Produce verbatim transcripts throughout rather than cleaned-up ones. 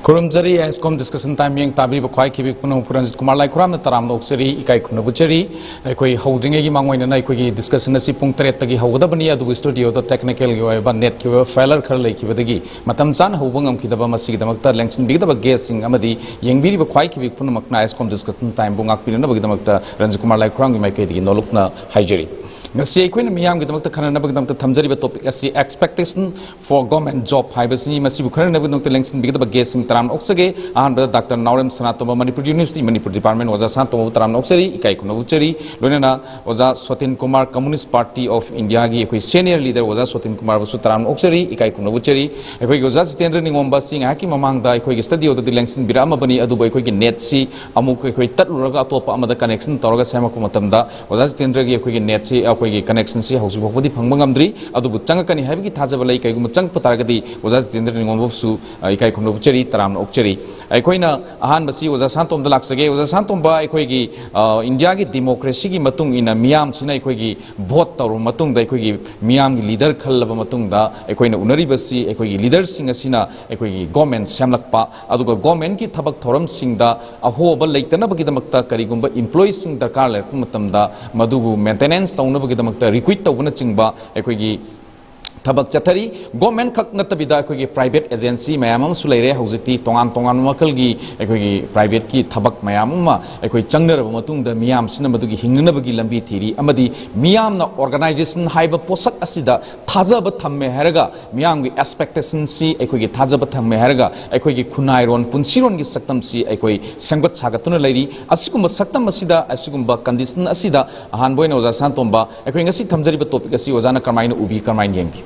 ꯈꯨꯔꯨꯝꯖꯔꯤ꯫ ꯑꯥꯏ ꯑꯦꯁ ꯀꯣꯝ discussion time ꯌꯦꯡ ꯇꯥꯕꯤꯔꯤꯕ ꯈ꯭ꯋꯥꯏ ꯈꯤꯕꯤꯛ ꯄꯨꯝꯅꯃꯛꯄꯨ ꯔꯟꯖꯤꯠ ꯀꯨꯃꯥꯔ ꯂꯥꯏꯈꯨꯔꯥꯝꯅ ꯇꯔꯥꯝꯅ ꯑꯣꯛꯆꯔꯤ, ꯏꯀꯥꯏ ꯈꯨꯝꯅꯕ ꯎꯠꯆꯔꯤ꯫ ꯑꯩꯈꯣꯏ ꯍꯧꯗ꯭ꯔꯤꯉꯩꯒꯤ ꯃꯥꯡꯑꯣꯏꯅꯅ ꯑꯩꯈꯣꯏꯒꯤ ꯗꯤꯁꯀꯁꯟ ꯑꯁꯤ ꯄꯨꯡ ꯇꯔꯦꯠꯇꯒꯤ ꯍꯧꯒꯗꯕꯅꯤ, ꯑꯗꯨꯕꯨ ꯁ꯭ꯇꯨꯗꯤꯑꯣꯗ ꯇꯦꯛꯅꯤꯀꯦꯜꯒꯤ ꯑꯣꯏꯕ ꯅꯦꯠꯀꯤ ꯑꯣꯏꯕ ꯐꯦꯂꯔ ꯈꯔ ꯂꯩꯈꯤꯕꯗꯒꯤ ꯃꯇꯝ ꯆꯥꯅ ꯍꯧꯕ ꯉꯝꯈꯤꯗꯕ, ꯃꯁꯤꯒꯤꯗꯃꯛꯇ ꯂꯦꯡꯁꯤꯟꯕꯤꯒꯗꯕ ꯒꯦꯁꯁꯤꯡ ꯑꯃꯗꯤ ꯌꯦꯡꯕꯤꯔꯤꯕ ꯈ꯭ꯋꯥꯏ ꯈꯤꯕꯤꯛ ꯄꯨꯝꯅꯃꯛꯅ ꯑꯥꯏ ꯑꯦꯁ ꯀꯣꯝ ꯗꯤꯁꯀꯁꯟ ꯇꯥꯏꯝꯕꯨ ꯉꯥꯛꯄꯤꯅꯅꯕꯒꯤꯗꯃꯛꯇ ꯔꯟꯖꯤꯠ ꯀꯨꯃꯥꯔ ꯂꯥꯏꯈꯨꯔꯥꯝꯒꯤ ꯃꯥꯏꯀꯩꯗꯒꯤ ꯅꯣꯂꯨꯛꯅ ꯍꯥꯏꯖꯔꯤ꯫ ꯉꯁꯤ ꯑꯩꯈꯣꯏꯅ ꯃꯤꯌꯥꯝꯒꯤꯗꯃꯛꯇ ꯈꯟꯅꯅꯕꯒꯤꯗꯃꯛꯇ ꯊꯝꯖꯔꯤꯕ ꯇꯣꯄꯤꯛ ꯑꯁꯤ expectation for government job ꯍꯥꯏꯕꯁꯤꯅꯤ꯫ ꯃꯁꯤꯕꯨ ꯈꯟꯅꯅꯕꯒꯤꯗꯃꯛꯇ ꯂꯦꯡꯁꯤꯟꯕꯤꯒꯗꯕ ꯒꯦꯁꯁꯤꯡ ꯇꯔꯥꯝꯅ ꯑꯣꯛꯆꯒꯦ꯫ ꯑꯍꯥꯟꯕꯗ ꯗꯥꯛꯇꯔ ꯅꯥꯎꯔꯦꯝ ꯁꯅꯥꯇꯣꯝꯕ, ꯃꯅꯤꯄꯨꯔ ꯌꯨꯅꯤꯚꯔꯁꯤꯇꯤ ꯃꯅꯤꯄꯨꯔ ꯗꯤꯄꯥꯔꯠꯃꯦꯟ ꯑꯣꯖꯥ ꯁꯅꯥꯇꯣꯝꯕꯕꯨ ꯇꯔꯥꯝꯅ ꯑꯣꯛꯆꯔꯤ, ꯏꯀꯥꯏ ꯈꯨꯝꯅꯕ ꯎꯠꯆꯔꯤ꯫ ꯂꯣꯏꯅꯅ ꯑꯣꯖꯥ ꯁꯣꯇꯤꯟ ꯀꯨꯃꯥꯔ, ꯀꯝꯃꯨꯅꯤꯁ ꯄꯥꯔꯇꯤ ꯑꯣꯐ ꯏꯟꯗꯤꯌꯥꯒꯤ ꯑꯩꯈꯣꯏ ꯁꯦꯅꯤꯌꯔ ꯂꯤꯗꯔ ꯑꯣꯖꯥ ꯁꯣꯇꯤꯟ ꯀꯨꯃꯥꯔꯕꯨꯁꯨ ꯇꯔꯥꯝꯅ ꯑꯣꯛꯆꯔꯤ, ꯏꯀꯥꯏ ꯈꯨꯝꯅꯕ ꯎꯠꯆꯔꯤ꯫ ꯑꯩꯈꯣꯏꯒꯤ ꯑꯣꯖꯥ ꯖꯤꯇꯦꯟꯗ꯭ꯔ ꯅꯤꯉꯣꯝꯕ ꯑꯁꯤ ꯉꯥꯏꯍꯥꯛꯀꯤ ꯃꯃꯥꯡꯗ ꯑꯩꯈꯣꯏꯒꯤ ꯁ꯭ꯇꯨꯗꯤꯑꯣꯗꯗꯤ ꯂꯦꯡꯁꯤꯟꯕꯤꯔꯛꯑꯝꯃꯕꯅꯤ, ꯑꯗꯨꯕꯨ ꯑꯩꯈꯣꯏꯒꯤ ꯅꯦꯠꯁꯤ ꯑꯃꯨꯛ ꯑꯩꯈꯣꯏ ꯇꯠꯂꯨꯔꯒ ꯑꯇꯣꯞꯄ ꯑꯃꯗ ꯀꯅꯦꯛꯁꯟ ꯇꯧꯔꯒ ꯁꯦꯝꯃꯛꯄ ꯃꯇꯝꯗ ꯑꯣꯖꯥ ꯖꯤꯇꯦꯟꯗ꯭ꯔꯒꯤ ꯑꯩꯈꯣꯏꯒꯤ ꯅꯦꯠꯁꯤ, ꯑꯩꯈꯣꯏꯒꯤ ꯀꯅꯦꯛꯁꯟꯁꯤ ꯍꯧꯖꯤꯛ ꯐꯥꯎꯕꯗꯤ ꯐꯪꯕ ꯉꯝꯗ꯭ꯔꯤ, ꯑꯗꯨꯕꯨ ꯆꯪꯉꯛꯀꯅꯤ ꯍꯥꯏꯕꯒꯤ ꯊꯥꯖꯕ ꯂꯩ꯫ ꯀꯩꯒꯨꯝꯕ ꯆꯪꯉꯛꯄ ꯇꯥꯔꯒꯗꯤ ꯑꯣꯖꯥ ꯖꯤꯇꯦꯟꯗ꯭ꯔ ꯅꯤꯉꯣꯝꯕꯕꯨꯁꯨ, ꯑ, ꯏꯀꯥꯏ ꯈꯨꯝꯅꯕ ꯎꯠꯆꯔꯤ, ꯇꯔꯥꯝꯅ ꯑꯣꯛꯆꯔꯤ꯫ ꯑꯩꯈꯣꯏꯅ ꯑꯍꯥꯟꯕꯁꯤ ꯑꯣꯖꯥ ꯁꯥꯟꯇꯣꯝꯗ ꯂꯥꯛꯆꯒꯦ꯫ ꯑꯣꯖꯥ ꯁꯥꯟꯇꯣꯝꯕ, ꯑꯩꯈꯣꯏꯒꯤ, ꯑ, ꯏꯟꯗꯤꯌꯥꯒꯤ ꯗꯤꯃꯣꯀ꯭ꯔꯦꯁꯤꯒꯤ ꯃꯇꯨꯡ ꯏꯟꯅ ꯃꯤꯌꯥꯝꯁꯤꯅ ꯑꯩꯈꯣꯏꯒꯤ ꯚꯣꯠ ꯇꯧꯔꯕ ꯃꯇꯨꯡꯗ ꯑꯩꯈꯣꯏꯒꯤ ꯃꯤꯌꯥꯝꯒꯤ ꯂꯤꯗꯔ ꯈꯜꯂꯕ ꯃꯇꯨꯡꯗ ꯑꯩꯈꯣꯏꯅ ꯎꯅꯔꯤꯕꯁꯤ ꯑꯩꯈꯣꯏꯒꯤ ꯂꯤꯗꯔꯁꯤꯡ ꯑꯁꯤꯅ ꯑꯩꯈꯣꯏꯒꯤ ꯒꯣꯔꯃꯦꯟ ꯁꯦꯝꯂꯛꯄ, ꯑꯗꯨꯒ ꯒꯣꯔꯃꯦꯟꯒꯤ ꯊꯕꯛ ꯊꯧꯔꯝꯁꯤꯡꯗ ꯑꯍꯣꯕ ꯂꯩꯇꯅꯕꯒꯤꯗꯃꯛꯇ ꯀꯔꯤꯒꯨꯝꯕ ꯏꯝꯄ꯭ꯂꯣꯌꯤꯁꯤꯡ ꯗꯔꯀꯥꯔ ꯂꯩꯔꯛꯄ ꯃꯇꯝꯗ ꯃꯗꯨꯕꯨ ꯃꯦꯟꯇꯦꯅꯦꯟꯁ ꯇꯧꯅꯕꯒꯤꯗꯃꯛꯇ ꯔꯤꯀ꯭ꯔꯨꯏꯠ ꯇꯧꯕꯅꯆꯤꯡꯕ ꯑꯩꯈꯣꯏꯒꯤ ꯊꯕꯛ ꯆꯠꯊꯔꯤ꯫ ꯒꯣꯔꯃꯦꯟ ꯈꯛ ꯅꯠꯇꯕꯤꯗ ꯑꯩꯈꯣꯏꯒꯤ ꯄ꯭ꯔꯥꯏꯚꯦꯠ ꯑꯦꯖꯦꯟꯁꯤ ꯃꯌꯥꯝ ꯑꯃꯁꯨ ꯂꯩꯔꯦ꯫ ꯍꯧꯖꯤꯛꯇꯤ ꯇꯣꯉꯥꯟ ꯇꯣꯉꯥꯟꯕ ꯃꯈꯜꯒꯤ ꯑꯩꯈꯣꯏꯒꯤ ꯄ꯭ꯔꯥꯏꯚꯦꯠꯀꯤ ꯊꯕꯛ ꯃꯌꯥꯝ ꯑꯃ ꯑꯩꯈꯣꯏ ꯆꯪꯅꯔꯕ ꯃꯇꯨꯡꯗ ꯃꯤꯌꯥꯝꯁꯤꯅ ꯃꯗꯨꯒꯤ ꯍꯤꯡꯅꯅꯕꯒꯤ ꯂꯝꯕꯤ ꯊꯤꯔꯤ, ꯑꯃꯗꯤ ꯃꯤꯌꯥꯝꯅ ꯑꯣꯔꯒꯅꯥꯏꯖꯦꯁꯟ ꯍꯥꯏꯕ ꯄꯣꯠꯁꯛ ꯑꯁꯤꯗ ꯊꯥꯖꯕ ꯊꯝꯃꯦ ꯍꯥꯏꯔꯒ, ꯃꯤꯌꯥꯝꯒꯤ ꯑꯦꯛꯁꯄꯦꯛꯇꯦꯁꯟꯁꯤ ꯑꯩꯈꯣꯏꯒꯤ ꯊꯥꯖꯕ ꯊꯝꯃꯦ ꯍꯥꯏꯔꯒ ꯑꯩꯈꯣꯏꯒꯤ ꯈꯨꯟꯅꯥꯏꯔꯣꯟ ꯄꯨꯟꯁꯤꯔꯣꯟꯒꯤ ꯁꯛꯇꯝꯁꯤ ꯑꯩꯈꯣꯏ ꯁꯦꯝꯒꯠ ꯁꯥꯒꯠꯇꯨꯅ ꯂꯩꯔꯤ꯫ ꯑꯁꯤꯒꯨꯝꯕ ꯁꯛꯇꯝ ꯑꯁꯤꯗ ꯑꯁꯤꯒꯨꯝꯕ ꯀꯟꯗꯤꯁꯟ ꯑꯁꯤꯗ ꯑꯍꯥꯟꯕ ꯑꯣꯏꯅ ꯑꯣꯖꯥ ꯁꯥꯟꯇꯣꯝꯕ, ꯑꯩꯈꯣꯏ ꯉꯁꯤ ꯊꯝꯖꯔꯤꯕ ꯇꯣꯄꯤꯛ ꯑꯁꯤ ꯑꯣꯖꯥꯅ ꯀꯔꯝꯍꯥꯏꯅ ꯎꯕꯤ, ꯀꯔꯝꯍꯥꯏꯅ ꯌꯦꯡꯕꯤ?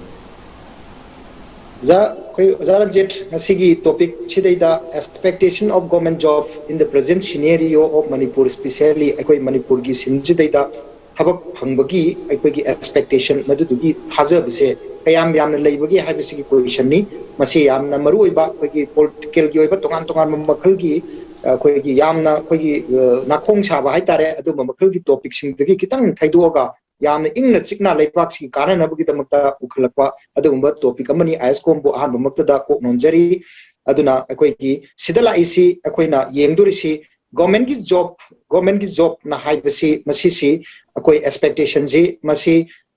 ꯑꯣꯖꯥ, ꯑꯩꯈꯣꯏ ꯑꯣꯖꯥ ꯔꯟꯖꯤꯠ, ꯉꯁꯤꯒꯤ ꯇꯣꯄꯤꯛ ꯁꯤꯗꯩꯗ expectation of government job in the present scenario of Manipur, specially ꯑꯩꯈꯣꯏ ꯃꯅꯤꯄꯨꯔꯒꯤ ꯁꯤꯟꯁꯤꯗꯩꯗ ꯊꯕꯛ ꯐꯪꯕꯒꯤ ꯑꯩꯈꯣꯏꯒꯤ ꯑꯦꯛꯁꯄꯦꯛꯇꯦꯁꯟ, ꯃꯗꯨꯗꯨꯒꯤ ꯊꯥꯖꯕꯁꯦ ꯀꯌꯥꯝ ꯌꯥꯝꯅ ꯂꯩꯕꯒꯦ ꯍꯥꯏꯕꯁꯤꯒꯤ ꯀꯣꯏꯁꯟꯅꯤ꯫ ꯃꯁꯤ ꯌꯥꯝꯅ ꯃꯔꯨꯑꯣꯏꯕ ꯑꯩꯈꯣꯏꯒꯤ ꯄꯣꯂꯤꯇꯤꯀꯦꯜꯒꯤ ꯑꯣꯏꯕ ꯇꯣꯉꯥꯟ ꯇꯣꯉꯥꯟꯕ ꯃꯈꯜꯒꯤ, ꯑꯩꯈꯣꯏꯒꯤ ꯌꯥꯝꯅ ꯑꯩꯈꯣꯏꯒꯤ, ꯑ, ꯅꯥꯈꯣꯡ ꯁꯥꯕ ꯍꯥꯏꯇꯥꯔꯦ, ꯑꯗꯨꯝꯕ ꯃꯈꯜꯒꯤ ꯇꯣꯄꯤꯛꯁꯤꯡꯗꯒꯤ ꯈꯤꯇꯪ ꯊꯩꯗꯣꯛꯑꯒ ꯌꯥꯝꯅ ꯏꯪꯅ ꯆꯤꯛꯅ ꯂꯩꯕꯥꯛꯁꯤꯒꯤ ꯀꯥꯟꯅꯅꯕꯒꯤꯗꯃꯛꯇ ꯄꯨꯈꯠꯂꯛꯄ ꯑꯗꯨꯒꯨꯝꯕ ꯇꯣꯄꯤꯛ ꯑꯃꯅꯤ꯫ ꯑꯥꯏ ꯑꯦꯁ ꯀꯣꯝꯕꯨ ꯑꯍꯥꯟꯕꯃꯛꯇꯗ ꯀꯣꯛ ꯅꯣꯟꯖꯔꯤ꯫ ꯑꯗꯨꯅ ꯑꯩꯈꯣꯏꯒꯤ ꯁꯤꯗ ꯂꯥꯛꯏꯁꯤ ꯑꯩꯈꯣꯏꯅ ꯌꯦꯡꯗꯣꯔꯤꯁꯤ government ꯀꯤ job, government ꯀꯤ job ꯅ ꯍꯥꯏꯕꯁꯤ ꯃꯁꯤꯁꯤ ꯑꯩꯈꯣꯏ expectation ꯁꯤ ꯃꯁꯤ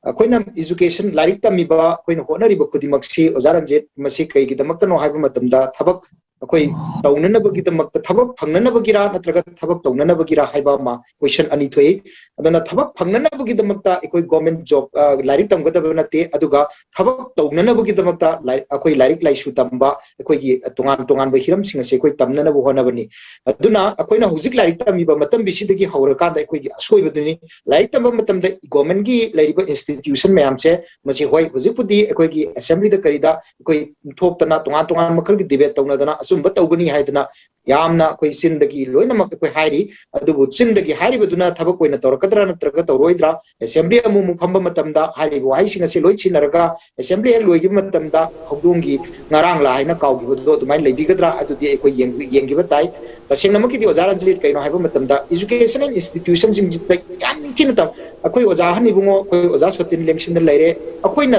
ꯑꯩꯈꯣꯏꯅ education ꯂꯥꯏꯔꯤꯛ ꯇꯝꯃꯤꯕ ꯑꯩꯈꯣꯏꯅ ꯍꯣꯠꯅꯔꯤꯕ ꯈꯨꯗꯤꯡꯃꯛꯁꯤ ꯑꯣꯖꯥ ꯔꯟꯖꯤꯠ ꯃꯁꯤ ꯀꯩꯒꯤꯗꯃꯛꯇꯅꯣ ꯍꯥꯏꯕ ꯃꯇꯝꯗ ꯊꯕꯛ ꯑꯩꯈꯣꯏ ꯇꯧꯅꯅꯕꯒꯤꯗꯃꯛꯇ ꯊꯕꯛ ꯐꯪꯅꯅꯕꯒꯤꯔꯥ ꯅꯠꯇ꯭ꯔꯒ ꯊꯕꯛ ꯇꯧꯅꯅꯕꯒꯤꯔꯥ ꯍꯥꯏꯕ ꯑꯃ question ꯑꯅꯤ ꯊꯣꯛꯏ꯫ ꯑꯗꯨꯅ ꯊꯕꯛ ꯐꯪꯅꯅꯕꯒꯤꯗꯃꯛꯇ ꯑꯩꯈꯣꯏ government job ꯂꯥꯏꯔꯤꯛ ꯇꯝꯒꯗꯕ ꯅꯠꯇꯦ, ꯑꯗꯨꯒ ꯊꯕꯛ ꯇꯧꯅꯅꯕꯒꯤꯗꯃꯛꯇ ꯂꯥꯏ- ꯑꯩꯈꯣꯏ ꯂꯥꯏꯔꯤꯛ ꯂꯥꯏꯁꯨ ꯇꯝꯕ ꯑꯩꯈꯣꯏꯒꯤ ꯇꯣꯉꯥꯟ ꯇꯣꯉꯥꯟꯕ ꯍꯤꯔꯝꯁꯤꯡ ꯑꯁꯤ ꯑꯩꯈꯣꯏ ꯇꯝꯅꯅꯕ ꯍꯣꯠꯅꯕꯅꯤ꯫ ꯑꯗꯨꯅ ꯑꯩꯈꯣꯏꯅ ꯍꯧꯖꯤꯛ ꯂꯥꯏꯔꯤꯛ ꯇꯝꯃꯤꯕ ꯃꯇꯝꯕꯤꯁꯤꯗꯒꯤ ꯍꯧꯔꯀꯥꯟꯗ ꯑꯩꯈꯣꯏꯒꯤ ꯑꯁꯣꯏꯕꯗꯨꯅꯤ꯫ ꯂꯥꯏꯔꯤꯛ ꯇꯝꯕ ꯃꯇꯝꯗ government ꯀꯤ ꯂꯩꯔꯤꯕ institution ꯃꯌꯥꯝꯁꯦ ꯃꯁꯤ ꯍꯣꯏ ꯍꯧꯖꯤꯛꯄꯨꯗꯤ ꯑꯩꯈꯣꯏꯒꯤ assembly ꯗ ꯀꯔꯤꯗ ꯑꯩꯈꯣꯏ ꯊꯣꯛꯇꯅ ꯇꯣꯉꯥꯟ ꯇꯣꯉꯥꯟꯕ ꯃꯈꯜꯒꯤ debate ꯇꯧꯅꯗꯅ ꯑꯆꯨꯝꯕ ꯇꯧꯒꯅꯤ ꯍꯥꯏꯗꯅ ꯌꯥꯝꯅ ꯑꯩꯈꯣꯏ ꯆꯤꯟꯗꯒꯤ ꯂꯣꯏꯅꯃꯛ ꯑꯩꯈꯣꯏ ꯍꯥꯏꯔꯤ꯫ ꯑꯗꯨꯕꯨ ꯆꯤꯟꯗꯒꯤ ꯍꯥꯏꯔꯤꯕꯗꯨꯅ ꯊꯕꯛ ꯑꯣꯏꯅ ꯇꯧꯔꯛꯀꯗ꯭ꯔꯥ ꯅꯠꯇ꯭ꯔꯒ ꯇꯧꯔꯣꯏꯗ꯭ꯔꯥ? Assembly ꯑꯃꯨꯛ ꯑꯃꯨꯛ ꯐꯝꯕ ꯃꯇꯝꯗ ꯍꯥꯏꯔꯤꯕ ꯋꯥꯍꯩꯁꯤꯡ ꯑꯁꯤ ꯂꯣꯏ ꯁꯤꯟꯅꯔꯒ assembly ꯍꯦꯛ ꯂꯣꯏꯈꯤꯕ ꯃꯇꯝꯗ ꯍꯧꯗꯣꯡꯒꯤ ꯉꯔꯥꯡꯂꯥ ꯍꯥꯏꯅ ꯀꯥꯎꯈꯤꯕꯗꯣ ꯑꯗꯨꯃꯥꯏꯅ ꯂꯩꯕꯤꯒꯗ꯭ꯔꯥ ꯍꯥꯏꯗꯨꯗꯤ ꯑꯩꯈꯣꯏ ꯌꯦꯡꯕ- ꯌꯦꯡꯈꯤꯕ ꯇꯥꯏ꯫ ꯇꯁꯦꯡꯅꯃꯛꯀꯤꯗꯤ ꯑꯣꯖꯥ ꯔꯟꯖꯤꯠ, ꯀꯩꯅꯣ ꯍꯥꯏꯕ ꯃꯇꯝꯗ educational institution ꯁꯤꯡꯁꯤꯗ ꯌꯥꯝ ꯅꯤꯡꯊꯤꯅ ꯇꯝ-, ꯑꯩꯈꯣꯏ ꯑꯣꯖꯥ ꯑꯍꯟ ꯏꯕꯨꯡꯉꯣ, ꯑꯩꯈꯣꯏ ꯑꯣꯖꯥ ꯁꯣꯇꯤꯟ ꯂꯦꯡꯁꯤꯟꯗ ꯂꯩꯔꯦ꯫ ꯑꯩꯈꯣꯏꯅ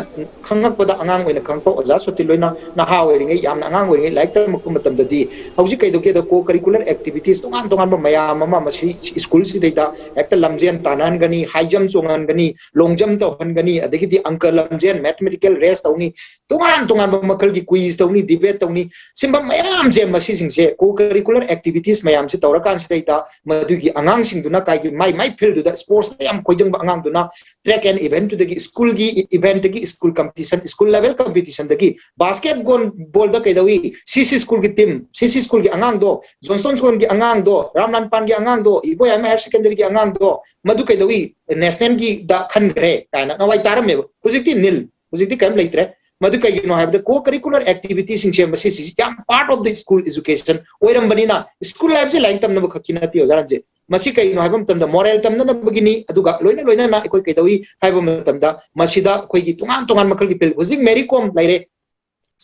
ꯈꯪꯉꯛꯄꯗ, ꯑꯉꯥꯡ ꯑꯣꯏꯅ ꯈꯪꯉꯛꯄ ꯑꯣꯖꯥ ꯁꯣꯇꯤꯟ ꯂꯣꯏꯅ ꯅꯍꯥ ꯑꯣꯏꯔꯤꯉꯩ, ꯌꯥꯝꯅ ꯑꯉꯥꯡ ꯑꯣꯏꯔꯤꯉꯩ ꯂꯥꯏꯔꯤꯛ ꯇꯝꯃꯛꯄ ꯃꯇꯝꯗꯗꯤ ꯍꯧꯖꯤꯛ ꯀꯩꯗꯧꯒꯦꯗ co curricular activities ꯇꯣꯉꯥꯟ ꯇꯣꯉꯥꯟꯕ ꯃꯌꯥꯝ ꯑꯃ ꯃꯁꯤ school ꯁꯤꯗꯩꯗ ꯍꯦꯛꯇ ꯂꯝꯖꯦꯟ ꯇꯥꯟꯅꯍꯟꯒꯅꯤ, high jump ꯆꯣꯡꯍꯟꯒꯅꯤ, long jump ꯇꯧꯍꯟꯒꯅꯤ, ꯑꯗꯒꯤꯗꯤ ꯑꯪꯀ ꯂꯝꯖꯦꯟ, mathematical race ꯇꯧꯅꯤ, ꯇꯣꯉꯥꯟ ꯇꯣꯉꯥꯟꯕ ꯃꯈꯜꯒꯤ quiz ꯇꯧꯅꯤ, debate ꯇꯧꯅꯤ, ꯁꯤꯒꯨꯝꯕ ꯃꯌꯥꯝꯁꯦ, ꯃꯁꯤꯁꯤꯡꯁꯦ co curricular activities ꯃꯌꯥꯝꯁꯦ ꯇꯧꯔꯀꯥꯟꯁꯤꯗꯩꯗ ꯃꯗꯨꯒꯤ ꯑꯉꯥꯡꯁꯤꯡꯗꯨꯅ ꯀꯥꯏꯒꯤ ꯃꯥꯏ ꯃꯥꯏ field ꯗꯨꯗ sports ꯇ ꯌꯥꯝ ꯈꯣꯏꯖꯪꯕ ꯑꯉꯥꯡꯗꯨꯅ track and event ꯇꯨꯗꯒꯤ school ꯒꯤ event ꯇꯒꯤ school competition, school level competition ꯗꯒꯤ basketball ꯕꯣꯜꯗ ꯀꯩꯗꯧꯏ, ꯁꯤ ꯁꯤ school ꯒꯤ team, ꯁꯤ ꯁꯤ school ꯒꯤ ꯑꯉꯥꯡꯗꯣ, Johnston school ꯒꯤ ꯑꯉꯥꯡꯗꯣ, ꯔꯥꯝꯅꯥꯟꯄꯥꯟꯒꯤ ꯑꯉꯥꯡꯗꯣ, ꯏꯕꯣꯌꯥꯏꯃ higher secondary ꯒꯤ ꯑꯉꯥꯡꯗꯣ, ꯃꯗꯨ ꯀꯩꯗꯧꯏ, national ꯒꯤꯗ ꯈꯟꯈ꯭ꯔꯦ ꯀꯥꯏꯅ ꯅꯍꯥꯟꯋꯥꯏ ꯇꯥꯔꯝꯃꯦꯕ꯫ ꯍꯧꯖꯤꯛꯇꯤ nil, ꯍꯧꯖꯤꯛꯇꯤ ꯀꯔꯤꯝ ꯂꯩꯇ꯭ꯔꯦ꯫ ꯃꯗꯨ ꯀꯩꯒꯤꯅꯣ ꯍꯥꯏꯕꯗ co curricular activities ꯁꯤꯡꯁꯦ ꯃꯁꯤꯁꯤ ꯌꯥꯝ part of the school education ꯑꯣꯏꯔꯝꯕꯅꯤꯅ, school ꯍꯥꯏꯕꯁꯤ ꯂꯥꯏꯔꯤꯛ ꯇꯝꯅꯕ ꯈꯛꯀꯤ ꯅꯠꯇꯦ ꯑꯣꯖꯥ ꯔꯟꯖꯤꯠ꯫ ꯃꯁꯤ ꯀꯩꯅꯣ ꯍꯥꯏꯕ ꯃꯇꯝꯗ moral ꯇꯝꯅꯅꯕꯒꯤꯅꯤ, ꯑꯗꯨꯒ ꯂꯣꯏꯅ ꯂꯣꯏꯅꯅ ꯑꯩꯈꯣꯏ ꯀꯩꯗꯧꯏ ꯍꯥꯏꯕ ꯃꯇꯝꯗ ꯃꯁꯤꯗ ꯑꯩꯈꯣꯏꯒꯤ ꯇꯣꯉꯥꯟ ꯇꯣꯉꯥꯟ ꯃꯈꯜꯒꯤ field, ꯍꯧꯖꯤꯛ ꯃꯦꯔꯤ ꯀꯣꯝ ꯂꯩꯔꯦ,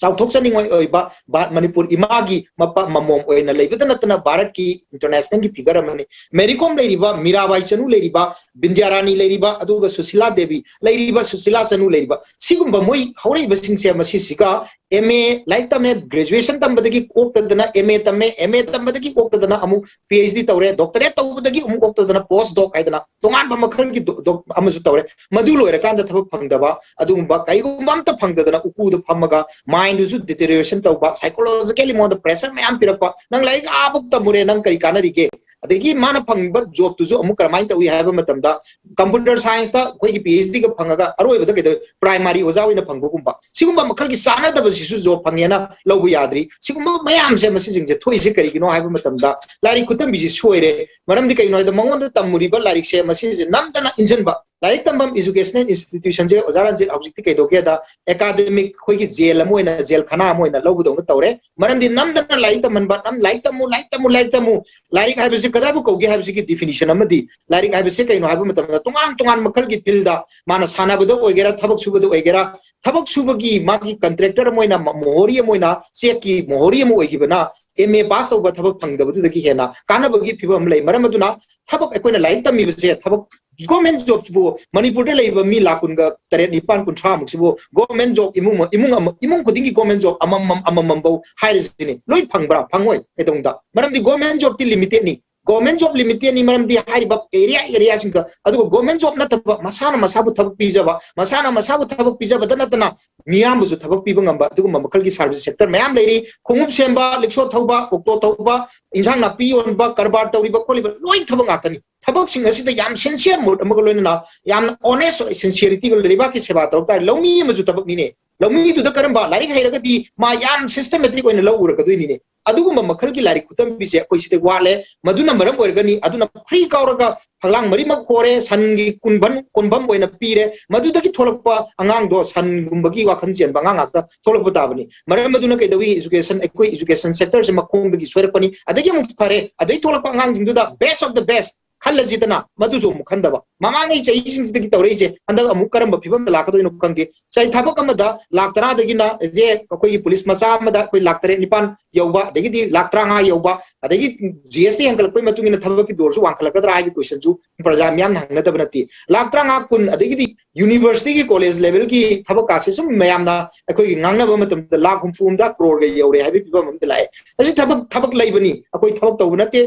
ꯆꯥꯎꯊꯣꯛꯆꯅꯤꯡꯉꯥꯏ ꯑꯣꯏꯕ ꯚꯥꯔꯠ, ꯃꯅꯤꯄꯨꯔ ꯏꯃꯥꯒꯤ ꯃꯄꯥ ꯃꯃꯣꯝ ꯑꯣꯏꯅ ꯂꯩꯕꯇ ꯅꯠꯇꯅ ꯚꯥꯔꯠꯀꯤ international ꯒꯤ figure ꯑꯃꯅꯤ꯫ ꯃꯦꯔꯤ ꯀꯣꯝ ꯂꯩꯔꯤꯕ, ꯃꯤꯔꯥꯕꯥꯏ ꯆꯅꯨ ꯂꯩꯔꯤꯕ, ꯕꯤꯟꯗ꯭ꯌꯥ ꯔꯥꯅꯤ ꯂꯩꯔꯤꯕ, ꯑꯗꯨꯒ ꯁꯨꯁꯤꯂꯥ ꯗꯦꯕꯤ ꯂꯩꯔꯤꯕ, ꯁꯨꯁꯤꯂꯥ ꯆꯅꯨ ꯂꯩꯔꯤꯕ, ꯁꯤꯒꯨꯝꯕ ꯃꯣꯏ ꯍꯧꯔꯛꯏꯕꯁꯤꯡꯁꯦ ꯃꯁꯤꯁꯤꯒ ꯑꯦꯝ ꯑꯦ ꯂꯥꯏꯔꯤꯛ ꯇꯝꯃꯦ, ꯒ꯭ꯔꯦꯖꯨꯑꯦꯁꯟ ꯇꯝꯕꯗꯒꯤ ꯑꯣꯛꯇꯗꯅ ꯑꯦꯝ ꯑꯦ ꯇꯝꯃꯦ, ꯑꯦꯝ ꯑꯦ ꯇꯝꯕꯗꯒꯤ ꯑꯣꯛꯇꯗꯅ ꯑꯃꯨꯛ ꯄꯤ ꯑꯩꯆ ꯗꯤ ꯇꯧꯔꯦ, ꯗꯣꯛꯇꯔꯦꯠ ꯇꯧꯕꯗꯒꯤ ꯑꯃꯨꯛ ꯑꯣꯛꯇꯗꯅ ꯄꯣꯁ ꯗꯣꯛ ꯍꯥꯏꯗꯅ ꯇꯣꯉꯥꯟꯕ ꯃꯈꯜꯒꯤ ꯗꯣ-, ꯗꯣꯛ ꯑꯃꯁꯨ ꯇꯧꯔꯦ꯫ ꯃꯗꯨ ꯂꯣꯏꯔꯀꯥꯟꯗ ꯊꯕꯛ ꯐꯪꯗꯕ, ꯑꯗꯨꯒꯨꯝꯕ ꯀꯔꯤꯒꯨꯝꯕ ꯑꯝꯇ ꯐꯪꯗꯗꯅ ꯎꯀꯨꯗ ꯐꯝꯃꯒ ꯃꯥꯏꯟꯗꯨꯁꯨ ꯗꯤꯇꯦꯔꯤꯌꯣꯔꯦꯁꯟ ꯇꯧꯕ, ꯁꯥꯏꯀꯣꯂꯣꯖꯤꯀꯦꯂꯤ ꯃꯉꯣꯟꯗ ꯄ꯭ꯔꯦꯁꯔ ꯃꯌꯥꯝ ꯄꯤꯔꯛꯄ, "ꯅꯪ ꯂꯥꯏꯔꯤꯛ ꯑꯥꯕꯨꯛ ꯇꯝꯃꯨꯔꯦ, ꯅꯪ ꯀꯔꯤ ꯀꯥꯟꯅꯔꯤꯒꯦ?" ꯑꯗꯒꯤ ꯃꯥꯅ ꯐꯪꯕ ꯖꯣꯕꯇꯨꯁꯨ ꯑꯃꯨꯛ ꯀꯔꯝꯍꯥꯏꯅ ꯇꯧꯏ ꯍꯥꯏꯕ ꯃꯇꯝꯗ, ꯀꯝꯄ꯭ꯌꯨꯇꯔ ꯁꯥꯏꯟꯁꯇ ꯑꯩꯈꯣꯏꯒꯤ ꯄꯤ ꯑꯩꯆ ꯗꯤꯒ ꯐꯪꯉꯒ ꯑꯔꯣꯏꯕꯗ ꯀꯩꯗꯧ, ꯄ꯭ꯔꯥꯏꯃꯥꯔꯤ ꯑꯣꯖꯥ ꯑꯣꯏꯅ ꯐꯪꯕꯒꯨꯝꯕ, ꯁꯤꯒꯨꯝꯕ ꯃꯈꯜꯒꯤ ꯆꯥꯟꯅꯗꯕꯁꯤꯁꯨ ꯖꯣꯕ ꯐꯪꯉꯦꯅ ꯂꯧꯕ ꯌꯥꯗ꯭ꯔꯤ꯫ ꯁꯤꯒꯨꯝꯕ ꯃꯌꯥꯝꯁꯦ, ꯃꯁꯤꯁꯤꯡꯁꯦ ꯊꯣꯛꯏꯁꯦ ꯀꯔꯤꯒꯤꯅꯣ ꯍꯥꯏꯕ ꯃꯇꯝꯗ, ꯂꯥꯏꯔꯤꯛ ꯈꯨꯇꯝꯕꯤꯁꯤ ꯁꯣꯏꯔꯦ꯫ ꯃꯔꯝꯗꯤ ꯀꯩꯒꯤꯅꯣ ꯍꯥꯏꯕꯗ, ꯃꯉꯣꯟꯗ ꯇꯝꯃꯨꯔꯤꯕ ꯂꯥꯏꯔꯤꯛꯁꯦ ꯃꯁꯤꯁꯦ ꯅꯝꯗꯅ ꯏꯟꯁꯤꯟꯕ, ꯂꯥꯏꯔꯤꯛ ꯇꯝꯐꯝ ꯏꯖꯨꯀꯦꯁꯅꯦꯜ ꯏꯟꯁꯇꯤꯇ꯭ꯌꯨꯁꯟꯁꯦ, ꯑꯣꯖꯥ ꯔꯟꯖꯤꯠ, ꯍꯧꯖꯤꯛꯇꯤ ꯀꯩꯗꯧꯒꯦꯗ, ꯑꯦꯀꯥꯗꯃꯤꯛ ꯑꯩꯈꯣꯏꯒꯤ ꯖꯦꯜ ꯑꯃ ꯑꯣꯏꯅ, ꯖꯦꯜ ꯈꯅꯥ ꯑꯃ ꯑꯣꯏꯅ ꯂꯧꯕꯗꯧꯅ ꯇꯧꯔꯦ꯫ ꯃꯔꯝꯗꯤ ꯅꯝꯗꯅ ꯂꯥꯏꯔꯤꯛ ꯇꯝꯍꯟꯕ, ꯅꯝ-, "ꯂꯥꯏꯔꯤꯛ ꯇꯝꯃꯨ, ꯂꯥꯏꯔꯤꯛ ꯇꯝꯃꯨ, ꯂꯥꯏꯔꯤꯛ ꯇꯝꯃꯨ"꯫ ꯂꯥꯏꯔꯤꯛ ꯍꯥꯏꯕꯁꯤ ꯀꯗꯥꯏꯕꯨ ꯀꯧꯒꯦ ꯍꯥꯏꯕꯁꯤꯒꯤ ꯗꯤꯐꯤꯅꯤꯁꯟ ꯑꯃꯗꯤ, ꯂꯥꯏꯔꯤꯛ ꯍꯥꯏꯕꯁꯤ ꯀꯩꯅꯣ ꯍꯥꯏꯕ ꯃꯇꯝꯗ, ꯇꯣꯉꯥꯟ ꯇꯣꯉꯥꯟ ꯃꯈꯜꯒꯤ ꯐꯤꯜꯗ, ꯃꯥꯅ ꯁꯥꯟꯅꯕꯗ ꯑꯣꯏꯒꯦꯔꯥ, ꯊꯕꯛ ꯁꯨꯕꯗ ꯑꯣꯏꯒꯦꯔꯥ, ꯊꯕꯛ ꯁꯨꯕꯒꯤ ꯃꯥꯒꯤ ꯀꯟꯇ꯭ꯔꯦꯛꯇꯔ ꯑꯃ ꯑꯣꯏꯅ, ꯃ-, ꯃꯣꯍꯣꯔꯤ ꯑꯃ ꯑꯣꯏꯅ, ꯆꯦꯛꯀꯤ ꯃꯣꯍꯣꯔꯤ ꯑꯃ ꯑꯣꯏꯈꯤꯕꯅ, ꯑꯦꯝ ꯑꯦ ꯄꯥꯁ ꯇꯧꯕ ꯊꯕꯛ ꯐꯪꯗꯕꯗꯨꯗꯒꯤ ꯍꯦꯟꯅ ꯀꯥꯟꯅꯕꯒꯤ ꯐꯤꯕꯝ ꯑꯃ ꯂꯩ꯫ ꯃꯔꯝ ꯑꯗꯨꯅ ꯊꯕꯛ, ꯑꯩꯈꯣꯏꯅ ꯂꯥꯏꯔꯤꯛ ꯇꯝꯃꯤꯕꯁꯦ, ꯊꯕꯛ, ꯒꯣꯔꯃꯦꯟ ꯖꯣꯕꯁꯤꯕꯨ ꯃꯅꯤꯄꯨꯔꯗ ꯂꯩꯕ ꯃꯤ ꯂꯥꯈ ꯀꯨꯟꯒ ꯇꯔꯦꯠ, ꯅꯤꯄꯥꯟ, ꯀꯨꯟꯊ꯭ꯔꯥ ꯃꯨꯛꯁꯤꯕꯨ ꯒꯣꯔꯃꯦꯟ ꯖꯣꯕ ꯏꯃꯨꯡ ꯑꯃ, ꯏꯃꯨꯡ ꯑꯃ, ꯏꯃꯨꯡ ꯈꯨꯗꯤꯡꯒꯤ ꯒꯣꯔꯃꯦꯟ ꯖꯣꯕ ꯑꯃꯃꯝ, ꯑꯃꯃꯝꯐꯧ ꯍꯥꯏꯔꯤꯁꯤꯅꯤ, ꯂꯣꯏ ꯐꯪꯕ꯭ꯔꯥ? ꯐꯪꯉꯣꯏ꯫ ꯀꯩꯗꯧꯅꯨꯡꯗ? ꯃꯔꯝꯗꯤ ꯒꯣꯔꯃꯦꯟ ꯖꯣꯕꯇꯤ ꯂꯤꯃꯤꯇꯦꯠꯅꯤ꯫ ꯒꯣꯔꯃꯦꯟ ꯖꯣꯕ ꯂꯤꯃꯤꯇꯦꯠꯅꯤ, ꯃꯔꯝꯗꯤ ꯍꯥꯏꯔꯤꯕ ꯑꯦꯔꯤꯌꯥ, ꯑꯦꯔꯤꯌꯥꯁꯤꯡꯗ, ꯑꯗꯨꯒ ꯒꯣꯔꯃꯦꯟ ꯖꯣꯕ ꯅꯠꯇꯕ, ꯃꯁꯥꯅ ꯃꯁꯥꯕꯨ ꯊꯕꯛ ꯄꯤꯖꯕ, ꯃꯁꯥꯅ ꯃꯁꯥꯕꯨ ꯊꯕꯛ ꯄꯤꯖꯕꯗ ꯅꯠꯇꯅ ꯃꯤꯌꯥꯝꯕꯨꯁꯨ ꯊꯕꯛ ꯄꯤꯕ ꯉꯝꯕ ꯑꯗꯨꯒꯨꯝꯕ ꯃꯈꯜꯒꯤ ꯁꯥꯔꯚꯤꯁ ꯁꯦꯛꯇꯔ ꯃꯌꯥꯝ ꯂꯩꯔꯤ꯫ ꯈꯣꯡꯎꯞ ꯁꯦꯝꯕ, ꯔꯤꯛꯁꯣ ꯊꯧꯕ, ꯑꯣꯛꯇꯣ ꯊꯧꯕ, ꯏꯟꯁꯥꯡ ꯅꯥꯄꯤ ꯌꯣꯟꯕ, ꯀꯔꯕꯥꯔ ꯇꯧꯔꯤꯕ ꯈꯣꯠꯂꯤꯕ, ꯂꯣꯏ ꯊꯕꯛ ꯉꯥꯛꯇꯅꯤ꯫ ꯊꯕꯛꯁꯤꯡ ꯑꯁꯤꯗ ꯌꯥꯝ ꯁꯤꯟꯁꯤꯌꯔ ꯃꯨꯗ ꯑꯃꯒ ꯂꯣꯏꯅꯅ ꯌꯥꯝꯅ ꯑꯣꯅꯦꯁ ꯑꯣꯏ, ꯁꯤꯟꯁꯤꯌꯔꯤꯇꯤꯒ ꯂꯩꯕꯥꯛꯀꯤ ꯁꯦꯕꯥ ꯇꯧꯔꯛ ꯇꯥꯔꯦ꯫ ꯂꯧꯃꯤ ꯑꯃꯁꯨ ꯊꯕꯛꯅꯤꯅꯦ꯫ ꯂꯧꯃꯤꯗꯨꯗ ꯀꯔꯝꯕ ꯂꯥꯏꯔꯤꯛ ꯍꯩꯔꯒꯗꯤ ꯃꯥ ꯌꯥꯝ ꯁꯤꯁꯇꯦꯃꯦꯇꯤꯛ ꯑꯣꯏꯅ ꯂꯧ ꯎꯔꯛꯀꯗꯣꯏꯅꯤꯅꯦ꯫ ꯑꯗꯨꯒꯨꯝꯕ ꯃꯈꯜꯒꯤ ꯂꯥꯏꯔꯤꯛ ꯈꯨꯇꯝꯕꯤꯁꯦ ꯑꯩꯈꯣꯏ ꯁꯤꯗ ꯋꯥꯠꯂꯦ꯫ ꯃꯗꯨꯅ ꯃꯔꯝ ꯑꯣꯏꯔꯒꯅꯤ꯫ ꯑꯗꯨꯅ ꯐ꯭ꯔꯤ ꯀꯥꯎꯔꯒ ꯐꯛꯂꯥꯡ ꯃꯔꯤꯃꯛ ꯍꯣꯔꯦ, ꯁꯟꯒꯤ ꯀꯨꯟꯐꯝ, ꯀꯣꯟꯐꯝ ꯑꯣꯏꯅ ꯄꯤꯔꯦ꯫ ꯃꯗꯨꯗꯒꯤ ꯊꯣꯛꯂꯛꯄ ꯑꯉꯥꯡꯗꯣ ꯁꯟꯒꯨꯝꯕꯒꯤ ꯋꯥꯈꯜ ꯆꯦꯟꯕ ꯑꯉꯥꯡ ꯉꯥꯛꯇ ꯊꯣꯛꯂꯛꯄ ꯇꯥꯕꯅꯤ꯫ ꯃꯔꯝ ꯑꯗꯨꯅ ꯀꯩꯗꯧꯏ? ꯏꯖꯨꯀꯦꯁꯟ, ꯑꯩꯈꯣꯏ ꯏꯖꯨꯀꯦꯁꯟ ꯁꯦꯛꯇꯔꯁꯦ ꯃꯈꯣꯡꯗꯒꯤ ꯁꯣꯏꯔꯛꯄꯅꯤ꯫ ꯑꯗꯒꯤ ꯑꯃꯨꯛ ꯐꯔꯦ, ꯑꯗꯩ ꯊꯣꯛꯂꯛꯄ ꯑꯉꯥꯡꯁꯤꯡꯗꯨꯗ best of the best ꯈꯜꯂꯁꯤꯗꯅ, ꯃꯗꯨꯁꯨ ꯑꯃꯨꯛ ꯈꯟꯗꯕ꯫ ꯃꯃꯥꯡꯉꯩ ꯆꯍꯤꯁꯤꯡꯁꯤꯗꯒꯤ ꯇꯧꯔꯛꯏꯁꯦ ꯍꯟꯗꯛ ꯑꯃꯨꯛ ꯀꯔꯝꯕ ꯐꯤꯕꯝꯗ ꯂꯥꯛꯀꯗꯣꯏꯅꯣ ꯈꯪꯗꯦ꯫ ꯆꯍꯤ ꯊꯕꯛ ꯑꯃꯗ ꯂꯥꯛ ꯇꯔꯥꯗꯒꯤꯅ, ꯍꯧꯖꯤꯛ ꯑꯩꯈꯣꯏꯒꯤ ꯄꯨꯂꯤꯁ ꯃꯆꯥ ꯑꯃꯗ ꯑꯩꯈꯣꯏ ꯂꯥꯛ ꯇꯔꯦꯠ ꯅꯤꯄꯥꯟ ꯌꯧꯕ, ꯑꯗꯒꯤꯗꯤ ꯂꯥꯈ ꯇꯔꯥꯃꯉꯥ ꯌꯧꯕ, ꯑꯗꯒꯤ ꯖꯤ ꯑꯦꯁ ꯇꯤ ꯍꯦꯟꯒꯠꯂꯛꯄꯒꯤ ꯃꯇꯨꯡ ꯏꯟꯅ ꯊꯕꯛꯀꯤ ꯗꯣꯔꯁꯨ ꯋꯥꯡꯈꯠꯂꯛꯀꯗ꯭ꯔꯥ ꯍꯥꯏꯕꯒꯤ ꯀꯣꯏꯁꯟꯁꯨ ꯄ꯭ꯔꯖꯥ ꯃꯤꯌꯥꯝꯅ ꯍꯪꯅꯗꯕ ꯅꯠꯇꯦ꯫ ꯂꯥꯈ ꯇꯔꯥꯃꯉꯥ, ꯀꯨꯟ, ꯑꯗꯒꯤꯗꯤ ꯌꯨꯅꯤꯚꯔꯁꯤꯇꯤꯒꯤ ꯀꯣꯂꯦꯖ ꯂꯦꯚꯦꯜꯒꯤ ꯊꯕꯛ ꯀꯥꯁꯦ ꯁꯨꯝ ꯃꯌꯥꯝꯅ ꯑꯩꯈꯣꯏꯒꯤ ꯉꯥꯡꯅꯕ ꯃꯇꯝꯗ ꯂꯥꯈ ꯍꯨꯝꯐꯨ ꯍꯨꯝꯗ꯭ꯔꯥ ꯀ꯭ꯔꯣꯔꯒ ꯌꯧꯔꯦ ꯍꯥꯏꯕꯒꯤ ꯐꯤꯕꯝ ꯑꯃꯗ ꯂꯥꯛꯑꯦ꯫ ꯑꯁꯤ ꯊꯕꯛ, ꯊꯕꯛ ꯂꯩꯕꯅꯤ, ꯑꯩꯈꯣꯏ ꯊꯕꯛ ꯇꯧꯕ ꯅꯠꯇꯦ,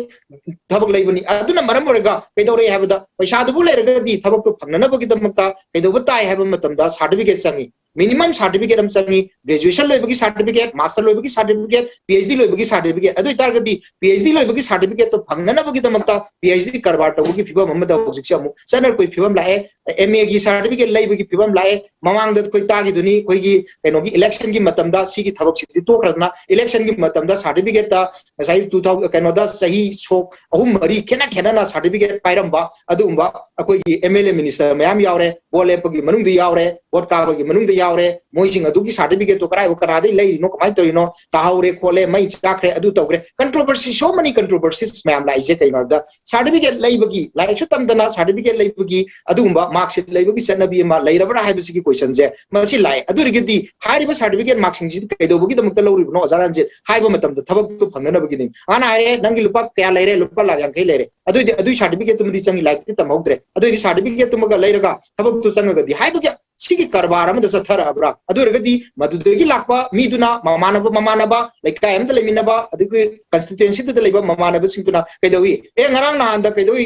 ꯊꯕꯛ ꯂꯩꯕꯅꯤ꯫ ꯑꯗꯨꯅ ꯃꯔꯝ ꯑꯣꯏꯔꯒ ꯀꯩꯗꯧꯔꯛꯑꯦ ꯍꯥꯏꯕꯗ, ꯄꯩꯁꯥꯗꯨꯕꯨ ꯂꯩꯔꯒꯗꯤ ꯊꯕꯛꯇꯨ ꯐꯪꯅꯅꯕꯒꯤꯗꯃꯛꯇ ꯀꯩꯗꯧꯕ ꯇꯥꯏ ꯍꯥꯏꯕ ꯃꯇꯝꯗ ꯁꯥꯔꯇꯤꯐꯤꯀꯦꯠ ꯆꯪꯉꯤ꯫ ꯃꯤꯅꯤꯃꯝ ꯁꯥꯔꯇꯤꯐꯤꯀꯦꯠ ꯑꯃ ꯆꯪꯉꯤ, ꯒ꯭ꯔꯦꯖꯨꯑꯦꯁꯟ ꯂꯣꯏꯕꯒꯤ ꯁꯥꯔꯇꯤꯐꯤꯀꯦꯠ, ꯃꯥꯁꯇꯔ ꯂꯣꯏꯕꯒꯤ ꯁꯥꯔꯇꯤꯐꯤꯀꯦꯠ, ꯄꯤ ꯑꯩꯆ ꯗꯤ ꯂꯣꯏꯕꯒꯤ ꯁꯥꯔꯇꯤꯐꯤꯀꯦꯠ꯫ ꯑꯗꯨ ꯑꯣꯏꯇꯥꯔꯒꯗꯤ ꯄꯤ ꯑꯩꯆ ꯗꯤ ꯂꯣꯏꯕꯒꯤ ꯁꯥꯔꯇꯤꯐꯤꯀꯦꯠꯇꯣ ꯐꯪꯅꯅꯕꯒꯤꯗꯃꯛꯇ ꯄꯤ ꯑꯩꯆ ꯗꯤ ꯀꯔꯕꯥꯔ ꯇꯧꯕꯒꯤ ꯐꯤꯕꯝ ꯑꯃꯗ ꯍꯧꯖꯤꯛꯁꯦ ꯑꯃꯨꯛ ꯆꯠꯅꯔꯛꯄꯒꯤ ꯐꯤꯕꯝ ꯂꯥꯛꯑꯦ꯫ ꯑꯦꯝ ꯑꯦꯒꯤ ꯁꯥꯔꯇꯤꯐꯤꯀꯦꯠ ꯂꯩꯕꯒꯤ ꯐꯤꯕꯝ ꯂꯥꯛꯑꯦ꯫ ꯃꯃꯥꯡꯗ ꯑꯩꯈꯣꯏ ꯇꯥꯈꯤꯗꯨꯅꯤ, ꯑꯩꯈꯣꯏꯒꯤ ꯀꯩꯅꯣꯒꯤ ꯏꯂꯦꯛꯁꯟꯒꯤ ꯃꯇꯝꯗ ꯁꯤꯒꯤ ꯊꯕꯛꯁꯤꯗꯤ ꯇꯣꯛꯈ꯭ꯔꯗꯅ, ꯏꯂꯦꯛꯁꯟꯒꯤ ꯃꯇꯝꯗ ꯁꯥꯔꯇꯤꯐꯤꯀꯦꯠꯇ ꯉꯁꯥꯏ two thousand, ꯀꯩꯅꯣꯗ ꯆꯍꯤ ꯁꯣꯛ ꯑꯍꯨꯝ ꯃꯔꯤ ꯈꯦꯠꯅ ꯈꯦꯠꯅꯅ ꯁꯥꯔꯇꯤꯐꯤꯀꯦꯠ ꯄꯥꯏꯔꯝꯕ ꯑꯗꯨꯒꯨꯝꯕ ꯑꯩꯈꯣꯏꯒꯤ ꯑꯦꯝ ꯑꯦꯜ ꯑꯦ ꯃꯤꯅꯤꯁꯇꯔ ꯃꯌꯥꯝ ꯌꯥꯎꯔꯦ, ꯚꯣꯠ ꯂꯦꯞꯄꯒꯤ ꯃꯅꯨꯡꯗ ꯌꯥꯎꯔꯦ, ꯚꯣꯠ ꯀꯥꯕꯒꯤ ꯃꯅꯨꯡꯗ ꯌꯥꯎꯔꯦ꯫ ꯃꯣꯏꯁꯤꯡ ꯑꯗꯨꯒꯤ ꯁꯥꯔꯇꯤꯐꯤꯀꯦꯠꯇꯣ ꯀꯗꯥꯏ, ꯀꯅꯥꯗꯒꯤ ꯂꯩꯔꯤꯅꯣ, ꯀꯃꯥꯏꯅ ꯇꯧꯔꯤꯅꯣ, ꯇꯥꯍꯧꯔꯦ ꯈꯣꯠꯂꯦ, ꯃꯩ ꯆꯥꯛꯈ꯭ꯔꯦ, ꯑꯗꯨ ꯇꯧꯈ꯭ꯔꯦ꯫ Controversy, so many controversies ꯃꯌꯥꯝ ꯂꯥꯛꯏꯁꯦ ꯀꯩꯅꯣ ꯍꯥꯏꯕꯗ, ꯁꯥꯔꯇꯤꯐꯤꯀꯦꯠ ꯂꯩꯕꯒꯤ, ꯂꯥꯏꯔꯤꯛꯁꯨ ꯇꯝꯗꯅ ꯁꯥꯔꯇꯤꯐꯤꯀꯦꯠ ꯂꯩꯕꯒꯤ ꯑꯗꯨꯒꯨꯝꯕ ꯃꯥꯔꯛꯁꯤꯠ ꯂꯩꯕꯒꯤ ꯆꯠꯅꯕꯤ ꯑꯃ ꯂꯩꯔꯕ꯭ꯔꯥ ꯍꯥꯏꯕꯁꯤꯒꯤ ꯀꯣꯏꯁꯟꯁꯦ ꯃꯁꯤ ꯂꯥꯛꯑꯦ꯫ ꯑꯗꯨ ꯑꯣꯏꯔꯒꯗꯤ ꯍꯥꯏꯔꯤꯕ ꯁꯥꯔꯇꯤꯐꯤꯀꯦꯠ ꯃꯥꯔꯛꯁꯤꯡꯁꯤ ꯀꯩꯗꯧꯕꯒꯤꯗꯃꯛꯇ ꯂꯧꯔꯤꯕꯅꯣ, ꯑꯣꯖꯥ ꯔꯟꯖꯤꯠ, ꯍꯥꯏꯕ ꯃꯇꯝꯗ ꯊꯕꯛꯇꯨ ꯐꯪꯅꯅꯕꯒꯤꯅꯤ꯫ ꯃꯥꯅ ꯍꯥꯏꯔꯦ, "ꯅꯪꯒꯤ ꯂꯨꯄꯥ ꯀꯌꯥ ꯂꯩꯔꯦ?" "ꯂꯨꯄꯥ ꯂꯥꯛ ꯌꯥꯡꯈꯩ ꯂꯩꯔꯦ"꯫ ꯑꯗꯨꯏꯗꯤ ꯑꯗꯨꯏ ꯁꯥꯔꯇꯤꯐꯤꯀꯦꯠꯇꯨꯃꯗꯤ ꯆꯪꯉꯤ, ꯂꯥꯏꯔꯤꯛꯇꯤ ꯇꯝꯍꯧꯗ꯭ꯔꯦ꯫ ꯑꯗꯨꯏꯗꯤ ꯁꯥꯔꯇꯤꯐꯤꯀꯦꯠꯇꯨꯃꯒ ꯂꯩꯔꯒ ꯊꯕꯛꯇꯨ ꯆꯪꯉꯒꯗꯤ ꯍꯥꯏꯕꯒꯤ ꯁꯤꯒꯤ ꯀꯔꯕꯥꯔ ꯑꯃꯗ ꯆꯠꯊꯔꯛꯑꯕ꯭ꯔꯥ? ꯑꯗꯨ ꯑꯣꯏꯔꯒꯗꯤ ꯃꯗꯨꯗꯒꯤ ꯂꯥꯛꯄ ꯃꯤꯗꯨꯅ ꯃꯃꯥꯟꯅꯕ, ꯃꯃꯥꯟꯅꯕ, ꯂꯩꯀꯥꯏ ꯑꯃꯗ ꯂꯩꯃꯤꯟꯅꯕ, ꯑꯗꯒꯤ ꯀꯟꯁꯇꯤꯇ꯭ꯋꯦꯟꯁꯤꯗꯨꯗ ꯂꯩꯕ ꯃꯃꯥꯟꯅꯕꯁꯤꯡꯗꯨꯅ ꯀꯩꯗꯧꯏ? "ꯑꯦ, ꯉꯔꯥꯡ ꯅꯍꯥꯟꯗ ꯀꯩꯗꯧꯏ?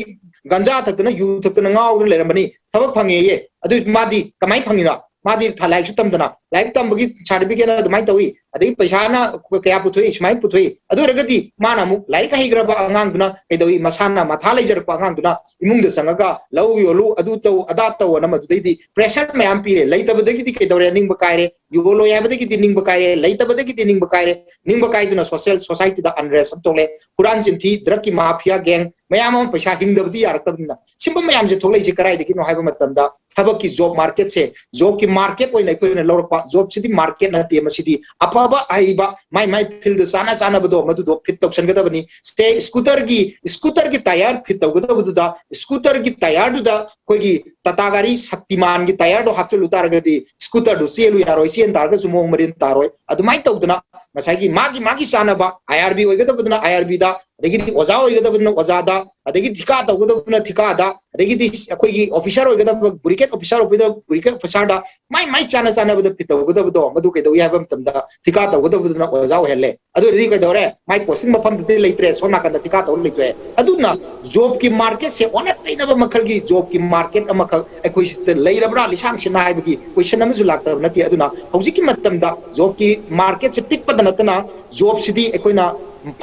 ꯒꯟꯖꯥ ꯊꯛꯇꯅ, ꯌꯨ ꯊꯛꯇꯅ ꯉꯥꯎꯗꯅ ꯂꯩꯔꯝꯕꯅꯤ, ꯊꯕꯛ ꯐꯪꯉꯦꯌꯦ"꯫ ꯑꯗꯨ ꯃꯥꯗꯤ ꯀꯃꯥꯏꯅ ꯐꯪꯉꯤꯅꯣ? ꯃꯥꯗꯤ ꯊ-, ꯂꯥꯏꯔꯤꯛꯁꯨ ꯇꯝꯗꯅ, ꯂꯥꯏꯔꯤꯛ ꯇꯝꯕꯒꯤ ꯁꯥꯔꯇꯤꯐꯤꯀꯦꯠ ꯑꯗꯨꯃꯥꯏꯅ ꯇꯧꯏ, ꯑꯗꯒꯤ ꯄꯩꯁꯥꯅ ꯀꯌꯥ ꯄꯨꯊꯣꯛꯏ, ꯁꯨꯃꯥꯏꯅ ꯄꯨꯊꯣꯛꯏ꯫ ꯑꯗꯨ ꯑꯣꯏꯔꯒꯗꯤ ꯃꯥꯅ ꯑꯃꯨꯛ ꯂꯥꯏꯔꯤꯛ ꯍꯩꯈ꯭ꯔꯕ ꯑꯉꯥꯡꯗꯨꯅ ꯀꯩꯗꯧꯏ? ꯃꯁꯥꯅ ꯃꯊꯥ ꯂꯩꯖꯔꯛꯄ ꯑꯉꯥꯡꯗꯨꯅ ꯏꯃꯨꯡꯗ ꯆꯪꯉꯒ "ꯂꯧ ꯌꯣꯜꯂꯨ, ꯑꯗꯨ ꯇꯧ, ꯑꯗꯥ ꯇꯧ" ꯑꯅ ꯃꯗꯨꯗꯩꯗꯤ ꯄ꯭ꯔꯦꯁꯔ ꯃꯌꯥꯝ ꯄꯤꯔꯦ꯫ ꯂꯩꯇꯕꯗꯒꯤꯗꯤ ꯀꯩꯗꯧꯔꯦ? ꯅꯤꯡꯕ ꯀꯥꯏꯔꯦ꯫ ꯌꯣꯜꯂꯣꯏ ꯍꯥꯏꯕꯗꯒꯤꯗꯤ ꯅꯤꯡꯕ ꯀꯥꯏꯔꯦ, ꯂꯩꯇꯕꯗꯒꯤꯗꯤ ꯅꯤꯡꯕ ꯀꯥꯏꯔꯦ꯫ ꯅꯤꯡꯕ ꯀꯥꯏꯗꯨꯅ ꯁꯣꯁꯤꯌꯦꯜ ꯁꯣꯁꯥꯏꯇꯤꯗ ꯑꯟꯔꯦꯁ ꯑꯃ ꯊꯣꯛꯂꯦ꯫ ꯍꯨꯔꯥꯟ ꯆꯤꯟꯊꯤ, ꯗ꯭ꯔꯒꯀꯤ ꯃꯥꯐꯤꯌꯥ ꯒꯦꯡ ꯃꯌꯥꯝ ꯑꯃ, ꯄꯩꯁꯥ ꯍꯤꯡꯗꯕꯗꯤ ꯌꯥꯔꯛꯇꯕꯅꯤꯅ꯫ ꯁꯤꯒꯨꯝꯕ ꯃꯌꯥꯝꯁꯦ ꯊꯣꯛꯂꯛꯏꯁꯦ ꯀꯗꯥꯏꯗꯒꯤꯅꯣ ꯍꯥꯏꯕ ꯃꯇꯝꯗ, ꯊꯕꯛꯀꯤ ꯖꯣꯕ ꯃꯥꯔꯀꯦꯠꯁꯦ, ꯖꯣꯕꯀꯤ ꯃꯥꯔꯀꯦꯠ ꯑꯣꯏꯅ ꯑꯩꯈꯣꯏꯅ ꯂꯧꯔꯛꯄ꯫ ꯖꯣꯕꯁꯤꯗꯤ ꯃꯥꯔꯀꯦꯠ ꯅꯠꯇꯦ, ꯃꯁꯤꯗꯤ ꯑꯐꯕ ꯑꯍꯩꯕ ꯃꯥꯏ ꯃꯥꯏ ꯐꯤꯜꯗ ꯆꯥꯅ ꯆꯥꯅꯕꯗꯣ ꯃꯗꯨꯗꯣ ꯐꯤꯠ ꯇꯧꯁꯟꯒꯗꯕꯅꯤ꯫ ꯁꯦ ꯁ꯭ꯀꯨꯇꯔꯒꯤ ꯁ꯭ꯀꯨꯇꯔꯒꯤ ꯇꯥꯌꯔ ꯐꯤꯠ ꯇꯧꯒꯗꯕꯗꯨꯗ ꯁ꯭ꯀꯨꯇꯔꯒꯤ ꯇꯥꯌꯔꯗꯨꯗ ꯑꯩꯈꯣꯏꯒꯤ ꯇꯥꯇꯥ ꯒꯥꯔꯤ ꯁꯛꯇꯤꯃꯥꯟꯒꯤ ꯇꯥꯌꯔꯗꯣ ꯍꯥꯞꯆꯤꯜꯂꯨ ꯇꯥꯔꯒꯗꯤ ꯁ꯭ꯀꯨꯇꯔꯗꯨ ꯆꯦꯜꯂꯨ ꯌꯥꯔꯣꯏ, ꯆꯦꯟ ꯇꯥꯔꯒꯁꯨ ꯃꯑꯣꯡ ꯃꯔꯤꯟ ꯇꯥꯔꯣꯏ꯫ ꯑꯗꯨꯃꯥꯏꯅ ꯇꯧꯗꯅ ꯉꯁꯥꯏꯒꯤ ꯃꯥꯒꯤ ꯃꯥꯒꯤ ꯆꯥꯅꯕ, ꯑꯥꯏ ꯑꯥꯔ ꯕꯤ ꯑꯣꯏꯒꯗꯕꯗꯨꯅ ꯑꯥꯏ ꯑꯥꯔ ꯕꯤꯗ, ꯑꯗꯒꯤꯗꯤ ꯑꯣꯖꯥ ꯑꯣꯏꯒꯗꯕꯗꯨꯅ ꯑꯣꯖꯥꯗ, ꯑꯗꯒꯤ ꯊꯤꯀꯥ ꯇꯧꯒꯗꯕꯗꯨꯅ ꯊꯤꯀꯥꯗ, ꯑꯗꯒꯤꯗꯤ ꯑꯩꯈꯣꯏꯒꯤ ꯑꯣꯐꯤꯁꯥꯔ ꯑꯣꯏꯒꯗꯕ ꯕ꯭ꯌꯨꯔꯣꯀ꯭ꯔꯦꯠ ꯑꯣꯐꯤꯁꯥꯔ ꯑꯣꯏꯒꯗꯕ ꯕ꯭ꯌꯨꯔꯣꯀ꯭ꯔꯦꯠ ꯑꯣꯐꯤꯁꯥꯔꯗ, ꯃꯥꯏ ꯃꯥꯏ ꯆꯥꯅ ꯆꯥꯅꯕꯗ ꯐꯤꯠ ꯇꯧꯒꯗꯕꯗꯣ ꯃꯗꯨ ꯀꯩꯗꯧꯏ ꯍꯥꯏꯕ ꯃꯇꯝꯗ ꯊꯤꯀꯥ ꯇꯧꯒꯗꯕꯗꯨꯅ ꯑꯣꯖꯥ ꯑꯣꯏꯍꯜꯂꯦ꯫ ꯑꯗꯨ ꯑꯣꯏꯔꯗꯤ ꯀꯩꯗꯧꯔꯦ? ꯃꯥꯏ ꯄꯣꯁꯇꯤꯡ ꯃꯐꯝꯗꯨꯗꯤ ꯂꯩꯇ꯭ꯔꯦ, ꯁꯣꯝ ꯅꯥꯀꯟꯗ ꯊꯤꯀꯥ ꯇꯧꯔ ꯂꯩꯊꯣꯛꯑꯦ꯫ ꯑꯗꯨꯅ ꯖꯣꯕꯀꯤ ꯃꯥꯔꯀꯦꯠꯁꯦ ꯑꯣꯟꯅ ꯇꯩꯅꯕ ꯃꯈꯜꯒꯤ ꯖꯣꯕꯀꯤ ꯃꯥꯔꯀꯦꯠ ꯑꯃꯈꯛ ꯑꯩꯈꯣꯏ ꯁꯤꯗ ꯂꯩꯔꯕ꯭ꯔꯥ ꯂꯤꯁꯥꯡ ꯁꯤꯠꯅ ꯍꯥꯏꯕꯒꯤ ꯀꯣꯏꯁꯟ ꯑꯃꯁꯨ ꯂꯥꯛꯇꯕ ꯅꯠꯇꯦ꯫ ꯑꯗꯨꯅ ꯍꯧꯖꯤꯛꯀꯤ ꯃꯇꯝꯗ ꯖꯣꯕꯀꯤ ꯃꯥꯔꯀꯦꯠꯁꯦ ꯄꯤꯛꯄꯗ ꯅꯠꯇꯅ ꯖꯣꯕꯁꯤꯗꯤ ꯑꯩꯈꯣꯏꯅ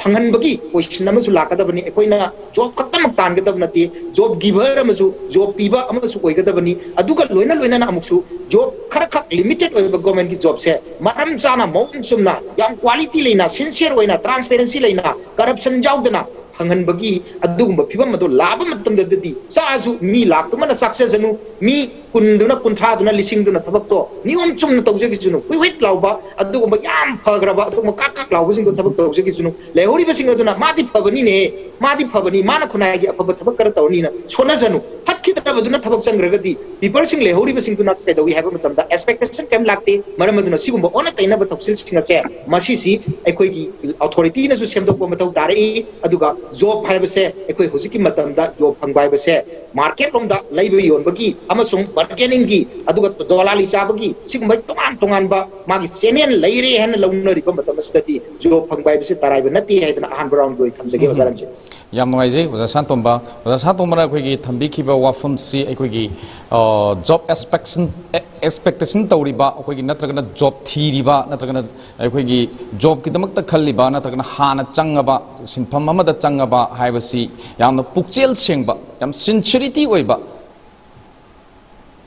ꯐꯪꯍꯟꯕꯒꯤ ꯀꯣꯏꯁꯟ ꯑꯃꯁꯨ ꯂꯥꯛꯀꯗꯕꯅꯤ꯫ ꯑꯩꯈꯣꯏꯅ ꯖꯣꯕ ꯈꯛꯇꯃꯛ ꯇꯥꯟꯒꯗꯕ ꯅꯠꯇꯦ, ꯖꯣꯕ ꯒꯤꯚꯔ ꯑꯃꯁꯨ, ꯖꯣꯕ ꯄꯤꯕ ꯑꯃꯁꯨ ꯑꯣꯏꯒꯗꯕꯅꯤ꯫ ꯑꯗꯨꯒ ꯂꯣꯏꯅ ꯂꯣꯏꯅꯅ ꯑꯃꯨꯛꯁꯨ ꯖꯣꯕ ꯈꯔꯈꯛ ꯂꯤꯃꯤꯇꯦꯠ ꯑꯣꯏꯕ ꯒꯣꯔꯃꯦꯟꯒꯤ ꯖꯣꯕꯁꯦ ꯃꯔꯝ ꯆꯥꯅ, ꯃꯑꯣꯡ ꯆꯨꯝꯅ, ꯌꯥꯝ ꯀ꯭ꯋꯥꯂꯤꯇꯤ ꯂꯩꯅ, ꯁꯤꯟꯁꯤꯌꯔ ꯑꯣꯏꯅ, ꯇ꯭ꯔꯥꯟꯁꯄꯦꯔꯦꯟꯁꯤ ꯂꯩꯅ, ꯀꯔꯞꯁꯟ ꯌꯥꯎꯗꯅ ꯐꯪꯍꯟꯕꯒꯤ ꯑꯗꯨꯒꯨꯝꯕ ꯐꯤꯕꯝ ꯑꯗꯨ ꯂꯥꯛꯄ ꯃꯇꯝꯗꯗꯤ ꯆꯥꯁꯨ ꯃꯤ ꯂꯥꯛꯇꯨꯃꯅ ꯆꯥꯛꯆꯁꯅꯨ, ꯃꯤ ꯀꯨꯟꯗꯨꯅ, ꯀꯨꯟꯊ꯭ꯔꯥꯗꯨꯅ, ꯂꯤꯁꯤꯡꯗꯨꯅ ꯊꯕꯛꯇꯣ ꯅꯤꯌꯣꯝ ꯆꯨꯝꯅ ꯇꯧꯖꯈꯤꯁꯅꯨ꯫ ꯍꯨꯏ ꯍꯨꯏꯠ ꯂꯥꯎꯕ ꯑꯗꯨꯒꯨꯝꯕ ꯌꯥꯝ ꯐꯈ꯭ꯔꯕ ꯑꯗꯨꯒꯨꯝꯕ ꯀꯥꯛ ꯀꯥꯛ ꯂꯥꯎꯕꯁꯤꯡꯗꯣ ꯊꯕꯛ ꯇꯧꯖꯈꯤꯁꯅꯨ꯫ ꯂꯩꯍꯧꯔꯤꯕꯁꯤꯡ ꯑꯗꯨꯅ ꯃꯥꯗꯤ ꯐꯕꯅꯤꯅꯦ, ꯃꯥꯗꯤ ꯐꯕꯅꯤ, ꯃꯥꯅ ꯈꯨꯟꯅꯥꯏꯒꯤ ꯑꯐꯕ ꯊꯕꯛ ꯈꯔ ꯇꯧꯔꯅꯤꯅ ꯁꯣꯟꯅꯖꯅꯨ꯫ ꯐꯠꯈꯤꯗ꯭ꯔꯕꯗꯨꯅ ꯊꯕꯛ ꯆꯪꯈ꯭ꯔꯒꯗꯤ ꯄꯤꯄꯜꯁꯤꯡ ꯂꯩꯍꯧꯔꯤꯕꯁꯤꯡꯗꯨꯅ ꯀꯩꯗꯧꯏ ꯍꯥꯏꯕ ꯃꯇꯝꯗ ꯑꯦꯛꯁꯄꯦꯛꯇꯦꯁꯟ ꯀꯩꯝ ꯂꯥꯛꯇꯦ꯫ ꯃꯔꯝ ꯑꯗꯨꯅ ꯁꯤꯒꯨꯝꯕ ꯑꯣꯟꯅ ꯇꯩꯅꯕ ꯊꯧꯁꯤꯜꯁꯤꯡ ꯑꯁꯦ ꯃꯁꯤꯁꯤ ꯑꯩꯈꯣꯏꯒꯤ ꯑꯣꯊꯣꯔꯤꯇꯤꯅꯁꯨ ꯁꯦꯝꯗꯣꯛꯄ ꯃꯊꯧ ꯇꯥꯔꯛꯏ꯫ ꯑꯗꯨꯒ ꯖꯣꯕ ꯍꯥꯏꯕꯁꯦ ꯑꯩꯈꯣꯏ ꯍꯧꯖꯤꯛꯀꯤ ꯃꯇꯝꯗ ꯖꯣꯕ ꯐꯪꯕ ꯍꯥꯏꯕꯁꯦ ꯃꯥꯔꯀꯦꯠ ꯂꯣꯝꯗ ꯂꯩꯕ ꯌꯣꯟꯕꯒꯤ ꯑꯃꯁꯨꯡ ꯕꯥꯔꯒꯦꯅꯤꯡꯒꯤ, ꯑꯗꯨꯒ ꯗꯣꯂꯥꯂꯤ ꯆꯥꯕꯒꯤ ꯁꯤꯒꯨꯝꯕ ꯇꯣꯉꯥꯟ ꯇꯣꯉꯥꯟꯕ ꯃꯥꯒꯤ ꯆꯦꯅꯦꯜ ꯂꯩꯔꯦ ꯍꯥꯏꯅ ꯂꯧꯅꯔꯤꯕ ꯃꯇꯝ ꯑꯁꯤꯗꯗꯤ ꯖꯣꯕ ꯐꯪꯕ ꯍꯥꯏꯕꯁꯤ ꯇꯔꯥꯏꯕ ꯅꯠꯇꯦ ꯍꯥꯏꯗꯅ ꯑꯍꯥꯟꯕ ꯔꯥꯎꯟꯒꯤ ꯑꯣꯏꯅ ꯊꯝꯖꯒꯦ, ꯑꯣꯖꯥ ꯔꯟꯖꯤꯠ꯫ ꯌꯥꯝ ꯅꯨꯡꯉꯥꯏꯖꯩ ꯑꯣꯖꯥ ꯁꯥꯟꯇꯣꯝꯕ꯫ ꯑꯣꯖꯥ ꯁꯥꯟꯇꯣꯝꯕꯅ ꯑꯩꯈꯣꯏꯒꯤ ꯊꯝꯕꯤꯈꯤꯕ ꯋꯥꯐꯝꯁꯤ ꯑꯩꯈꯣꯏꯒꯤ ꯖꯣꯕ ꯑꯦꯛꯁꯄꯦꯛꯁꯟ ꯑꯦꯛꯁꯄꯦꯛꯇꯦꯁꯟ ꯇꯧꯔꯤꯕ ꯑꯩꯈꯣꯏꯒꯤ, ꯅꯠꯇ꯭ꯔꯒꯅ ꯖꯣꯕ ꯊꯤꯔꯤꯕ, ꯅꯠꯇ꯭ꯔꯒꯅ ꯑꯩꯈꯣꯏꯒꯤ ꯖꯣꯕꯀꯤꯗꯃꯛꯇ ꯈꯜꯂꯤꯕ, ꯅꯠꯇ꯭ꯔꯒꯅ ꯍꯥꯟꯅ ꯆꯪꯉꯕ, ꯁꯤꯟꯐꯝ ꯑꯃꯗ ꯆꯪꯉꯕ ꯍꯥꯏꯕꯁꯤ ꯌꯥꯝꯅ ꯄꯨꯛꯆꯦꯜ ꯁꯦꯡꯕ, ꯌꯥꯝ ꯁꯤꯟꯁꯤꯌꯔꯤꯇꯤ ꯑꯣꯏꯕ,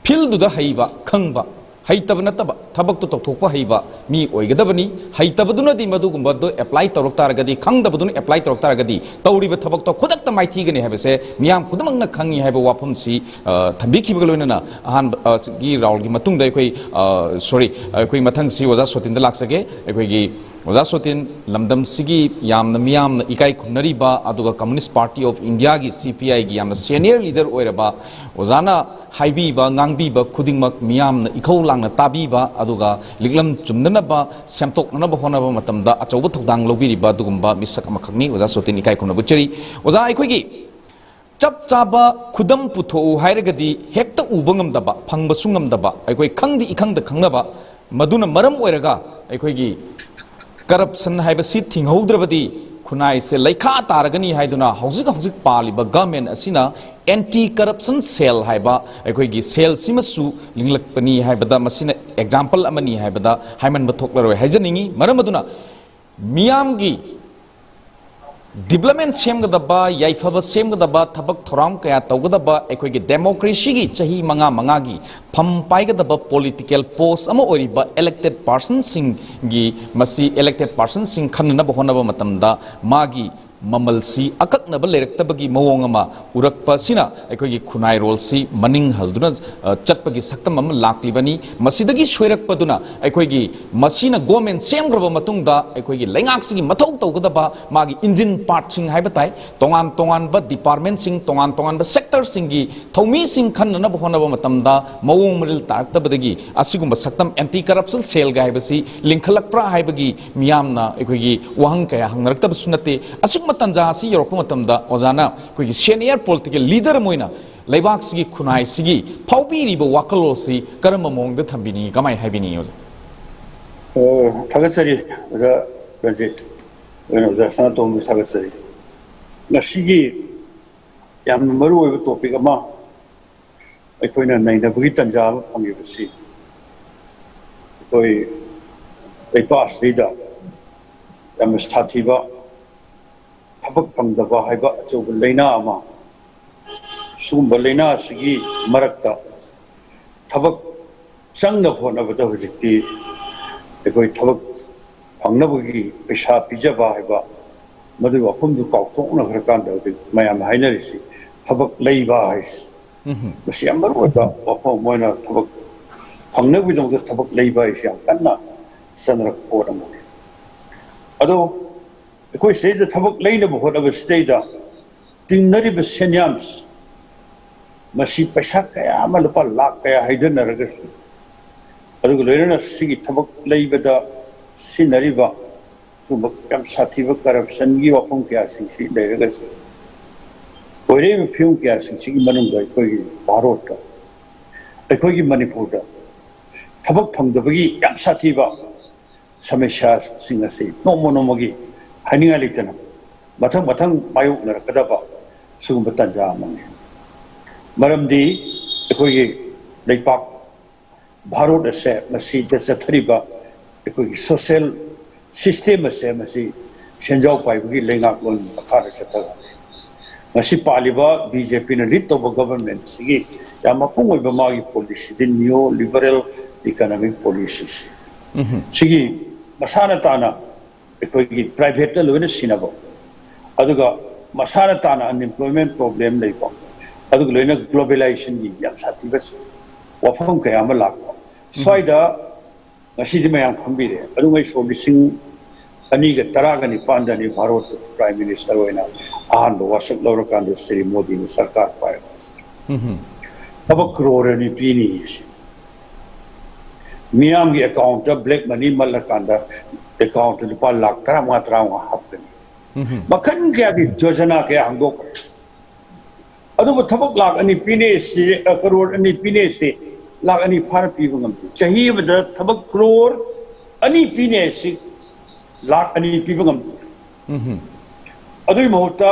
ꯐꯤꯜꯗꯨꯗ ꯍꯩꯕ, ꯈꯪꯕ ꯍꯩꯇꯕ ꯅꯠꯇꯕ, ꯊꯕꯛꯇꯨ ꯇꯧꯊꯣꯛꯄ ꯍꯩꯕ ꯃꯤ ꯑꯣꯏꯒꯗꯕꯅꯤ꯫ ꯍꯩꯇꯕꯗꯨꯅꯗꯤ ꯃꯗꯨꯒꯨꯝꯕꯗꯨ ꯑꯦꯄ꯭ꯂꯥꯏ ꯇꯧꯔꯛ ꯇꯥꯔꯒꯗꯤ, ꯈꯪꯗꯕꯗꯨꯅ ꯑꯦꯄ꯭ꯂꯥꯏ ꯇꯧꯔꯛ ꯇꯥꯔꯒꯗꯤ, ꯇꯧꯔꯤꯕ ꯊꯕꯛꯇꯣ ꯈꯨꯗꯛꯇ ꯃꯥꯏꯊꯤꯒꯅꯤ ꯍꯥꯏꯕꯁꯦ ꯃꯤꯌꯥꯝ ꯈꯨꯗꯤꯡꯃꯛꯅ ꯈꯪꯉꯤ ꯍꯥꯏꯕ ꯋꯥꯐꯝꯁꯤ, ꯑ, ꯊꯝꯕꯤꯈꯤꯕꯒ ꯂꯣꯏꯅꯅ ꯑꯍꯥꯟꯕ, ꯑ, ꯒꯤ ꯔꯥꯎꯟꯒꯤ ꯃꯇꯨꯡꯗ ꯑꯩꯈꯣꯏ, ꯑ, ꯁꯣꯔꯤ, ꯑꯩꯈꯣꯏ ꯃꯊꯪꯁꯤ ꯑꯣꯖꯥ ꯁꯣꯇꯤꯟꯗ ꯂꯥꯛꯆꯒꯦ꯫ ꯑꯩꯈꯣꯏꯒꯤ ꯑꯣꯖꯥ ꯁꯣꯇꯤꯟ, ꯂꯝꯗꯝꯁꯤꯒꯤ ꯌꯥꯝꯅ ꯃꯤꯌꯥꯝꯅ ꯏꯀꯥꯏ ꯈꯨꯝꯅꯔꯤꯕ, ꯑꯗꯨꯒ Communist Party of Indiaꯒꯤ, C P Iꯒꯤ ꯌꯥꯝꯅ ꯁꯦꯅꯤꯌꯔ ꯂꯤꯗꯔ ꯑꯣꯏꯔꯕ, ꯑꯣꯖꯥꯅ ꯍꯥꯏꯕꯤꯕ, ꯉꯥꯡꯕꯤꯕ ꯈꯨꯗꯤꯡꯃꯛ ꯃꯤꯌꯥꯝꯅ ꯏꯈꯧ ꯂꯥꯡꯅ ꯇꯥꯕꯤꯕ, ꯑꯗꯨꯒ ꯂꯤꯛꯂꯝ ꯆꯨꯝꯅꯅꯕ, ꯁꯦꯝꯗꯣꯛꯅꯅꯕ ꯍꯣꯠꯅꯕ ꯃꯇꯝꯗ ꯑꯆꯧꯕ ꯊꯧꯗꯥꯡ ꯂꯧꯕꯤꯔꯤꯕ ꯑꯗꯨꯒꯨꯝꯕ ꯃꯤꯁꯛ ꯑꯃꯈꯛꯅꯤ꯫ ꯑꯣꯖꯥ ꯁꯣꯇꯤꯟ, ꯏꯀꯥꯏ ꯈꯨꯝꯅꯕ ꯎꯠꯆꯔꯤ꯫ ꯑꯣꯖꯥ, ꯑꯩꯈꯣꯏꯒꯤ ꯆꯞ ꯆꯥꯕ ꯈꯨꯗꯝ ꯄꯨꯊꯣꯛꯎ ꯍꯥꯏꯔꯒꯗꯤ ꯍꯦꯛꯇ ꯎꯕ ꯉꯝꯗꯕ, ꯐꯪꯕꯁꯨ ꯉꯝꯗꯕ, ꯑꯩꯈꯣꯏ ꯈꯪꯗꯤ ꯏꯈꯪꯗ ꯈꯪꯅꯕ, ꯃꯗꯨꯅ ꯃꯔꯝ ꯑꯣꯏꯔꯒ ꯑꯩꯈꯣꯏꯒꯤ ꯀꯔꯞꯁꯟ ꯍꯥꯏꯕꯁꯤ ꯊꯤꯡꯍꯧꯗ꯭ꯔꯕꯗꯤ ꯈꯨꯟꯅꯥꯏꯁꯦ ꯂꯩꯈꯥ ꯇꯥꯔꯒꯅꯤ ꯍꯥꯏꯗꯨꯅ ꯍꯧꯖꯤꯛ ꯍꯧꯖꯤꯛ ꯄꯥꯜꯂꯤꯕ ꯒꯚꯔꯟꯃꯦꯟ ꯑꯁꯤꯅ ꯑꯦꯟꯇꯤ ꯀꯔꯞꯁꯟ ꯁꯦꯜ ꯍꯥꯏꯕ ꯑꯩꯈꯣꯏꯒꯤ ꯁꯦꯜꯁꯤꯃꯁꯨ ꯂꯤꯡꯂꯛꯄꯅꯤ ꯍꯥꯏꯕꯗ, ꯃꯁꯤꯅ ꯑꯦꯛꯖꯥꯝꯄꯜ ꯑꯃꯅꯤ ꯍꯥꯏꯕꯗ ꯍꯥꯏꯃꯟꯕ ꯊꯣꯛꯂꯔꯣꯏ ꯍꯥꯏꯖꯅꯤꯡꯏ꯫ ꯃꯔꯝ ꯑꯗꯨꯅ ꯃꯤꯌꯥꯝꯒꯤ ꯗꯤꯕ꯭ꯂꯞꯃꯦꯟ ꯁꯦꯝꯒꯗꯕ, ꯌꯥꯏꯐꯕ ꯁꯦꯝꯒꯗꯕ ꯊꯕꯛ ꯊꯧꯔꯝ ꯀꯌꯥ ꯇꯧꯒꯗꯕ, ꯑꯩꯈꯣꯏꯒꯤ ꯗꯦꯃꯣꯀ꯭ꯔꯦꯁꯤꯒꯤ ꯆꯍꯤ ꯃꯉꯥ ꯃꯉꯥꯒꯤ ꯐꯝ ꯄꯥꯏꯒꯗꯕ ꯄꯣꯂꯤꯇꯤꯀꯦꯜ ꯄꯣꯁ ꯑꯃ ꯑꯣꯏꯔꯤꯕ ꯏꯂꯦꯛꯇꯦꯠ ꯄꯥꯔꯁꯟꯁꯤꯡꯒꯤ, ꯃꯁꯤ ꯏꯂꯦꯛꯇꯦꯠ ꯄꯥꯔꯁꯟꯁꯤꯡ ꯈꯟꯅꯅꯕ ꯍꯣꯠꯅꯕ ꯃꯇꯝꯗ ꯃꯥꯒꯤ ꯃꯃꯜꯁꯤ ꯑꯀꯛꯅꯕ ꯂꯩꯔꯛꯇꯕꯒꯤ ꯃꯑꯣꯡ ꯑꯃ ꯎꯔꯛꯄ ꯑꯁꯤꯅ ꯑꯩꯈꯣꯏꯒꯤ ꯈꯨꯟꯅꯥꯏꯔꯣꯜꯁꯤ ꯃꯅꯤꯡ ꯍꯜꯗꯨꯅ, ꯑ, ꯆꯠꯄꯒꯤ ꯁꯛꯇꯝ ꯑꯃ ꯂꯥꯛꯂꯤꯕꯅꯤ꯫ ꯃꯁꯤꯗꯒꯤ ꯁꯣꯏꯔꯛꯄꯗꯨꯅ ꯑꯩꯈꯣꯏꯒꯤ ꯃꯁꯤꯅ ꯒꯣꯔꯃꯦꯟ ꯁꯦꯝꯈ꯭ꯔꯕ ꯃꯇꯨꯡꯗ ꯑꯩꯈꯣꯏꯒꯤ ꯂꯩꯉꯥꯛꯁꯤꯒꯤ ꯃꯊꯧ ꯇꯧꯒꯗꯕ ꯃꯥꯒꯤ ꯏꯟꯖꯤꯟ ꯄꯥꯔꯠꯁꯤꯡ ꯍꯥꯏꯕ ꯇꯥꯏ, ꯇꯣꯉꯥꯟ ꯇꯣꯉꯥꯟꯕ ꯗꯤꯄꯥꯔꯠꯃꯦꯟꯁꯤꯡ, ꯇꯣꯉꯥꯟ ꯇꯣꯉꯥꯟꯕ ꯁꯦꯛꯇꯔꯁꯤꯡꯒꯤ ꯊꯧꯃꯤꯁꯤꯡ ꯈꯟꯅꯅꯕ ꯍꯣꯠꯅꯕ ꯃꯇꯝꯗ ꯃꯑꯣꯡ ꯃꯔꯤꯜ ꯇꯥꯔꯛꯇꯕꯗꯒꯤ ꯑꯁꯤꯒꯨꯝꯕ ꯁꯛꯇꯝ ꯑꯦꯟꯇꯤ ꯀꯔꯞꯁꯟ ꯁꯦꯜꯒ ꯍꯥꯏꯕꯁꯤ ꯂꯤꯡꯈꯠꯂꯛꯄ꯭ꯔꯥ ꯍꯥꯏꯕꯒꯤ ꯃꯤꯌꯥꯝꯅ ꯑꯩꯈꯣꯏꯒꯤ ꯋꯥꯍꯪ ꯀꯌꯥ ꯍꯪꯅꯔꯛꯇꯕꯁꯨ ꯅꯠꯇꯦ꯫ ꯑꯁꯤꯒꯨꯝꯕ ꯇꯥꯟꯖꯥ ꯑꯁꯤ ꯌꯧꯔꯛꯄ ꯃꯇꯝꯗ ꯑꯣꯖꯥꯅ ꯑꯩꯈꯣꯏꯒꯤ ꯁꯦꯅꯤꯌꯔ ꯄꯣꯂꯤꯇꯤꯀꯦꯜ ꯂꯤꯗꯔ ꯑꯃ ꯑꯣꯏꯅ ꯂꯩꯕꯥꯛꯁꯤꯒꯤ ꯈꯨꯟꯅꯥꯏꯁꯤꯒꯤ ꯐꯥꯎꯕꯤꯔꯤꯕ ꯋꯥꯈꯜꯂꯣꯟꯁꯤ ꯀꯔꯝꯕ ꯃꯑꯣꯡꯗ ꯊꯝꯕꯤꯅꯤꯡꯉꯤ, ꯀꯃꯥꯏꯅ ꯍꯥꯏꯕꯤꯅꯤꯡꯉꯤ ꯑꯣꯖꯥ? ꯑꯣ, ꯊꯥꯒꯠꯆꯔꯤ ꯑꯣꯖꯥ ꯔꯟꯖꯤꯠ, ꯑꯗꯨꯅ ꯑꯣꯖꯥ ꯁꯅꯥꯇꯣꯝꯕꯁꯨ ꯊꯥꯒꯠꯆꯔꯤ꯫ ꯉꯁꯤꯒꯤ ꯌꯥꯝꯅ ꯃꯔꯨ ꯑꯣꯏꯕ ꯇꯣꯄꯤꯛ ꯑꯃ ꯑꯩꯈꯣꯏꯅ ꯅꯩꯅꯕꯒꯤ ꯇꯥꯟꯖꯥ ꯑꯃ ꯐꯪꯉꯤꯕꯁꯤ ꯑꯩꯈꯣꯏ ꯂꯩꯄꯥꯛ ꯑꯁꯤꯗ ꯌꯥꯝꯅ ꯁꯥꯊꯤꯕ ꯊꯕꯛ ꯐꯪꯗꯕ ꯍꯥꯏꯕ ꯑꯆꯧꯕ ꯂꯥꯏꯅꯥ ꯑꯃ, ꯁꯤꯒꯨꯝꯕ ꯂꯥꯏꯅꯥ ꯑꯁꯤꯒꯤ ꯃꯔꯛꯇ ꯊꯕꯛ ꯆꯪꯅꯕ ꯍꯣꯠꯅꯕꯗ ꯍꯧꯖꯤꯛꯇꯤ ꯑꯩꯈꯣꯏ ꯊꯕꯛ ꯐꯪꯅꯕꯒꯤ ꯄꯩꯁꯥ ꯄꯤꯖꯕ ꯍꯥꯏꯕ ꯃꯗꯨꯒꯤ ꯋꯥꯐꯝꯗꯨ ꯀꯥꯎꯊꯣꯛꯅꯈ꯭ꯔꯀꯥꯟꯗ ꯍꯧꯖꯤꯛ ꯃꯌꯥꯝꯅ ꯍꯥꯏꯅꯔꯤꯁꯤ ꯊꯕꯛ ꯂꯩꯕ ꯍꯥꯏꯁꯤ꯫ ꯃꯁꯤ ꯌꯥꯝ ꯃꯔꯨ ꯑꯣꯏꯕ ꯋꯥꯐꯝ ꯑꯃ ꯑꯣꯏꯅ ꯊꯕꯛ ꯐꯪꯅꯕꯒꯤꯗꯃꯛꯇ ꯊꯕꯛ ꯂꯩꯕ ꯍꯥꯏꯁꯤ ꯌꯥꯝ ꯀꯟꯅ ꯆꯠꯅꯔꯛꯄ ꯄꯣꯠ ꯑꯃꯅꯤ꯫ ꯑꯗꯣ ꯑꯩꯈꯣꯏ ꯁꯤꯗꯩꯗ ꯊꯕꯛ ꯂꯩꯅꯕ ꯍꯣꯠꯅꯕꯁꯤꯗꯩꯗ ꯇꯤꯡꯅꯔꯤꯕ ꯁꯦꯟꯌꯥꯝꯁꯤ, ꯃꯁꯤ ꯄꯩꯁꯥ ꯀꯌꯥ ꯑꯃ, ꯂꯨꯄꯥ ꯂꯥꯈ ꯀꯌꯥ ꯍꯩꯊꯅꯔꯒꯁꯨ, ꯑꯗꯨꯒ ꯂꯣꯏꯅꯅ ꯁꯤꯒꯤ ꯊꯕꯛ ꯂꯩꯕꯗ ꯁꯤꯖꯤꯟꯅꯔꯤꯕ ꯁꯨꯝꯕ ꯌꯥꯝ ꯁꯥꯊꯤꯕ ꯀꯔꯞꯁꯟꯒꯤ ꯋꯥꯐꯝ ꯀꯌꯥꯁꯤꯡꯁꯤ ꯂꯩꯔꯒꯁꯨ, ꯑꯣꯏꯔꯛꯏꯕ ꯐꯤꯕꯝ ꯀꯌꯥꯁꯤꯡꯁꯤꯒꯤ ꯃꯅꯨꯡꯗ ꯑꯩꯈꯣꯏꯒꯤ ꯚꯥꯔꯣꯠꯇ, ꯑꯩꯈꯣꯏꯒꯤ ꯃꯅꯤꯄꯨꯔꯗ ꯊꯕꯛ ꯐꯪꯗꯕꯒꯤ ꯌꯥꯝ ꯁꯥꯊꯤꯕ ꯁꯃꯁ꯭ꯌꯥꯁꯤꯡ ꯑꯁꯤ ꯅꯣꯡꯃ ꯅꯣꯡꯃꯒꯤ ꯍꯥꯏꯅꯤꯡꯉꯥꯏ ꯂꯩꯇꯅ ꯃꯊꯪ ꯃꯊꯪ ꯃꯥꯌꯣꯛꯅꯔꯛꯀꯗꯕ ꯁꯤꯒꯨꯝꯕ ꯇꯥꯟꯖꯥ ꯑꯃꯅꯤ꯫ ꯃꯔꯝꯗꯤ ꯑꯩꯈꯣꯏꯒꯤ ꯂꯩꯄꯥꯛ ꯚꯥꯔꯣꯠ ꯑꯁꯦ, ꯃꯁꯤꯗ ꯆꯠꯊꯔꯤꯕ ꯑꯩꯈꯣꯏꯒꯤ ꯁꯣꯁꯤꯌꯦꯜ ꯁꯤꯁꯇꯦꯝ ꯑꯁꯦ, ꯃꯁꯤ ꯁꯦꯟꯖꯥꯎ ꯄꯥꯏꯕꯒꯤ ꯂꯩꯉꯥꯛꯂꯣꯟ ꯃꯈꯥꯗ ꯆꯠꯊꯕꯅꯤ꯫ ꯉꯁꯤ ꯄꯥꯜꯂꯤꯕ ꯕꯤ ꯖꯦ ꯄꯤꯅ ꯂꯤꯗ ꯇꯧꯕ ꯒꯚꯔꯟꯃꯦꯟꯠꯁꯤꯒꯤ ꯌꯥꯝ ꯃꯄꯨꯡ ꯑꯣꯏꯕ ꯃꯥꯒꯤ ꯄꯣꯂꯤꯁꯤꯗꯤ ꯅꯤꯌꯣ ꯂꯤꯕꯔꯦꯜ ꯏꯀꯣꯅꯣꯃꯤꯛ ꯄꯣꯂꯤꯁꯤꯁꯤ꯫ ꯁꯤꯒꯤ ꯃꯁꯥꯅ ꯇꯥꯅ ꯑꯩꯈꯣꯏꯒꯤ ꯄ꯭ꯔꯥꯏꯚꯦꯠꯇ ꯂꯣꯏꯅ ꯁꯤꯟꯅꯕ, ꯑꯗꯨꯒ ꯃꯁꯥꯅ ꯇꯥꯅ ꯑꯟꯑꯦꯝꯄ꯭ꯂꯣꯏꯃꯦꯟꯠ ꯄ꯭ꯔꯣꯕ꯭ꯂꯦꯝ ꯂꯩꯕ, ꯑꯗꯨꯒ ꯂꯣꯏꯅ ꯒ꯭ꯂꯣꯕꯦꯂꯥꯏꯖꯦꯁꯟꯒꯤ ꯌꯥꯝ ꯁꯥꯊꯤꯕ ꯋꯥꯐꯝ ꯀꯌꯥ ꯑꯃ ꯂꯥꯛꯄ꯫ ꯁ꯭ꯋꯥꯏꯗ ꯉꯁꯤꯗꯤ ꯃꯌꯥꯝ ꯈꯪꯕꯤꯔꯦ꯫ ꯑꯗꯨꯉꯩ ꯁꯣꯛ ꯂꯤꯁꯤꯡ ꯑꯅꯤꯒ ꯇꯔꯥꯒ ꯅꯤꯄꯥꯟꯗꯅꯤ ꯚꯥꯔꯠꯀꯤ ꯄ꯭ꯔꯥꯏꯝ ꯃꯤꯅꯤꯁꯇꯔ ꯑꯣꯏꯅ ꯑꯍꯥꯟꯕ ꯋꯥꯁꯛ ꯂꯧꯔꯀꯥꯟꯗ ꯁ꯭ꯔꯤ ꯃꯣꯗꯤꯅ ꯁꯔꯀꯥꯔ ꯄꯥꯏꯔꯛꯄꯁꯦ꯫ ꯊꯕꯛ ꯀ꯭ꯔꯣꯔ ꯑꯅꯤ ꯄꯤꯅꯤ ꯁꯤ꯫ ꯃꯤꯌꯥꯝꯒꯤ ꯑꯦꯀꯥꯎꯟꯠꯇ ꯕ꯭ꯂꯦꯛ ꯃꯅꯤ ꯃꯜꯂꯀꯥꯟꯗ ꯑꯦꯀꯥꯎꯟꯠꯇ ꯂꯨꯄꯥ ꯂꯥꯈ ꯇꯔꯥꯃꯉꯥ, ꯇꯔꯥꯃꯉꯥ ꯍꯥꯞꯀꯅꯤ꯫ ꯃꯈꯜ ꯀꯌꯥꯒꯤ ꯌꯣꯖꯅꯥ ꯀꯌꯥ ꯍꯥꯡꯗꯣꯛꯈ꯭ꯔꯦ꯫ ꯑꯗꯨꯕꯨ ꯊꯕꯛ ꯂꯥꯈ ꯑꯅꯤ ꯄꯤꯅꯦ ꯁꯤ, ꯑ, ꯀꯔꯣꯔ ꯑꯅꯤ ꯄꯤꯅꯦ ꯁꯤ ꯂꯥꯈ ꯑꯅꯤ ꯐꯥꯅ ꯄꯤꯕ ꯉꯝꯗꯦ꯫ ꯆꯍꯤ ꯑꯃꯗ ꯊꯕꯛ ꯀꯔꯣꯔ ꯑꯅꯤ ꯄꯤꯅꯦ ꯁꯤ ꯂꯥꯈ ꯑꯅꯤ ꯄꯤꯕ ꯉꯝꯗꯦ꯫ ꯑꯗꯨꯒꯤ ꯃꯍꯨꯠꯇ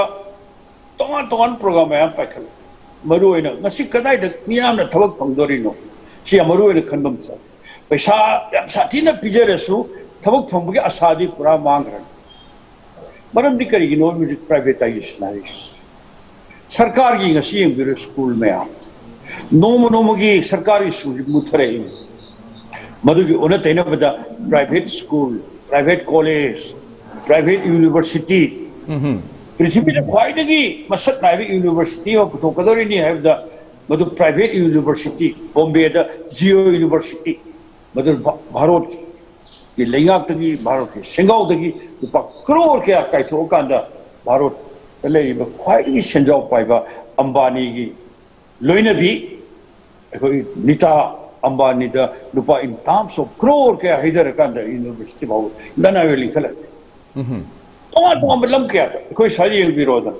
ꯇꯣꯉꯥꯟ ꯇꯣꯉꯥꯟꯕ ꯄ꯭ꯔꯣꯒ꯭ꯔꯥꯝ ꯃꯌꯥꯝ ꯄꯥꯏꯈꯠꯂꯦ꯫ ꯃꯔꯨꯑꯣꯏꯅ ꯉꯁꯤ ꯀꯗꯥꯏꯗ ꯃꯤꯌꯥꯝꯅ ꯊꯕꯛ ꯐꯪꯗꯣꯔꯤꯅꯣ? ꯁꯤ ꯌꯥꯝ ꯃꯔꯨꯑꯣꯏꯅ ꯈꯟꯕ ꯑꯃ ꯆꯪꯉꯤ꯫ ꯄꯩꯁꯥ ꯌꯥꯝ ꯁꯥꯊꯤꯅ ꯄꯤꯖꯔꯁꯨ ꯊꯕꯛ ꯐꯪꯕꯒꯤ ꯑꯁꯥꯗꯤ ꯄꯨꯔꯥ ꯃꯥꯡꯈ꯭ꯔꯅꯤ꯫ ꯃꯔꯝꯗꯤ ꯀꯔꯤꯒꯤꯅꯣ ꯍꯧꯖꯤꯛ ꯄ꯭ꯔꯥꯏꯚꯦꯇꯥꯏꯖꯦꯁꯟ ꯍꯥꯏꯔꯤꯁꯤ? ꯁꯔꯀꯥꯔꯒꯤ ꯉꯁꯤ ꯌꯦꯡꯕꯤꯔꯣ, ꯁ꯭ꯀꯨꯜ ꯃꯌꯥꯝ ꯅꯣꯡꯃ ꯅꯣꯡꯃꯒꯤ ꯁꯔꯀꯥꯔꯒꯤ ꯁ꯭ꯀꯨꯜꯁꯤ ꯃꯨꯠꯊꯔꯛꯏ꯫ ꯃꯗꯨꯒꯤ ꯑꯣꯟꯅ ꯇꯩꯅꯕꯗ private school, private college, private university, ꯄ꯭ꯔꯤꯊꯤꯕꯤꯗ ꯈ꯭ꯋꯥꯏꯗꯒꯤ ꯃꯁꯛ ꯅꯥꯏꯕ university ꯑꯃ ꯄꯨꯊꯣꯛꯀꯗꯧꯔꯤꯅꯤ ꯍꯥꯏꯕꯗ, ꯃꯗꯨ private university, ꯕꯣꯝꯕꯦꯗ Jio University, ꯃꯗꯨ ꯚꯥ- ꯚꯥꯔꯠꯀꯤ ꯂꯩꯉꯥꯛꯇꯒꯤ, ꯚꯥꯔꯠꯀꯤ ꯁꯦꯟꯒꯥꯎꯗꯒꯤ ꯂꯨꯄꯥ ꯀ꯭ꯔꯣꯔ ꯀꯌꯥ ꯀꯥꯏꯊꯣꯛꯑꯀꯥꯟꯗ, ꯚꯥꯔꯠꯇ ꯂꯩꯔꯤꯕ ꯈ꯭ꯋꯥꯏꯗꯒꯤ ꯁꯦꯟꯖꯥꯎ ꯄꯥꯏꯕ ꯑꯝꯕꯥꯅꯤꯒꯤ ꯂꯣꯏꯅꯕꯤ ꯑꯩꯈꯣꯏ ꯅꯤꯇꯥ ꯑꯝꯕꯥꯅꯤꯗ ꯂꯨꯄꯥ in terms of ꯀ꯭ꯔꯣꯔ ꯀꯌꯥ ꯍꯩꯊꯔꯀꯥꯟꯗ university ꯐꯥꯎꯕ ꯂꯅꯥꯏ ꯑꯣꯏꯅ ꯂꯤꯡꯈꯠꯂꯛꯑꯦ꯫ ꯇꯣꯉꯥꯟ ꯇꯣꯉꯥꯟꯕ ꯂꯝ ꯀꯌꯥꯗ ꯑꯩꯈꯣꯏ ꯁ꯭ꯋꯥꯏꯗ ꯌꯦꯡꯕꯤꯔꯣꯗꯅ,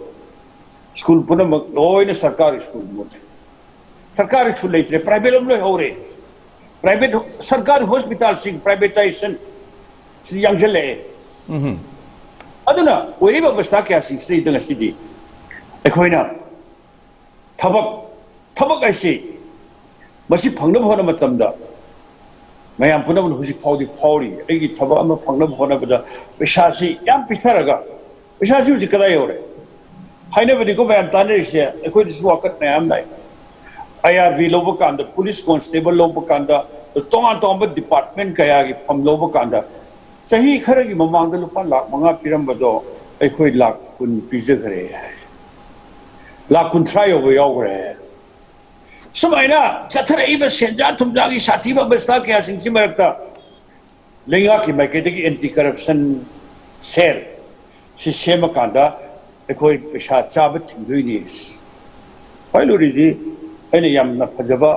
ꯁ꯭ꯀꯨꯜ ꯄꯨꯝꯅꯃꯛ ꯂꯣꯏꯅ ꯁꯔꯀꯥꯔ ꯁ꯭ꯀꯨꯜ ꯃꯍꯨꯠ, ꯁꯔꯀꯥꯔ ꯁ꯭ꯀꯨꯜ ꯂꯩꯇ꯭ꯔꯦ, ꯄ꯭ꯔꯥꯏꯚꯦꯠ ꯑꯃ ꯂꯣꯏ ꯍꯧꯔꯦ꯫ ꯄ꯭ꯔꯥꯏꯚꯦꯠ, ꯁꯔꯀꯥꯔ ꯍꯣꯁꯄꯤꯇꯥꯜꯁꯤꯡ privatisation ꯁꯤ ꯌꯥꯡꯁꯤꯜꯂꯛꯑꯦ꯫ ꯑꯗꯨꯅ ꯑꯣꯏꯔꯤꯕ ꯑꯕꯁꯊꯥ ꯀꯌꯥꯁꯤꯡꯁꯤꯗꯩꯗ ꯉꯁꯤꯗꯤ ꯑꯩꯈꯣꯏꯅ ꯊꯕꯛ, ꯊꯕꯛ ꯍꯥꯏꯁꯤ ꯃꯁꯤ ꯐꯪꯅꯕ ꯍꯣꯠꯅꯕ ꯃꯇꯝꯗ ꯃꯌꯥꯝ ꯄꯨꯝꯅꯃꯛꯅ ꯍꯧꯖꯤꯛ ꯐꯥꯎꯗꯤ ꯐꯥꯎꯔꯤ꯫ ꯑꯩꯒꯤ ꯊꯕꯛ ꯑꯃ ꯐꯪꯅꯕ ꯍꯣꯠꯅꯕꯗ ꯄꯩꯁꯥꯁꯤ ꯌꯥꯝ ꯄꯤꯊꯔꯒ, ꯄꯩꯁꯥꯁꯤ ꯍꯧꯖꯤꯛ ꯀꯗꯥꯏ ꯌꯧꯔꯦ? ꯍꯥꯏꯅꯕꯅꯤꯀꯣ ꯃꯌꯥꯝ ꯇꯥꯟꯅꯔꯤꯁꯦ, ꯑꯩꯈꯣꯏꯗꯁꯨ ꯋꯥꯀꯠ ꯃꯌꯥꯝ ꯂꯥꯛꯏ꯫ ꯑꯥꯏ ꯑꯥꯔ ꯕꯤ ꯂꯧꯕ ꯀꯥꯟꯗ, ꯄꯨꯂꯤꯁ ꯀꯣꯟꯁꯇꯦꯕꯜ ꯂꯧꯕ ꯀꯥꯟꯗ, ꯇꯣꯉꯥꯟ ꯇꯣꯉꯥꯟꯕ ꯗꯤꯄꯥꯔꯠꯃꯦꯟ ꯀꯌꯥꯒꯤ ꯐꯝ ꯂꯧꯕ ꯀꯥꯟꯗ, ꯆꯍꯤ ꯈꯔꯒꯤ ꯃꯃꯥꯡꯗ ꯂꯨꯄꯥ ꯂꯥꯈ ꯃꯉꯥ ꯄꯤꯔꯝꯕꯗꯣ ꯑꯩꯈꯣꯏ ꯂꯥꯈ ꯀꯨꯟ ꯄꯤꯖꯈ꯭ꯔꯦ ꯍꯥꯏ, ꯂꯥꯈ ꯀꯨꯟꯊ꯭ꯔꯥ ꯌꯧꯕ ꯌꯥꯎꯈ꯭ꯔꯦ꯫ ꯁꯨꯃꯥꯏꯅ ꯆꯠꯊꯔꯛꯏꯕ ꯁꯦꯟꯖꯥ ꯊꯨꯝꯖꯥꯒꯤ ꯁꯥꯊꯤꯕ ꯑꯕꯁꯊꯥ ꯀꯌꯥꯁꯤꯡꯁꯤ ꯃꯔꯛꯇ ꯂꯩꯉꯥꯛꯀꯤ ꯃꯥꯏꯀꯩꯗꯒꯤ anti corruption cell ꯁꯤ ꯁꯦꯝꯃꯀꯥꯟꯗ ꯑꯩꯈꯣꯏ ꯄꯩꯁꯥ ꯆꯥꯕ ꯊꯤꯡꯗꯣꯏꯅꯤ꯫ ꯈ꯭ꯋꯥꯏ ꯂꯨꯔꯤꯗꯤ ꯑꯩꯅ ꯌꯥꯝꯅ ꯐꯖꯕ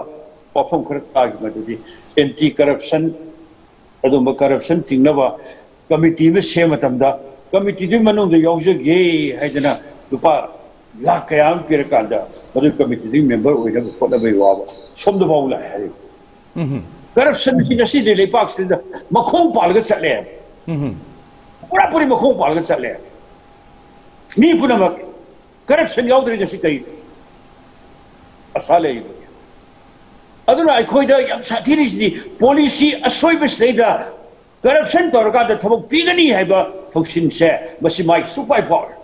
ꯋꯥꯐꯝ ꯈꯔ ꯇꯥꯈꯤ, ꯃꯗꯨꯗꯤ anti corruption, ꯑꯗꯨꯝꯕ corruption ꯊꯤꯡꯅꯕ committee ꯑꯃ ꯁꯦꯝꯕ ꯃꯇꯝꯗ committeeꯗꯨꯒꯤ ꯃꯅꯨꯡꯗ ꯌꯥꯎꯖꯒꯦ ꯍꯥꯏꯗꯅ ꯂꯨꯄꯥ ꯂꯥꯈ ꯀꯌꯥ ꯑꯃ ꯄꯤꯔꯀꯥꯟꯗ ꯃꯗꯨꯒꯤ committeeꯗꯨꯒꯤ member ꯑꯣꯏꯅꯕ ꯍꯣꯠꯅꯕꯒꯤ ꯋꯥꯕ ꯁꯣꯝꯗ ꯐꯥꯎꯕ ꯂꯥꯛꯑꯦ ꯍꯥꯏꯔꯤꯕ꯫ Corruptionꯁꯤ ꯉꯁꯤꯗꯤ ꯂꯩꯕꯥꯛꯁꯤꯗ ꯃꯈꯣꯡ ꯄꯥꯜꯂꯒ ꯆꯠꯂꯦ꯫ ꯄꯨꯔꯥ ꯄꯨꯔꯤ ꯃꯈꯣꯡ ꯄꯥꯜꯂꯒ ꯆꯠꯂꯦ꯫ ꯃꯤ ꯄꯨꯝꯅꯃꯛ꯫ Corruption ꯌꯥꯎꯗ꯭ꯔꯤ ꯉꯁꯤ ꯀꯔꯤ ꯑꯁꯥ ꯂꯩꯔꯤꯕꯒꯦ? ꯑꯗꯨꯅ ꯑꯩꯈꯣꯏꯗ ꯌꯥꯝ ꯁꯥꯊꯤꯔꯤꯁꯤꯗꯤ policy ꯑꯁꯣꯏꯕꯁꯤꯗꯩꯗ corruption ꯇꯧꯔꯀꯥꯟꯗ ꯊꯕꯛ ꯄꯤꯒꯅꯤ ꯍꯥꯏꯕ ꯊꯧꯁꯤꯟꯁꯦ, ꯃꯁꯤ ꯃꯥꯏ ꯁꯨꯛꯄꯥꯏ ꯄꯥꯎꯔꯦ꯫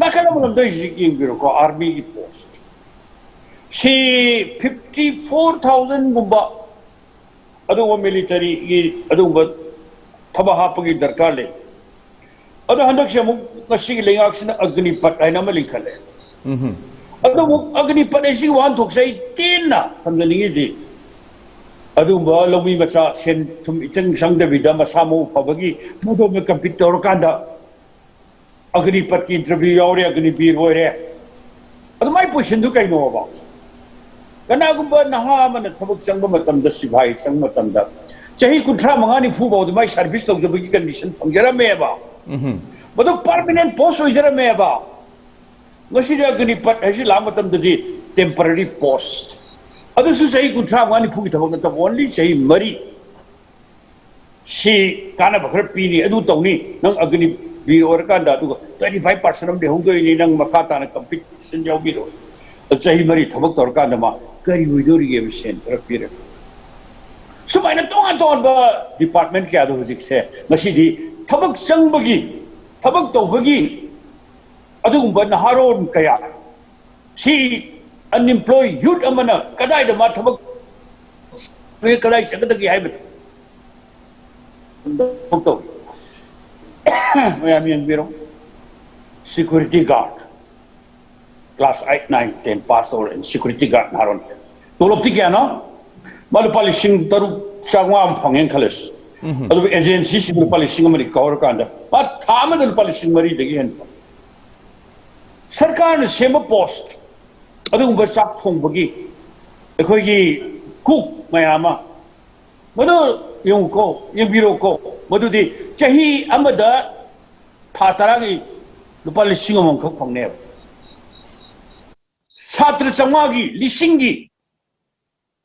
ꯅꯥꯀꯜ ꯑꯃꯔꯣꯝꯗ ꯍꯧꯖꯤꯛ ꯌꯦꯡꯕꯤꯔꯣꯀꯣ, armyꯒꯤ post ꯁꯤ fifty four thousandꯒꯨꯝꯕ ꯑꯗꯨꯒꯨꯝꯕ ꯃꯤꯂꯤꯇꯔꯤꯒꯤ ꯑꯗꯨꯒꯨꯝꯕ ꯊꯕꯛ ꯍꯥꯞꯄꯒꯤ ꯗꯔꯀꯥꯔ ꯂꯩ꯫ ꯑꯗꯣ ꯍꯟꯗꯛꯁꯦ ꯑꯃꯨꯛ ꯉꯁꯤꯒꯤ ꯂꯩꯉꯥꯛꯁꯤꯅ ꯑꯒꯅꯤꯄꯠ ꯍꯥꯏꯅ ꯑꯃ ꯂꯤꯡꯈꯠꯂꯦ꯫ ꯑꯗꯨ ꯑꯃꯨꯛ ꯑꯒꯅꯤꯄꯠ ꯍꯥꯏꯁꯤꯒꯤ ꯋꯥꯍꯟꯊꯣꯛꯁꯦ ꯑꯩ ꯇꯦꯟꯅ ꯊꯝꯖꯅꯤꯡꯉꯤꯗꯤ, ꯑꯗꯨꯒꯨꯝꯕ ꯂꯧꯃꯤ ꯃꯆꯥ ꯁꯦꯟ ꯊꯨꯝ ꯏꯆꯪ ꯆꯪꯗꯕꯤꯗ ꯃꯁꯥ ꯃꯎ ꯐꯕꯒꯤ ꯃꯗꯣꯝꯗ ꯀꯝꯄꯤꯠ ꯇꯧꯔꯀꯥꯟꯗ ꯑꯒꯅꯤꯄꯠꯀꯤ ꯏꯟꯇꯔꯚꯤꯌꯨ ꯌꯥꯎꯔꯦ, ꯑꯒꯅꯤꯕꯤꯔ ꯑꯣꯏꯔꯦ꯫ ꯑꯗꯨ ꯃꯥꯏ ꯄꯣꯖꯤꯁꯟꯗꯨ ꯀꯩꯅꯣꯕ? ꯀꯅꯥꯒꯨꯝꯕ ꯅꯍꯥ ꯑꯃꯅ ꯊꯕꯛ ꯆꯪꯕ ꯃꯇꯝꯗ, ꯁꯤꯐꯥꯏ ꯆꯪꯕ ꯃꯇꯝꯗ, ꯆꯍꯤ ꯀꯨꯟꯊ꯭ꯔꯥ ꯃꯉꯥ ꯅꯤꯐꯨ ꯐꯥꯎꯗ ꯃꯥꯏ ꯁꯥꯔꯚꯤꯁ ꯇꯧꯖꯕꯒꯤ ꯀꯟꯗꯤꯁꯟ ꯐꯪꯖꯔꯝꯃꯦꯕ꯫ ꯃꯗꯨ ꯄꯥꯔꯃꯤꯅꯦꯟ ꯄꯣꯁ ꯑꯣꯏꯖꯔꯝꯃꯦꯕ꯫ ꯉꯁꯤꯗꯤ ꯑꯒꯅꯤꯄꯠ ꯍꯥꯏꯁꯤ ꯂꯥꯛꯄ ꯃꯇꯝꯗꯗꯤ ꯇꯦꯝꯄꯔꯔꯤ ꯄꯣꯁ, ꯑꯗꯨꯁꯨ ꯆꯍꯤ ꯀꯨꯟꯊ꯭ꯔꯥ ꯃꯉꯥ ꯅꯤꯐꯨꯒꯤ ꯊꯕꯛ ꯅꯠꯇꯕ, ꯑꯣꯟꯂꯤ ꯆꯍꯤ ꯃꯔꯤ꯫ ꯁꯤ ꯀꯥꯟꯅꯕ ꯈꯔ ꯄꯤꯅꯤ, ꯑꯗꯨ ꯇꯧꯅꯤ, ꯅꯪ ꯑꯒꯅꯤꯕꯤꯔ ꯑꯣꯏꯔꯀꯥꯟꯗ ꯑꯗꯨꯒ ꯇ꯭ꯋꯦꯟꯇꯤ ꯐꯥꯏꯚ ꯄꯥꯔꯁꯦꯟ ꯑꯃꯗꯤ ꯍꯧꯗꯣꯛꯏꯅꯤ, ꯅꯪ ꯃꯈꯥ ꯇꯥꯅ ꯀꯝꯄꯤꯇꯤꯁꯟ ꯌꯥꯎꯕꯤꯔꯣꯏ꯫ ꯑꯗꯨ ꯆꯍꯤ ꯃꯔꯤ ꯊꯕꯛ ꯇꯧꯔꯀꯥꯟꯗ ꯃꯥ ꯀꯔꯤ ꯑꯣꯏꯗꯣꯔꯤꯒꯦꯕ? ꯁꯦꯟ ꯈꯔ ꯄꯤꯔꯒ ꯁꯨꯃꯥꯏꯅ ꯇꯣꯉꯥꯟ ꯇꯣꯉꯥꯟꯕ ꯗꯤꯄꯥꯔꯠꯃꯦꯟ ꯀꯌꯥꯗꯣ ꯍꯧꯖꯤꯛꯁꯦ ꯉꯁꯤꯗꯤ ꯊꯕꯛ ꯆꯪꯕꯒꯤ, ꯊꯕꯛ ꯇꯧꯕꯒꯤ ꯑꯗꯨꯒꯨꯝꯕ ꯅꯍꯥꯔꯣꯟ ꯀꯌꯥ ꯁꯤ ꯑꯟꯏꯝꯄ꯭ꯂꯣꯏ ꯌꯨꯠ ꯑꯃꯅ ꯀꯗꯥꯏꯗ ꯃꯥ ꯊꯕꯛ ꯀꯗꯥꯏ ꯆꯠꯀꯗꯒꯦ ꯍꯥꯏꯕꯗ ꯇꯧꯏ꯫ ꯃꯌꯥꯝ ꯌꯦꯡꯕꯤꯔꯣ, security guard, class eight, nine, ten pass ꯇꯧꯔꯦ, ꯁꯤꯀ꯭ꯌꯨꯔꯤꯇꯤ ꯒꯥꯔꯗ ꯅꯍꯥꯔꯣꯟꯁꯦ꯫ ꯇꯣꯂꯣꯞꯇꯤ ꯀꯌꯥꯅꯣ? ꯃꯥ ꯂꯨꯄꯥ ꯂꯤꯁꯤꯡ ꯇꯔꯨꯛ ꯆꯥꯝꯃꯉꯥ ꯑꯃ ꯐꯪꯉꯦꯅ ꯈꯜꯂꯁꯤ꯫ ꯑꯗꯨꯕꯨ ꯑꯦꯖꯦꯟꯁꯤꯁꯤꯡ ꯂꯨꯄꯥ ꯂꯤꯁꯤꯡ ꯑꯃ ꯀꯧꯔꯀꯥꯟꯗ ꯃꯥ ꯊꯥ ꯑꯃꯗ ꯂꯨꯄꯥ ꯂꯤꯁꯤꯡ ꯃꯔꯤꯗꯒꯤ ꯍꯦꯟꯕ꯫ ꯁꯔꯀꯥꯔꯅ ꯁꯦꯝꯕ ꯄꯣꯁ, ꯑꯗꯨꯒꯨꯝꯕ ꯆꯥꯛ ꯊꯣꯡꯕꯒꯤ ꯑꯩꯈꯣꯏꯒꯤ ꯀꯨꯛ ꯃꯌꯥꯝ ꯑꯃ, ꯃꯗꯨ ꯌꯦꯡꯉꯨꯀꯣ, ꯌꯦꯡꯕꯤꯔꯣꯀꯣ, ꯃꯗꯨꯗꯤ ꯆꯍꯤ ꯑꯃꯗ ꯊꯥ ꯇꯔꯥꯒꯤ ꯂꯨꯄꯥ ꯂꯤꯁꯤꯡ ꯑꯃꯃꯝꯈꯛ ꯐꯪꯅꯦꯕ꯫ ꯁꯥꯇ꯭ꯔ ꯆꯥꯝꯃꯉꯥꯒꯤ, ꯂꯤꯁꯤꯡꯒꯤ,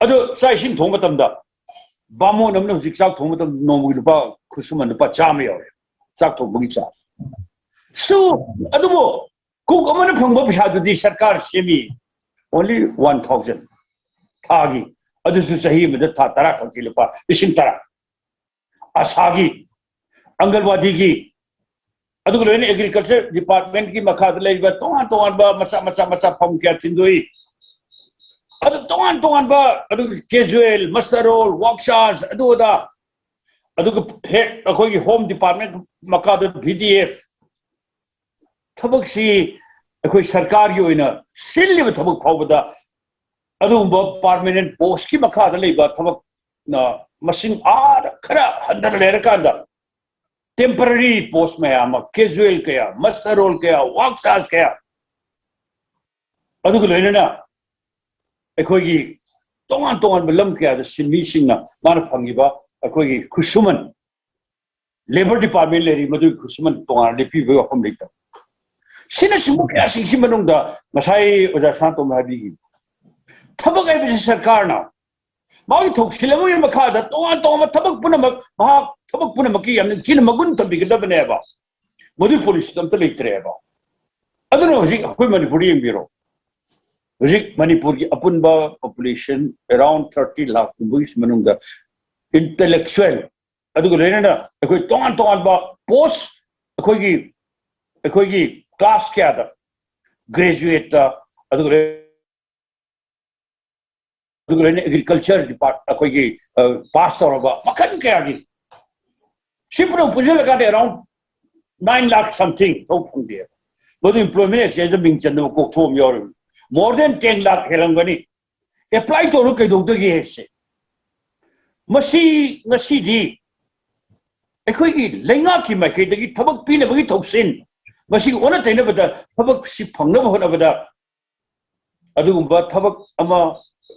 ꯑꯗꯣ ꯆꯥꯛ ꯏꯁꯤꯡ ꯊꯣꯡꯕ ꯃꯇꯝꯗ ꯕꯥꯃꯣꯟ ꯑꯃꯅ ꯍꯧꯖꯤꯛ ꯆꯥꯛ ꯊꯣꯡꯕ ꯃꯇꯝꯗ ꯅꯣꯡꯃꯒꯤ ꯂꯨꯄꯥ ꯈꯨꯠꯁꯨꯃꯟ ꯂꯨꯄꯥ ꯆꯥꯝꯃ ꯌꯥꯎꯔꯦ, ꯆꯥꯛ ꯊꯣꯡꯕꯒꯤ ꯆꯥꯔꯖ꯫ ꯁꯨ, ꯑꯗꯨꯕꯨ ꯀꯨꯛ ꯑꯃꯅ ꯐꯪꯕ ꯄꯩꯁꯥꯗꯨꯗꯤ ꯁꯔꯀꯥꯔ ꯁꯦꯝꯃꯤ, ꯑꯣꯟꯂꯤ ꯋꯥꯟ ꯊꯥꯎꯖꯟ ꯊꯥꯒꯤ, ꯑꯗꯨꯁꯨ ꯆꯍꯤ ꯑꯃꯗ ꯊꯥ ꯇꯔꯥ ꯈꯛꯀꯤ ꯂꯨꯄꯥ ꯂꯤꯁꯤꯡ ꯇꯔꯥ꯫ ꯑꯁꯥꯒꯤ, ꯑꯪꯒꯜꯋꯥꯗꯤꯒꯤ, ꯑꯗꯨꯒ ꯂꯣꯏꯅ ꯑꯦꯒ꯭ꯔꯤꯀꯜꯆꯔ ꯗꯤꯄꯥꯔꯠꯃꯦꯟꯒꯤ ꯃꯈꯥꯗ ꯂꯩꯔꯤꯕ ꯇꯣꯉꯥꯟ ꯇꯣꯉꯥꯟꯕ ꯃꯆꯥ ꯃꯆꯥ ꯃꯆꯥ ꯐꯥꯝ ꯀꯌꯥ ꯊꯤꯟꯗꯣꯛꯏ꯫ ꯑꯗꯨ ꯇꯣꯉꯥꯟ ꯇꯣꯉꯥꯟꯕ, ꯑꯗꯨꯒ casual, muster roll, work charge, ꯑꯗꯨ ꯑꯗꯥ, ꯑꯗꯨꯒ ꯍꯦꯛ ꯑꯩꯈꯣꯏꯒꯤ Home Department ꯃꯈꯥꯗ V D F, ꯊꯕꯛꯁꯤ ꯑꯩꯈꯣꯏ ꯁꯔꯀꯥꯔꯒꯤ ꯑꯣꯏꯅ ꯁꯤꯜꯂꯤꯕ ꯊꯕꯛ ꯐꯥꯎꯕꯗ ꯑꯗꯨꯒꯨꯝꯕ permanent post ꯀꯤ ꯃꯈꯥꯗ ꯂꯩꯕ ꯊꯕꯛꯅ ꯃꯁꯤꯡ ꯑꯥꯗ ꯈꯔ ꯍꯟꯊꯅ ꯂꯩꯔꯀꯥꯟꯗ temporary post ꯃꯌꯥꯝ ꯑꯃ, casual ꯀꯌꯥ, muster roll ꯀꯌꯥ, work charge ꯀꯌꯥ, ꯑꯗꯨꯒ ꯂꯣꯏꯅꯅ ꯑꯩꯈꯣꯏꯒꯤ ꯇꯣꯉꯥꯟ ꯇꯣꯉꯥꯟꯕ ꯂꯝ ꯀꯌꯥꯗ ꯁꯤꯟꯃꯤꯁꯤꯡꯅ ꯃꯥꯅ ꯐꯪꯉꯤꯕ ꯑꯩꯈꯣꯏꯒꯤ ꯈꯨꯠꯁꯨꯃꯟ, Labour Department ꯂꯩꯔꯤ, ꯃꯗꯨꯒꯤ ꯈꯨꯠꯁꯨꯃꯟ ꯇꯣꯉꯥꯟꯅ ꯂꯦꯞꯄꯤꯕꯒꯤ ꯋꯥꯐꯝ ꯂꯩꯇꯕ꯫ ꯁꯤꯅꯆꯤꯡꯕ ꯀꯌꯥꯁꯤꯡꯁꯤ ꯃꯅꯨꯡꯗ ꯉꯁꯥꯏ ꯑꯣꯖꯥ ꯁꯅꯥꯇꯣꯝꯅ ꯍꯥꯏꯕꯤꯈꯤ, ꯊꯕꯛ ꯍꯥꯏꯕꯁꯤ ꯁꯔꯀꯥꯔꯅ ꯃꯥꯒꯤ ꯊꯧꯁꯤꯜ ꯑꯃꯒꯤ ꯃꯈꯥꯗ ꯇꯣꯉꯥꯟ ꯇꯣꯉꯥꯟꯕ ꯊꯕꯛ ꯄꯨꯝꯅꯃꯛ, ꯃꯍꯥꯛ ꯊꯕꯛ ꯄꯨꯝꯅꯃꯛꯀꯤ ꯌꯥꯝꯅ ꯊꯤꯅ ꯃꯒꯨꯟ ꯊꯝꯕꯤꯒꯗꯕꯅꯦꯕ꯫ ꯃꯗꯨꯒꯤ policy ꯗꯨ ꯑꯝꯇ ꯂꯩꯇ꯭ꯔꯦꯕ꯫ ꯑꯗꯨꯅ ꯍꯧꯖꯤꯛ ꯑꯩꯈꯣꯏ ꯃꯅꯤꯄꯨꯔꯗ ꯌꯦꯡꯕꯤꯔꯣ, ꯍꯧꯖꯤꯛ ꯃꯅꯤꯄꯨꯔꯒꯤ ꯑꯄꯨꯟꯕ population around thirty ꯂꯥꯈ ꯀꯨꯝꯕꯒꯤ ꯃꯅꯨꯡꯗ intellectual, ꯑꯗꯨꯒ ꯂꯣꯏꯅꯅ ꯑꯩꯈꯣꯏ ꯇꯣꯉꯥꯟ ꯇꯣꯉꯥꯟꯕ post, ꯑꯩꯈꯣꯏꯒꯤ, ꯑꯩꯈꯣꯏꯒꯤ class ꯀꯌꯥꯗ, graduate ꯇ, ꯑꯗꯨꯒ ꯂꯣꯏ-, ꯑꯗꯨꯒ ꯂꯣꯏꯅ agriculture department, ꯑꯩꯈꯣꯏꯒꯤ, ꯑ, pass ꯇꯧꯔꯕ ꯃꯈꯜ ꯀꯌꯥꯒꯤ, ꯁꯤ ꯄꯨꯝꯅꯃꯛ ꯄꯨꯟꯁꯤꯜꯂꯀꯥꯟꯗ around nine lakh something ꯊꯕꯛ ꯐꯪꯗꯦꯕ꯫ ꯃꯗꯨ employment exchange ꯗ ꯃꯤꯡ ꯆꯟꯗꯕ ꯀꯣꯛꯊꯣꯛꯑ ꯑꯃ ꯌꯥꯎꯔꯤꯕꯅꯤ꯫ More than ten lakh ꯍꯦꯜꯂꯝꯒꯅꯤ apply ꯇꯧꯔꯒ ꯀꯩꯗꯧꯗꯒꯦ ꯍꯥꯏꯁꯦ꯫ ꯃꯁꯤ ꯉꯁꯤꯗꯤ ꯑꯩꯈꯣꯏꯒꯤ ꯂꯩꯉꯥꯛꯀꯤ ꯃꯥꯏꯀꯩꯗꯒꯤ ꯊꯕꯛ ꯄꯤꯅꯕꯒꯤ ꯊꯧꯁꯤꯜ, ꯃꯁꯤꯒꯤ ꯑꯣꯟꯅ ꯇꯩꯅꯕꯗ ꯊꯕꯛꯁꯤ ꯐꯪꯅꯕ ꯍꯣꯠꯅꯕꯗ ꯑꯗꯨꯒꯨꯝꯕ ꯊꯕꯛ ꯑꯃ,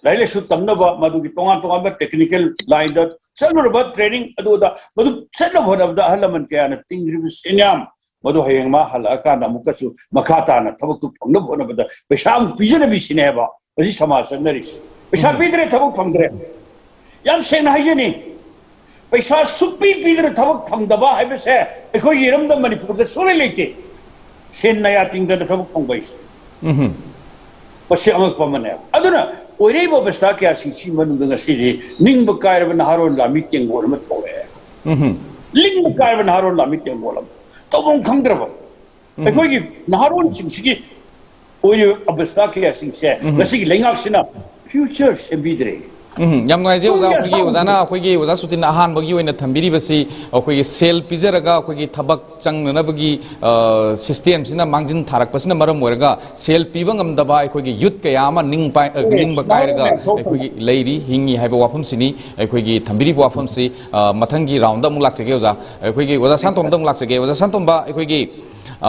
ꯂꯥꯏꯔꯤꯛ ꯂꯥꯏꯁꯨ ꯇꯝꯅꯕ, ꯃꯗꯨꯒꯤ ꯇꯣꯉꯥꯟ ꯇꯣꯉꯥꯟꯕ technical line ꯗ ꯆꯠꯂꯨꯔꯕ training ꯑꯗꯨ ꯑꯗꯥ, ꯃꯗꯨ ꯆꯠꯅꯕ ꯍꯣꯠꯅꯕꯗ ꯑꯍꯜ ꯂꯃꯟ ꯀꯌꯥꯅ ꯇꯤꯡꯈ꯭ꯔꯤꯕ ꯁꯦꯟꯌꯥꯝ, ꯃꯗꯨ ꯍꯌꯦꯡ ꯃꯥ ꯍꯜꯂꯛꯑꯀꯥꯟꯗ ꯑꯃꯨꯛꯀꯁꯨ ꯃꯈꯥ ꯇꯥꯅ ꯊꯕꯛꯇꯨ ꯐꯪꯅꯕ ꯍꯣꯠꯅꯕꯗ ꯄꯩꯁꯥ ꯑꯃꯨꯛ ꯄꯤꯖꯅꯕꯤꯁꯤꯅꯦꯕ ꯉꯁꯤ ꯁꯃꯥꯖ ꯆꯠꯅꯔꯤꯁꯤ꯫ ꯄꯩꯁꯥ ꯎꯝ꯫ ꯄꯤꯗ꯭ꯔꯦ, ꯊꯕꯛ ꯐꯪꯗ꯭ꯔꯦ꯫ ꯌꯥꯝ ꯁꯦꯡꯅ ꯍꯥꯏꯖꯅꯤ, ꯄꯩꯁꯥ ꯁꯨꯛꯄꯤ ꯄꯤꯗꯅ ꯊꯕꯛ ꯐꯪꯗꯕ ꯍꯥꯏꯕꯁꯦ ꯑꯩꯈꯣꯏꯒꯤ ꯏꯔꯝꯗꯝ ꯃꯅꯤꯄꯨꯔꯗ ꯁꯨꯡꯂꯩ ꯂꯩꯇꯦ꯫ ꯁꯦꯟ ꯅꯌꯥ ꯇꯤꯡꯗꯅ ꯊꯕꯛ ꯐꯪꯕ ꯍꯥꯏꯁꯦ꯫ ꯎꯝ꯫ ꯃꯁꯤ ꯑꯉꯛꯄ ꯑꯃꯅꯦ꯫ ꯑꯗꯨꯅ ꯑꯣꯏꯔꯛꯏꯕ ꯑꯕꯁꯊꯥ ꯀꯌꯥꯁꯤꯡꯁꯤ ꯃꯅꯨꯡꯗ ꯉꯁꯤꯗꯤ ꯅꯤꯡꯕ ꯀꯥꯏꯔꯕ ꯅꯍꯥꯔꯣꯟ ꯂꯥꯟꯃꯤ ꯇꯦꯡꯒꯣꯜ ꯑꯃ ꯊꯣꯛꯂꯛꯑꯦ꯫ ꯎꯝ꯫ ꯅꯤꯡꯕ ꯀꯥꯏꯔꯕ ꯅꯍꯥꯔꯣꯟ ꯂꯥꯟꯃꯤ ꯇꯦꯡꯒꯣꯜ ꯑꯃ꯫ ꯇꯧꯐꯝ ꯈꯪꯗ꯭ꯔꯕ꯫ ꯎꯝ꯫ ꯑꯩꯈꯣꯏꯒꯤ ꯅꯍꯥꯔꯣꯟꯁꯤꯡꯁꯤꯒꯤ ꯑꯣꯏꯔꯤꯕ ꯑꯕꯁꯊꯥ ꯀꯌꯥꯁꯤꯡꯁꯦ ꯎꯝ꯫ ꯉꯁꯤꯒꯤ ꯂꯩꯉꯥꯛꯁꯤꯅ ꯐ꯭ꯌꯨꯆꯔ ꯁꯦꯝꯕꯤꯗ꯭ꯔꯦ꯫ ꯎꯝ, ꯌꯥꯝ ꯅꯨꯡꯉꯥꯏꯖꯩ ꯑꯣꯖꯥ꯫ ꯇꯨꯡꯒꯤ ꯑꯩꯈꯣꯏꯒꯤ ꯑꯁꯥꯡꯕ ꯑꯣꯖꯥꯅ, ꯑꯩꯈꯣꯏꯒꯤ ꯑꯣꯖꯥ ꯁꯣꯇꯤꯟꯅ ꯑꯍꯥꯟꯕꯒꯤ ꯑꯣꯏꯅ ꯊꯝꯕꯤꯔꯤꯕꯁꯤ, ꯑꯩꯈꯣꯏꯒꯤ ꯁꯦꯜ ꯄꯤꯖꯔꯒ ꯑꯩꯈꯣꯏꯒꯤ ꯊꯕꯛ ꯆꯪꯅꯅꯕꯒꯤ, ꯑ, ꯁꯤꯁꯇꯦꯝꯁꯤꯅ ꯃꯥꯡꯖꯤꯟ ꯊꯥꯔꯛꯄꯁꯤꯅ ꯃꯔꯝ ꯑꯣꯏꯔꯒ ꯁꯦꯜ ꯄꯤꯕ ꯉꯝꯗꯕ ꯑꯩꯈꯣꯏꯒꯤ ꯌꯨꯠ ꯀꯌꯥ ꯑꯃ ꯅꯤꯡ ꯄꯥꯏ-, ꯑ, ꯅꯤꯡꯕ ꯀꯥꯏꯔꯒ ꯑꯩꯈꯣꯏꯒꯤ ꯂꯩꯔꯤ, ꯍꯤꯡꯉꯤ ꯍꯥꯏꯕ ꯋꯥꯐꯝꯁꯤꯅꯤ ꯑꯩꯈꯣꯏꯒꯤ ꯊꯝꯕꯤꯔꯤꯕ ꯋꯥꯐꯝꯁꯤ꯫ ꯑ, ꯃꯊꯪꯒꯤ ꯔꯥꯎꯟꯗ ꯑꯃꯨꯛ ꯂꯥꯛꯆꯒꯦ ꯑꯣꯖꯥ꯫ ꯑꯩꯈꯣꯏꯒꯤ ꯑꯣꯖꯥ ꯁꯥꯟꯇꯣꯝꯗ ꯑꯃꯨꯛ ꯂꯥꯛꯆꯒꯦ꯫ ꯑꯣꯖꯥ ꯁꯥꯟꯇꯣꯝꯕ, ꯑꯩꯈꯣꯏꯒꯤ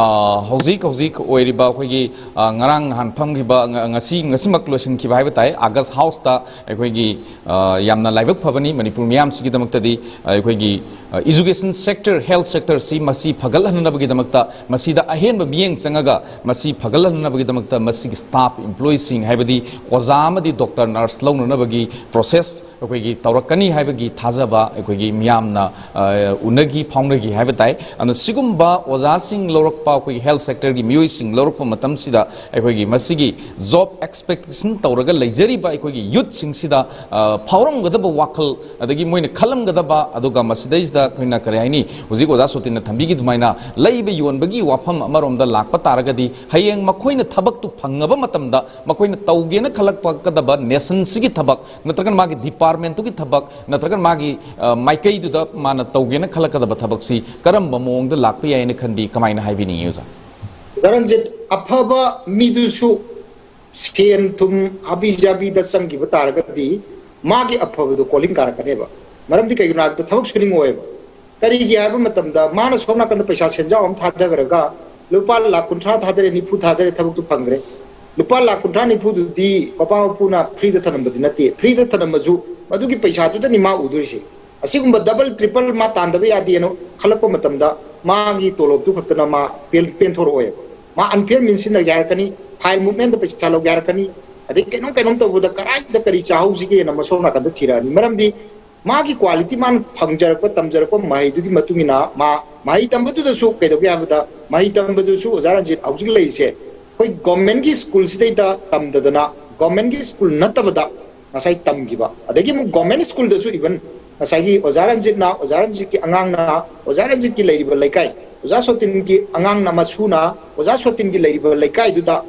ꯑ, ꯍꯧꯖꯤꯛ ꯍꯧꯖꯤꯛ ꯑꯣꯏꯔꯤꯕ ꯑꯩꯈꯣꯏꯒꯤ, ꯑ, ꯉꯔꯥꯡ ꯅꯍꯥꯟ ꯐꯝꯈꯤꯕ, ꯉ-, ꯉꯁꯤ, ꯉꯁꯤꯃꯛ ꯂꯣꯏꯁꯤꯟꯈꯤꯕ ꯍꯥꯏꯕ ꯇꯥꯏ, ꯑꯥꯒꯁ ꯍꯥꯎꯁꯇ ꯑꯩꯈꯣꯏꯒꯤ, ꯑ, ꯌꯥꯝꯅ ꯂꯥꯏꯕꯛ ꯐꯕꯅꯤ ꯃꯅꯤꯄꯨꯔ ꯃꯤꯌꯥꯝꯁꯤꯒꯤꯗꯃꯛꯇꯗꯤ꯫ ꯑꯩꯈꯣꯏꯒꯤ, ꯑ, ꯏꯖꯨꯀꯦꯁꯟ ꯁꯦꯛꯇꯔ, ꯍꯦꯜꯊ ꯁꯦꯛꯇꯔꯁꯤ ꯃꯁꯤ ꯐꯒꯠꯍꯟꯅꯕꯒꯤꯗꯃꯛꯇ, ꯃꯁꯤꯗ ꯑꯍꯦꯟꯕ ꯃꯤꯠꯌꯦꯡ ꯆꯪꯉꯒ ꯃꯁꯤ ꯐꯒꯠꯍꯟꯅꯕꯒꯤꯗꯃꯛꯇ ꯃꯁꯤꯒꯤ ꯁ꯭ꯇꯥꯐ, ꯏꯝꯄ꯭ꯂꯣꯌꯤꯁꯤꯡ, ꯍꯥꯏꯕꯗꯤ ꯑꯣꯖꯥ ꯑꯃꯗꯤ ꯗꯣꯛꯇꯔ, ꯅꯔꯁ ꯂꯧꯅꯅꯕꯒꯤ ꯄ꯭ꯔꯣꯁꯦꯁ ꯑꯩꯈꯣꯏꯒꯤ ꯇꯧꯔꯛꯀꯅꯤ ꯍꯥꯏꯕꯒꯤ ꯊꯥꯖꯕ ꯑꯩꯈꯣꯏꯒꯤ ꯃꯤꯌꯥꯝꯅ, ꯑ, ꯎꯅꯈꯤ, ꯐꯥꯎꯅꯈꯤ ꯍꯥꯏꯕ ꯇꯥꯏ꯫ ꯑꯗꯨꯅ ꯁꯤꯒꯨꯝꯕ ꯑꯣꯖꯥꯁꯤꯡ ꯂꯧꯔꯛꯄ, ꯑꯩꯈꯣꯏꯒꯤ ꯍꯦꯜꯊ ꯁꯦꯛꯇꯔꯒꯤ ꯃꯤꯑꯣꯏꯁꯤꯡ ꯂꯧꯔꯛꯄ ꯃꯇꯝꯁꯤꯗ ꯑꯩꯈꯣꯏꯒꯤ ꯃꯁꯤꯒꯤ ꯖꯣꯕ ꯑꯦꯛꯁꯄꯦꯛꯇꯦꯁꯟ ꯇꯧꯔꯒ ꯂꯩꯖꯔꯤꯕ ꯑꯩꯈꯣꯏꯒꯤ ꯌꯨꯠꯁꯤꯡꯁꯤꯗ, ꯑ, ꯐꯥꯎꯔꯝꯒꯗꯕ ꯋꯥꯈꯜ, ꯑꯗꯒꯤ ꯃꯣꯏꯅ ꯈꯜꯂꯝꯒꯗꯕ, ꯑꯗꯨꯒ ꯃꯁꯤꯗꯩꯁꯤꯗ ꯑꯩꯈꯣꯏꯅ ꯀꯔꯤ ꯍꯥꯏꯅꯤ, ꯍꯧꯖꯤꯛ ꯑꯣꯖꯥ ꯁꯣꯇꯤꯟꯅ ꯊꯝꯕꯤꯈꯤ ꯑꯗꯨꯃꯥꯏꯅ ꯂꯩꯕ ꯌꯣꯟꯕꯒꯤ ꯋꯥꯐꯝ ꯑꯃꯔꯣꯝꯗ ꯂꯥꯛꯄ ꯇꯥꯔꯒꯗꯤ, ꯍꯌꯦꯡ ꯃꯈꯣꯏꯅ ꯊꯕꯛꯇꯨ ꯐꯪꯉꯕ ꯃꯇꯝꯗ ꯃꯈꯣꯏꯅ ꯇꯧꯒꯦꯅ ꯈꯜꯂꯛꯄꯒꯗꯕ ꯅꯦꯁꯟꯁꯤꯒꯤ ꯊꯕꯛ ꯅꯠꯇ꯭ꯔꯒꯅ ꯃꯥꯒꯤ ꯗꯤꯄꯥꯔꯠꯃꯦꯟꯇꯨꯒꯤ ꯊꯕꯛ ꯅꯠꯇ꯭ꯔꯒꯅ ꯃꯥꯒꯤ, ꯑ, ꯃꯥꯏꯀꯩꯗꯨꯗ ꯃꯥꯅ ꯇꯧꯒꯦꯅ ꯈꯜꯂꯛꯀꯗꯕ ꯊꯕꯛꯁꯤ ꯀꯔꯝꯕ ꯃꯑꯣꯡꯗ ꯂꯥꯛꯄ ꯌꯥꯏꯅ ꯈꯟꯕꯤ, ꯀꯃꯥꯏꯅ ꯍꯥꯏꯕꯤꯅꯤꯡꯉꯤ ꯑꯣꯖꯥ? ꯑꯣꯖꯥ ꯔꯟꯖꯤꯠ, ꯑꯐꯕ ꯃꯤꯗꯨꯁꯨ ꯁꯦꯟ ꯊꯨꯝ ꯍꯥꯕꯤ ꯖꯥꯕꯤꯗ ꯆꯪꯈꯤꯕ ꯇꯥꯔꯒꯗꯤ ꯃꯥꯒꯤ ꯑꯐꯕꯗꯣ ꯀꯣꯜꯍꯤꯡ ꯀꯥꯔꯛꯀꯅꯦꯕ꯫ ꯃꯔꯝꯗꯤ ꯀꯩꯒꯤꯅꯣ ꯍꯥꯏꯕꯗ ꯊꯕꯛ ꯁꯨꯅꯤꯡꯉꯣꯏꯕ꯫ ꯀꯔꯤꯒꯤ ꯍꯥꯏꯕ ꯃꯇꯝꯗ ꯃꯥꯅ ꯁꯣꯝ ꯅꯥꯀꯟꯗ ꯄꯩꯁꯥ ꯁꯦꯟꯖꯥꯎ ꯑꯃ ꯊꯥꯗꯈ꯭ꯔꯒ ꯂꯨꯄꯥ ꯂꯥꯈ ꯀꯨꯟꯊ꯭ꯔꯥ ꯊꯥꯗꯔꯦ, ꯅꯤꯐꯨ ꯊꯥꯗꯔꯦ, ꯊꯕꯛꯇꯨ ꯐꯪꯈ꯭ꯔꯦ꯫ ꯂꯨꯄꯥ ꯂꯥꯈ ꯀꯨꯟꯊ꯭ꯔꯥ ꯅꯤꯐꯨꯗꯨꯗꯤ ꯃꯄꯥ ꯃꯄꯨꯅ ꯐ꯭ꯔꯤꯗ ꯊꯅꯝꯕꯗꯤ ꯅꯠꯇꯦ꯫ ꯐ꯭ꯔꯤꯗ ꯊꯅꯝꯃꯁꯨ ꯃꯗꯨꯒꯤ ꯄꯩꯁꯥꯗꯨꯗꯅꯤ ꯃꯥ ꯎꯗꯣꯏꯁꯦ꯫ ꯑꯁꯤꯒꯨꯝꯕ ꯗꯕꯜ ꯇ꯭ꯔꯤꯄꯜ ꯃꯥ ꯇꯥꯟꯗꯕ ꯌꯥꯗꯦꯅ ꯈꯜꯂꯛꯄ ꯃꯇꯝꯗ ꯃꯥꯒꯤ ꯇꯣꯂꯣꯞꯇꯨ ꯈꯛꯇꯅ ꯃꯥ ꯄꯦꯟ-, ꯄꯦꯟꯊꯣꯔꯛꯑꯣꯏꯕ꯫ ꯃꯥ ꯑꯟꯐꯤꯌꯔ ꯃꯤꯟꯁ ꯁꯤꯖꯤꯟꯅꯒꯦ ꯍꯥꯏꯔꯛꯀꯅꯤ, ꯐꯥꯏꯜ ꯃꯨꯞꯃꯦꯟꯗ ꯄꯩꯁꯥ ꯂꯧꯒꯦ ꯍꯥꯏꯔꯛꯀꯅꯤ, ꯑꯗꯩ ꯀꯩꯅꯣꯝ ꯀꯩꯅꯣꯝ ꯇꯧꯕꯗ ꯀꯗꯥꯏꯗ ꯀꯔꯤ ꯆꯥꯍꯧꯁꯤꯒꯦꯅ ꯃꯁꯣꯝ ꯅꯥꯀꯟꯗ ꯊꯤꯔꯛꯑꯅꯤ꯫ ꯃꯔꯝꯗꯤ ꯃꯥꯒꯤ ꯀ꯭ꯋꯥꯂꯤꯇꯤ, ꯃꯥꯅ ꯐꯪꯖꯔꯛꯄ, ꯇꯝꯖꯔꯛꯄ ꯃꯍꯩꯗꯨꯒꯤ ꯃꯇꯨꯡ ꯏꯟꯅ ꯃꯥ ꯃꯍꯩ ꯇꯝꯕꯗꯨꯗꯁꯨ ꯀꯩꯗꯧꯒꯦ ꯍꯥꯏꯕꯗ, ꯃꯍꯩ ꯇꯝꯕꯗꯨꯁꯨ ꯑꯣꯖꯥ ꯔꯟꯖꯤꯠ ꯍꯧꯖꯤꯛ ꯂꯩꯔꯤꯁꯦ ꯑꯩꯈꯣꯏ ꯒꯣꯔꯃꯦꯟꯒꯤ ꯁ꯭ꯀꯨꯜꯁꯤꯗꯩꯗ ꯇꯝꯗꯗꯅ ꯒꯣꯔꯃꯦꯟꯒꯤ ꯁ꯭ꯀꯨꯜ ꯅꯠꯇꯕꯗ ꯉꯁꯥꯏ ꯇꯝꯈꯤꯕ, ꯑꯗꯒꯤ ꯑꯃꯨꯛ ꯒꯣꯔꯃꯦꯟ ꯁ꯭ꯀꯨꯜꯗꯁꯨ ꯏꯚꯟ ꯉꯁꯥꯏꯒꯤ ꯑꯣꯖꯥ ꯔꯟꯖꯤꯠꯅ, ꯑꯣꯖꯥ ꯔꯟꯖꯤꯠꯀꯤ ꯑꯉꯥꯡꯅ, ꯑꯣꯖꯥ ꯔꯟꯖꯤꯠꯀꯤ ꯂꯩꯔꯤꯕ ꯂꯩꯀꯥꯏ, ꯑꯣꯖꯥ ꯁꯣꯇꯤꯟꯒꯤ ꯑꯉꯥꯡꯅ, ꯃꯁꯨꯅ ꯑꯣꯖꯥ ꯁꯣꯇꯤꯟꯒꯤ ꯂꯩꯔꯤꯕ ꯂꯩꯀꯥꯏꯗꯨꯗ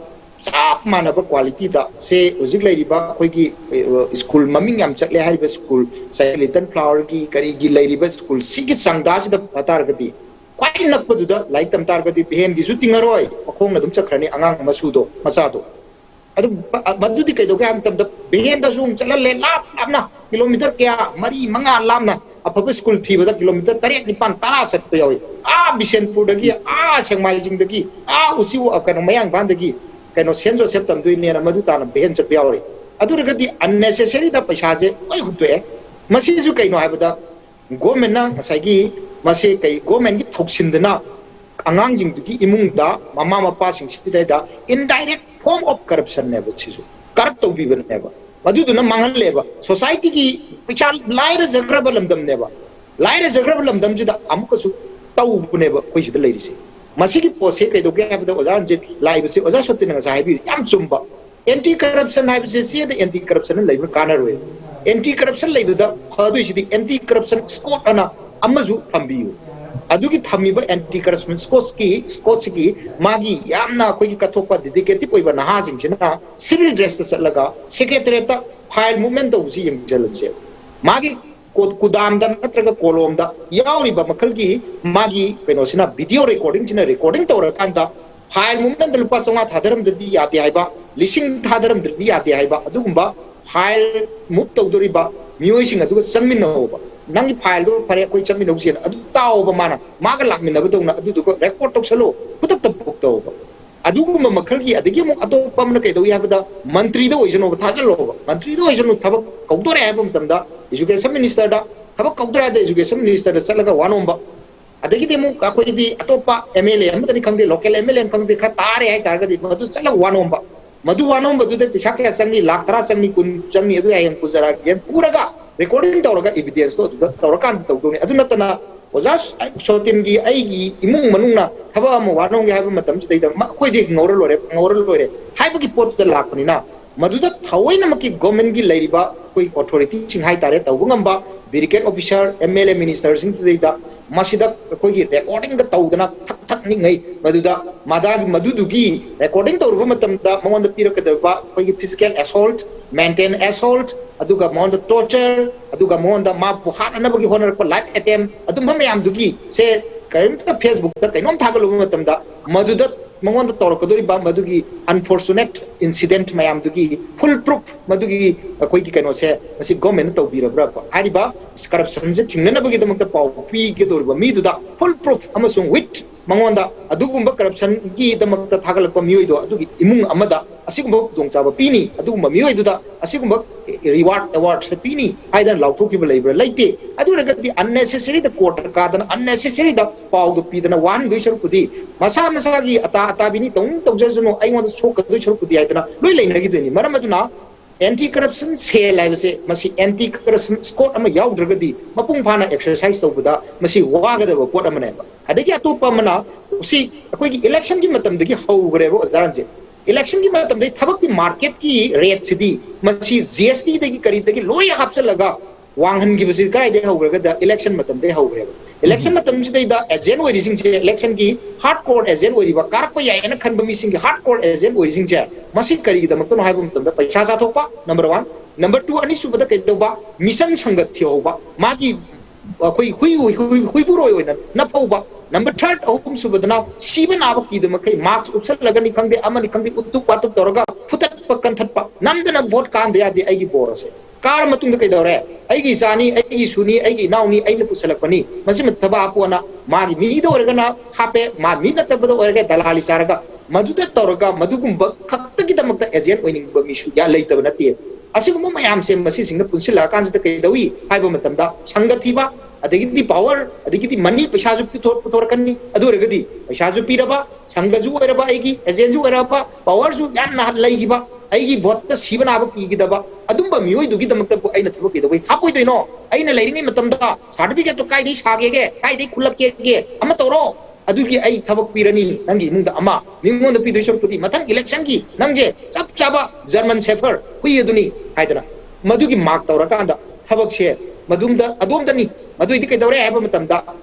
ꯆꯞ ꯃꯥꯟꯅꯕ ꯀ꯭ꯋꯥꯂꯤꯇꯤꯗ ꯁꯦ ꯍꯧꯖꯤꯛ ꯂꯩꯔꯤꯕ ꯑꯩꯈꯣꯏꯒꯤ ꯁ꯭ꯀꯨꯜ ꯃꯃꯤꯡ ꯌꯥꯝ ꯆꯠꯂꯦ ꯍꯥꯏꯔꯤꯕ ꯁ꯭ꯀꯨꯜ, ꯁꯥꯏ ꯂꯤꯇꯜ ꯐ꯭ꯂꯥꯋꯔꯒꯤ ꯀꯔꯤꯒꯤ ꯂꯩꯔꯤꯕ ꯁ꯭ꯀꯨꯜ ꯁꯤꯒꯤ ꯆꯥꯡꯗꯥꯁꯤꯗ ꯐ ꯇꯥꯔꯒꯗꯤ, ꯈ꯭ꯋꯥꯏ ꯅꯛꯄꯗꯨꯗ ꯂꯥꯏꯔꯤꯛ ꯇꯝ ꯇꯥꯔꯒꯗꯤ ꯚꯦꯟꯒꯤꯁꯨ ꯇꯤꯡꯉꯔꯣꯏ, ꯃꯈꯣꯡꯅ ꯑꯗꯨꯝ ꯆꯠꯈ꯭ꯔꯅꯤ ꯑꯉꯥꯡ ꯃꯁꯨꯗꯣ, ꯃꯆꯥꯗꯣ꯫ ꯑꯗꯨ ꯃꯗꯨꯗꯤ ꯀꯩꯗꯧꯒꯦ ꯍꯥꯏꯕ ꯃꯇꯝꯗ ꯚꯦꯟꯗꯁꯨ ꯑꯃꯨꯛ ꯆꯠꯍꯜꯂꯦ, ꯂꯥꯞ ꯂꯥꯞꯅ, ꯀꯤꯂꯣꯃꯤꯇꯔ ꯀꯌꯥ, ꯃꯔꯤ ꯃꯉꯥ ꯂꯥꯞꯅ ꯑꯐꯕ ꯁ꯭ꯀꯨꯜ ꯊꯤꯕꯗ ꯀꯤꯂꯣꯃꯤꯇꯔ ꯇꯔꯦꯠ ꯅꯤꯄꯥꯟ ꯇꯔꯥ ꯆꯠꯄ ꯌꯥꯎꯏ꯫ ꯑꯥ ꯕꯤꯁꯦꯟꯄꯨꯔꯗꯒꯤ, ꯑꯥ ꯁꯦꯛꯃꯥꯏꯖꯤꯡꯗꯒꯤ, ꯑꯥ ꯎꯆꯤ ꯀꯩꯅꯣ ꯃꯌꯥꯡ ꯏꯝꯐꯥꯜꯗꯒꯤ ꯀꯩꯅꯣ ꯁꯦꯟ ꯖꯣꯁꯦꯐ ꯇꯝꯗꯣꯏꯅꯦꯅ ꯃꯗꯨ ꯇꯥꯅ ꯚꯦꯟ ꯆꯠꯄ ꯌꯥꯎꯔꯤ꯫ ꯑꯗꯨ ꯑꯣꯏꯔꯒꯗꯤ unnecessaryꯗ ꯄꯩꯁꯥꯁꯦ ꯂꯣꯏ ꯍꯨꯟꯗꯣꯛꯑꯦ꯫ ꯃꯁꯤꯁꯨ ꯀꯩꯅꯣ ꯍꯥꯏꯕꯗ governmentꯅ ꯉꯁꯥꯏꯒꯤ ꯃꯁꯤ ꯀꯩ governmentꯒꯤ ꯊꯧꯁꯤꯟꯗꯅ ꯑꯉꯥꯡꯁꯤꯡꯗꯨꯒꯤ ꯏꯃꯨꯡꯗ ꯃꯃꯥ ꯃꯄꯥꯁꯤꯡꯁꯤꯗꯩꯗ indirect form of corruptionꯅꯦꯕ ꯁꯤꯁꯨ꯫ Corrupt ꯇꯧꯕꯤꯕꯅꯦꯕ꯫ ꯃꯗꯨꯗꯨꯅ ꯃꯥꯡꯍꯜꯂꯦꯕ꯫ Societyꯒꯤ ꯄꯩꯁꯥ ꯂꯥꯏꯔꯖꯈ꯭ꯔꯕ ꯂꯝꯗꯝꯅꯦꯕ꯫ ꯂꯥꯏꯔꯖꯈ꯭ꯔꯕ ꯂꯝꯗꯝꯁꯤꯗ ꯑꯃꯨꯛꯀꯁꯨ ꯇꯧꯕꯅꯦꯕ ꯑꯩꯈꯣꯏ ꯁꯤꯗ ꯂꯩꯔꯤꯁꯦ꯫ ꯃꯁꯤꯒꯤ ꯄꯣꯠꯁꯦ ꯀꯩꯗꯧꯒꯦ ꯍꯥꯏꯕꯗ ꯑꯣꯖꯥ ꯔꯟꯖꯤꯠ ꯂꯥꯛꯏꯕꯁꯦ ꯑꯣꯖꯥ ꯁꯣꯇꯤꯅ ꯉꯁꯥꯏ ꯍꯥꯏꯕꯤꯌꯨ ꯌꯥꯝ ꯆꯨꯝꯕ꯫ Anti corruption ꯍꯥꯏꯕꯁꯦ ꯆꯦꯗ anti corruption ꯂꯩꯕ ꯀꯥꯟꯅꯔꯣꯏ꯫ Anti corruption ꯂꯩꯕꯗ ꯐꯗꯣꯏꯁꯤꯗꯤ anti corruption squad ꯑꯅ ꯑꯃꯁꯨ ꯊꯝꯕꯤꯌꯨ꯫ ꯑꯗꯨꯒꯤ ꯊꯝꯃꯤꯕ anti corruption squadꯀꯤ, squadꯁꯤꯒꯤ ꯃꯥꯒꯤ ꯌꯥꯝꯅ ꯑꯩꯈꯣꯏꯒꯤ ꯀꯠꯊꯣꯛꯄ dedicative ꯑꯣꯏꯕ ꯅꯍꯥꯁꯤꯡꯁꯤꯅ civil dressꯇ ꯆꯠꯂꯒ secretariatꯇ file movement ꯇꯧꯕꯁꯤ ꯌꯦꯡꯁꯤꯜꯂꯁꯦ꯫ ꯃꯥꯒꯤ ꯀꯣ-, ꯀꯨꯗꯥꯝꯗ ꯅꯠꯇ꯭ꯔꯒ ꯀꯣꯂꯣꯝꯗ ꯌꯥꯎꯔꯤꯕ ꯃꯈꯜꯒꯤ ꯃꯥꯒꯤ ꯀꯩꯅꯣꯁꯤꯅ, video recordingꯁꯤꯅ recording ꯇꯧꯔꯀꯥꯟꯗ file movementꯇ ꯂꯨꯄꯥ ꯆꯥꯝꯃꯉꯥ ꯊꯥꯗꯔꯝꯗ꯭ꯔꯗꯤ ꯌꯥꯗꯦ ꯍꯥꯏꯕ, ꯂꯤꯁꯤꯡ ꯊꯥꯗꯔꯝꯗ꯭ꯔꯗꯤ ꯌꯥꯗꯦ ꯍꯥꯏꯕ, ꯑꯗꯨꯒꯨꯝꯕ file move ꯇꯧꯗꯣꯔꯤꯕ ꯃꯤꯑꯣꯏꯁꯤꯡ ꯑꯗꯨꯒ ꯆꯪꯃꯤꯟꯅꯧꯕ꯫ ꯅꯪꯒꯤ fileꯗꯣ ꯐꯔꯦ, ꯑꯩꯈꯣꯏ ꯆꯪꯃꯤꯟꯅꯧꯁꯦꯅ ꯑꯗꯨ ꯇꯥꯛꯑꯣꯕ꯫ ꯃꯥꯅ, ꯃꯥꯒ ꯂꯥꯛꯃꯤꯟꯅꯕꯗꯧꯅ ꯑꯗꯨꯗꯨꯒ record ꯇꯧꯁꯜꯂꯣ, ꯈꯨꯗꯛꯇ book ꯇꯧꯕ꯫ ꯑꯗꯨꯒꯨꯝꯕ ꯃꯈꯜꯒꯤ, ꯑꯗꯒꯤ ꯑꯃꯨꯛ ꯑꯇꯣꯞꯄ ꯑꯃꯅ ꯀꯩꯗꯧꯏ ꯍꯥꯏꯕꯗ, ꯃꯟꯇ꯭ꯔꯤꯗ ꯑꯣꯏꯁꯅꯨꯕ, ꯊꯥꯖꯜꯂꯣꯕ꯫ ꯃꯟꯇ꯭ꯔꯤꯗ ꯑꯣꯏꯁꯅꯨ, ꯊꯕꯛ ꯀꯧꯗꯣꯔꯦ ꯍꯥꯏꯕ ꯃꯇꯝꯗ education ministerꯗ, ꯊꯕꯛ ꯀꯧꯗꯣꯔꯦ ꯍꯥꯏꯕꯗ education ministerꯗ ꯆꯠꯂꯒ ꯋꯥ ꯅꯣꯝꯕ꯫ ꯑꯗꯒꯤꯗꯤ ꯑꯃꯨꯛ ꯑꯩꯈꯣꯏꯒꯤꯗꯤ ꯑꯇꯣꯞꯄ MLA ꯑꯃꯗꯅꯤ ꯈꯪꯗꯦ, local MLA ꯑꯃ ꯈꯪꯗꯦ, ꯈꯔ ꯇꯥꯔꯦ ꯍꯥꯏ ꯇꯥꯔꯒꯗꯤ ꯃꯗꯨ ꯆꯠꯂꯒ ꯋꯥ ꯅꯣꯝꯕ꯫ ꯃꯗꯨ ꯋꯥ ꯅꯣꯝꯕꯗꯨꯗ ꯄꯩꯁꯥ ꯀꯌꯥ ꯆꯪꯅꯤ? ꯂꯥꯈ ꯇꯔꯥ ꯆꯪꯅꯤ, ꯀꯨꯟ ꯆꯪꯅꯤ, ꯑꯗꯨ ꯍꯌꯦꯡ ꯄꯨꯖꯔꯛꯑꯒꯦꯅ ꯄꯨꯔꯒ recording ꯇꯧꯔꯒ evidenceꯇꯣ ꯑꯗꯨꯗ ꯇꯧꯔꯀꯥꯟꯗ ꯇꯧꯗꯧꯅꯤ꯫ ꯑꯗꯨ ꯅꯠꯇꯅ ꯑꯣꯖꯥ ꯁꯣꯇꯤꯟꯒꯤ ꯑꯩꯒꯤ ꯏꯃꯨꯡ ꯃꯅꯨꯡꯅ ꯊꯕꯛ ꯑꯃ ꯋꯥꯅꯣꯝꯒꯦ ꯍꯥꯏꯕ ꯃꯇꯝꯁꯤꯗꯩꯗ ꯃ-, ꯑꯩꯈꯣꯏꯗꯤ ꯍꯤꯡꯍꯧꯔ ꯂꯣꯏꯔꯦ, ꯐꯪꯍꯧꯔ ꯂꯣꯏꯔꯦ ꯍꯥꯏꯕꯒꯤ ꯄꯣꯠꯇꯨꯗ ꯂꯥꯛꯄꯅꯤꯅ, ꯃꯗꯨꯗ ꯊꯑꯣꯏꯅꯃꯛꯀꯤ ꯒꯣꯔꯃꯦꯟꯒꯤ ꯂꯩꯔꯤꯕ ꯑꯩꯈꯣꯏ ꯑꯣꯊꯣꯔꯤꯇꯤꯁꯤꯡ ꯍꯥꯏꯇꯥꯔꯦ, ꯇꯧꯕ ꯉꯝꯕ ꯕ꯭ꯌꯨꯔꯣꯀ꯭ꯔꯦꯠ ꯑꯣꯐꯤꯁꯔ, ꯑꯦꯝ ꯑꯦꯜ ꯑꯦ ꯃꯤꯅꯤꯁꯇꯔꯁꯤꯡꯗꯨꯗꯩꯗ ꯃꯁꯤꯗ ꯑꯩꯈꯣꯏꯒꯤ ꯔꯦꯀꯣꯔꯗꯤꯡꯒ ꯇꯧꯗꯅ ꯊꯛ ꯊꯛ ꯅꯤꯛꯉꯩ, ꯃꯗꯨꯗ ꯃꯗꯥꯒꯤ ꯃꯗꯨꯗꯨꯒꯤ ꯔꯦꯀꯣꯔꯗꯤꯡ ꯇꯧꯔꯨꯕ ꯃꯇꯝꯗ ꯃꯉꯣꯟꯗ ꯄꯤꯔꯛꯀꯗꯕ ꯑꯩꯈꯣꯏꯒꯤ ꯐꯤꯖꯤꯀꯦꯜ ꯑꯦꯁꯣꯜꯠ, ꯃꯦꯟꯇꯦꯜ ꯑꯦꯁꯣꯜꯠ, ꯑꯗꯨꯒ ꯃꯉꯣꯟꯗ ꯇꯣꯔꯆꯔ, ꯑꯗꯨꯒ ꯃꯉꯣꯟꯗ ꯃꯥꯕꯨ ꯍꯥꯠꯅꯅꯕꯒꯤ ꯍꯣꯠꯅꯔꯛꯄ ꯂꯥꯏꯐ ꯑꯦꯇꯦꯝ, ꯑꯗꯨꯝꯕ ꯃꯌꯥꯝꯗꯨꯒꯤ ꯁꯦ ꯀꯔꯤꯝꯇ ꯐꯦꯁꯕꯨꯛꯇ ꯀꯩꯅꯣꯝ ꯊꯥꯒꯠꯂꯨꯕ ꯃꯇꯝꯗ ꯃꯗꯨꯗ ꯃꯉꯣꯟꯗ ꯇꯧꯔꯛꯀꯗꯧꯔꯤꯕ ꯃꯗꯨꯒꯤ ꯑꯟꯐꯣꯔꯆꯨꯅꯦꯠ ꯏꯟꯁꯤꯗꯦꯟꯠ ꯃꯌꯥꯝꯗꯨꯒꯤ ꯐꯨꯜ ꯄ꯭ꯔꯨꯐ, ꯃꯗꯨꯒꯤ ꯑꯩꯈꯣꯏꯒꯤ ꯀꯩꯅꯣꯁꯦ ꯃꯁꯤ ꯒꯣꯔꯃꯦꯟꯅ ꯇꯧꯕꯤꯔꯕ꯭ꯔꯥ? ꯍꯥꯏꯔꯤꯕ ꯀꯔꯞꯁꯟꯁꯦ ꯊꯤꯡꯅꯅꯕꯒꯤꯗꯃꯛꯇ ꯄꯥꯎ ꯄꯤꯒꯗꯧꯔꯤꯕ ꯃꯤꯗꯨꯗ ꯐꯨꯜ ꯄ꯭ꯔꯨꯐ ꯑꯃꯁꯨꯡ ꯋꯤꯠ ꯃꯉꯣꯟꯗ ꯑꯗꯨꯒꯨꯝꯕ ꯀꯔꯞꯁꯟꯒꯤꯗꯃꯛꯇ ꯊꯥꯒꯠꯂꯛꯄ ꯃꯤꯑꯣꯏꯗꯣ ꯑꯗꯨꯒꯤ ꯏꯃꯨꯡ ꯑꯃꯗ ꯑꯁꯤꯒꯨꯝꯕ ꯈꯨꯗꯣꯡꯆꯥꯕ ꯄꯤꯅꯤ, ꯑꯗꯨꯒꯨꯝꯕ ꯃꯤꯑꯣꯏꯗꯨꯗ ꯑꯁꯤꯒꯨꯝꯕ ꯔꯤꯋꯥꯔꯗ ꯑꯦꯋꯥꯔꯗꯁꯦ ꯄꯤꯅꯤ ꯍꯥꯏꯗꯅ ꯂꯥꯎꯊꯣꯛꯈꯤꯕ ꯂꯩꯕ꯭ꯔꯥ? ꯂꯩꯇꯦ꯫ ꯑꯗꯨ ꯑꯣꯏꯔꯒꯗꯤ ꯑꯟꯅꯦꯁꯦꯁꯔꯤꯗ ꯀꯣꯔꯠꯇ ꯀꯥꯗꯅ ꯑꯟꯅꯦꯁꯦꯁꯔꯤꯗ ꯄꯥꯎꯗꯣ ꯄꯤꯗꯅ ꯋꯥꯍꯟꯗꯣꯏ ꯁꯔꯨꯛꯄꯨꯗꯤ, ꯃꯁꯥ ꯃꯁꯥꯒꯤ ꯑꯇꯥ ꯑꯇꯥꯕꯤꯅꯤ ꯇꯧꯅꯤꯡ ꯇꯧꯖꯁꯅꯨ, ꯑꯩꯉꯣꯟꯗ ꯁꯣꯛꯀꯗꯣꯏ ꯁꯔꯨꯛꯄꯨꯗꯤ ꯍꯥꯏꯗꯅ ꯂꯣꯏ ꯂꯩꯅꯈꯤꯗꯣꯏꯅꯤ꯫ ꯃꯔꯝ ꯑꯗꯨꯅ ꯑꯦꯟꯇꯤ ꯀꯔꯞꯁꯟ ꯁꯦꯜ ꯍꯥꯏꯕꯁꯦ, ꯃꯁꯤ ꯑꯦꯟꯇꯤ ꯀꯔꯞꯁꯟ ꯁ꯭ꯀꯣꯠ ꯑꯃ ꯌꯥꯎꯗ꯭ꯔꯒꯗꯤ ꯃꯄꯨꯡ ꯐꯥꯅ ꯑꯦꯛꯁꯔꯁꯥꯏꯁ ꯇꯧꯕꯗ ꯃꯁꯤ ꯋꯥꯒꯗꯕ ꯄꯣꯠ ꯑꯃꯅꯦꯕ꯫ ꯑꯗꯒꯤ ꯑꯇꯣꯞꯄ ꯑꯃꯅ, ꯁꯤ ꯑꯩꯈꯣꯏꯒꯤ ꯏꯂꯦꯛꯁꯟꯒꯤ ꯃꯇꯝꯗꯒꯤ ꯍꯧꯈ꯭ꯔꯦꯕ, ꯑꯣꯖꯥ ꯔꯟꯖꯤꯠ꯫ ꯏꯂꯦꯛꯁꯟꯒꯤ ꯃꯇꯝꯗꯒꯤ ꯊꯕꯛꯀꯤ ꯃꯥꯔꯀꯦꯠꯀꯤ ꯔꯦꯠꯁꯤꯗꯤ ꯃꯁꯤ ꯖꯤ ꯑꯦꯁ ꯇꯤꯗꯒꯤ ꯀꯔꯤꯗꯒꯤ ꯂꯣꯏ ꯍꯥꯞꯆꯤꯜꯂꯒ ꯋꯥꯡꯍꯟꯈꯤꯕꯁꯤ ꯀꯗꯥꯏꯗꯒꯤ ꯍꯧꯈ꯭ꯔꯒꯗ ꯏꯂꯦꯛꯁꯟ ꯃꯇꯝꯗꯒꯤ ꯍꯧꯈ꯭ꯔꯦꯕ꯫ ꯏꯂꯦꯛꯁꯟ ꯃꯇꯝꯁꯤꯗꯩꯗ ꯑꯦꯖꯦꯟ ꯑꯣꯏꯔꯤꯁꯤꯡꯁꯦ, ꯏꯂꯦꯛꯁꯟꯒꯤ ꯍꯥꯔꯗ ꯀꯣꯔ ꯑꯦꯖꯦꯟ ꯑꯣꯏꯔꯤꯕ, ꯀꯥꯔꯛꯄ ꯌꯥꯏ ꯍꯥꯏꯅ ꯈꯟꯕ ꯃꯤꯁꯤꯡꯒꯤ ꯍꯥꯔꯗ ꯀꯣꯔ ꯑꯦꯖꯦꯟ ꯑꯣꯏꯔꯤꯁꯤꯡꯁꯦ, ꯃꯁꯤ ꯀꯔꯤꯒꯤꯗꯃꯛꯇꯅꯣ ꯍꯥꯏꯕ ꯃꯇꯝꯗ ꯄꯩꯁꯥ ꯆꯥꯊꯣꯛꯄ, ꯅꯝꯕꯔ ꯋꯥꯟ꯫ ꯅꯝꯕꯔ ꯇꯨ, ꯑꯅꯤꯁꯨꯕꯗ ꯀꯩꯗꯧꯕ? ꯃꯤꯁꯟ ꯁꯪꯒ ꯊꯤꯍꯧꯕ, ꯃꯥꯒꯤ ꯑꯩꯈꯣꯏ ꯍꯨꯏ, ꯍꯨꯏ, ꯍꯨꯏ, ꯍꯨꯏꯕꯨꯔꯣꯏ ꯑꯣꯏꯅ ꯅꯞꯍꯧꯕ꯫ ꯅꯝꯕꯔ ꯊꯥꯔꯠ, ꯑꯍꯨꯝ ꯁꯨꯕꯗꯅ ꯁꯤꯕ ꯅꯥꯕ ꯀꯤꯗ ꯃꯈꯩ ꯃꯥꯛꯁ ꯎꯞꯁꯜꯂꯒꯅꯤ ꯈꯪꯗꯦ, ꯑꯃꯅꯤ ꯈꯪꯗꯦ, ꯎꯠꯇꯨꯞ ꯋꯥꯇꯨꯞ ꯇꯧꯔꯒ ꯐꯨꯇꯠꯄ ꯀꯟꯊꯠꯄ, ꯅꯝꯗꯅ ꯚꯣꯠ ꯀꯥꯍꯟꯗ ꯌꯥꯗꯦ, ꯑꯩꯒꯤ ꯕꯣꯔ ꯑꯁꯦ꯫ ꯀꯥꯔ ꯃꯇꯨꯡꯗ ꯀꯩꯗꯧꯔꯦ? ꯑꯩꯒꯤ ꯏꯆꯥꯅꯤ, ꯑꯩꯒꯤ ꯏꯁꯨꯅꯤ, ꯑꯩꯒꯤ ꯏꯅꯥꯎꯅꯤ, ꯑꯩꯅ ꯄꯨꯁꯜꯂꯛꯄꯅꯤ, ꯃꯁꯤꯃ ꯊꯕꯛ ꯍꯥꯞꯄꯣꯅ ꯃꯥꯒꯤ ꯃꯤꯗ ꯑꯣꯏꯔꯒꯅ ꯍꯥꯞꯄꯦ, ꯃꯥ ꯃꯤ ꯅꯠꯇꯕꯗ ꯑꯣꯏꯔꯒ ꯗꯂꯥꯂꯤ ꯆꯥꯔꯒ ꯃꯗꯨꯗ ꯇꯧꯔꯒ ꯃꯗꯨꯒꯨꯝꯕ ꯈꯛꯇꯒꯤꯗꯃꯛꯇ ꯑꯦꯖꯦꯟ ꯑꯣꯏꯅꯤꯡꯕ ꯃꯤꯁꯨ ꯌꯥ-, ꯂꯩꯇꯕ ꯅꯠꯇꯦ꯫ ꯑꯁꯤꯒꯨꯝꯕ ꯃꯌꯥꯝꯁꯦ ꯃꯁꯤꯁꯤꯡꯅ ꯄꯨꯟꯁꯤꯜꯂꯛꯑꯀꯥꯟꯁꯤꯗ ꯀꯩꯗꯧꯏ ꯍꯥꯏꯕ ꯃꯇꯝꯗ, ꯁꯪꯒ ꯊꯤꯕ, ꯑꯗꯒꯤꯗꯤ ꯄꯥꯋꯔ, ꯑꯗꯒꯤꯗꯤ ꯃꯅꯤ, ꯄꯩꯁꯥꯁꯨ ꯄꯤꯊꯣꯛ-, ꯄꯨꯊꯣꯔꯛꯀꯅꯤ꯫ ꯑꯗꯨ ꯑꯣꯏꯔꯒꯗꯤ ꯄꯩꯁꯥꯁꯨ ꯄꯤꯔꯕ, ꯁꯪꯒꯁꯨ ꯑꯣꯏꯔꯕ, ꯑꯩꯒꯤ ꯑꯦꯖꯦꯟꯁꯨ ꯑꯣꯏꯔꯕ, ꯄꯥꯋꯔꯁꯨ ꯌꯥꯝꯅ ꯂꯩꯈꯤꯕ, ꯑꯩꯒꯤ ꯚꯣꯠꯇ ꯁꯤꯕ ꯅꯥꯕ ꯀꯤꯈꯤꯗꯕ ꯑꯗꯨꯝꯕ ꯃꯤꯑꯣꯏꯗꯨꯒꯤꯗꯃꯛꯇꯕꯨ ꯑꯩꯅ ꯊꯕꯛ ꯀꯩꯗꯧꯕꯩ ꯍꯥꯞꯄꯣꯏꯗꯣꯏꯅꯣ? ꯑꯩꯅ ꯂꯩꯔꯤꯉꯩ ꯃꯇꯝꯗ ꯁꯥꯔꯇꯤꯐꯤꯀꯦꯠꯇꯣ ꯀꯥꯏꯗꯩ ꯁꯥꯒꯦꯒꯦ, ꯀꯥꯏꯗꯩ ꯈꯨꯜꯂꯛꯀꯦꯒꯦ? ꯑꯃ ꯇꯧꯔꯣ꯫ ꯑꯗꯨꯒꯤ ꯑꯩ ꯊꯕꯛ ꯄꯤꯔꯅꯤ ꯅꯪꯒꯤ ꯏꯃꯨꯡꯗ ꯑꯃ, ꯃꯤꯉꯣꯟꯗ ꯄꯤꯗꯣꯏ ꯁꯔꯨꯛꯄꯨꯗꯤ ꯃꯊꯪ election ꯒꯤ ꯅꯪꯁꯦ ꯆꯞ ꯆꯥꯕ German Shepherd ꯍꯨꯏ ꯑꯗꯨꯅꯤ ꯍꯥꯏꯗꯅ, ꯃꯗꯨꯒꯤ mark ꯇꯧꯔꯀꯥꯟꯗ ꯊꯕꯛꯁꯦ ꯃꯗꯨꯝꯗ ꯑꯗꯣꯝꯗꯅꯤ꯫ ꯃꯗꯨꯏꯗꯤ ꯀꯩꯗꯧꯔꯦ ꯍꯥꯏꯕ ꯃꯇꯝꯗ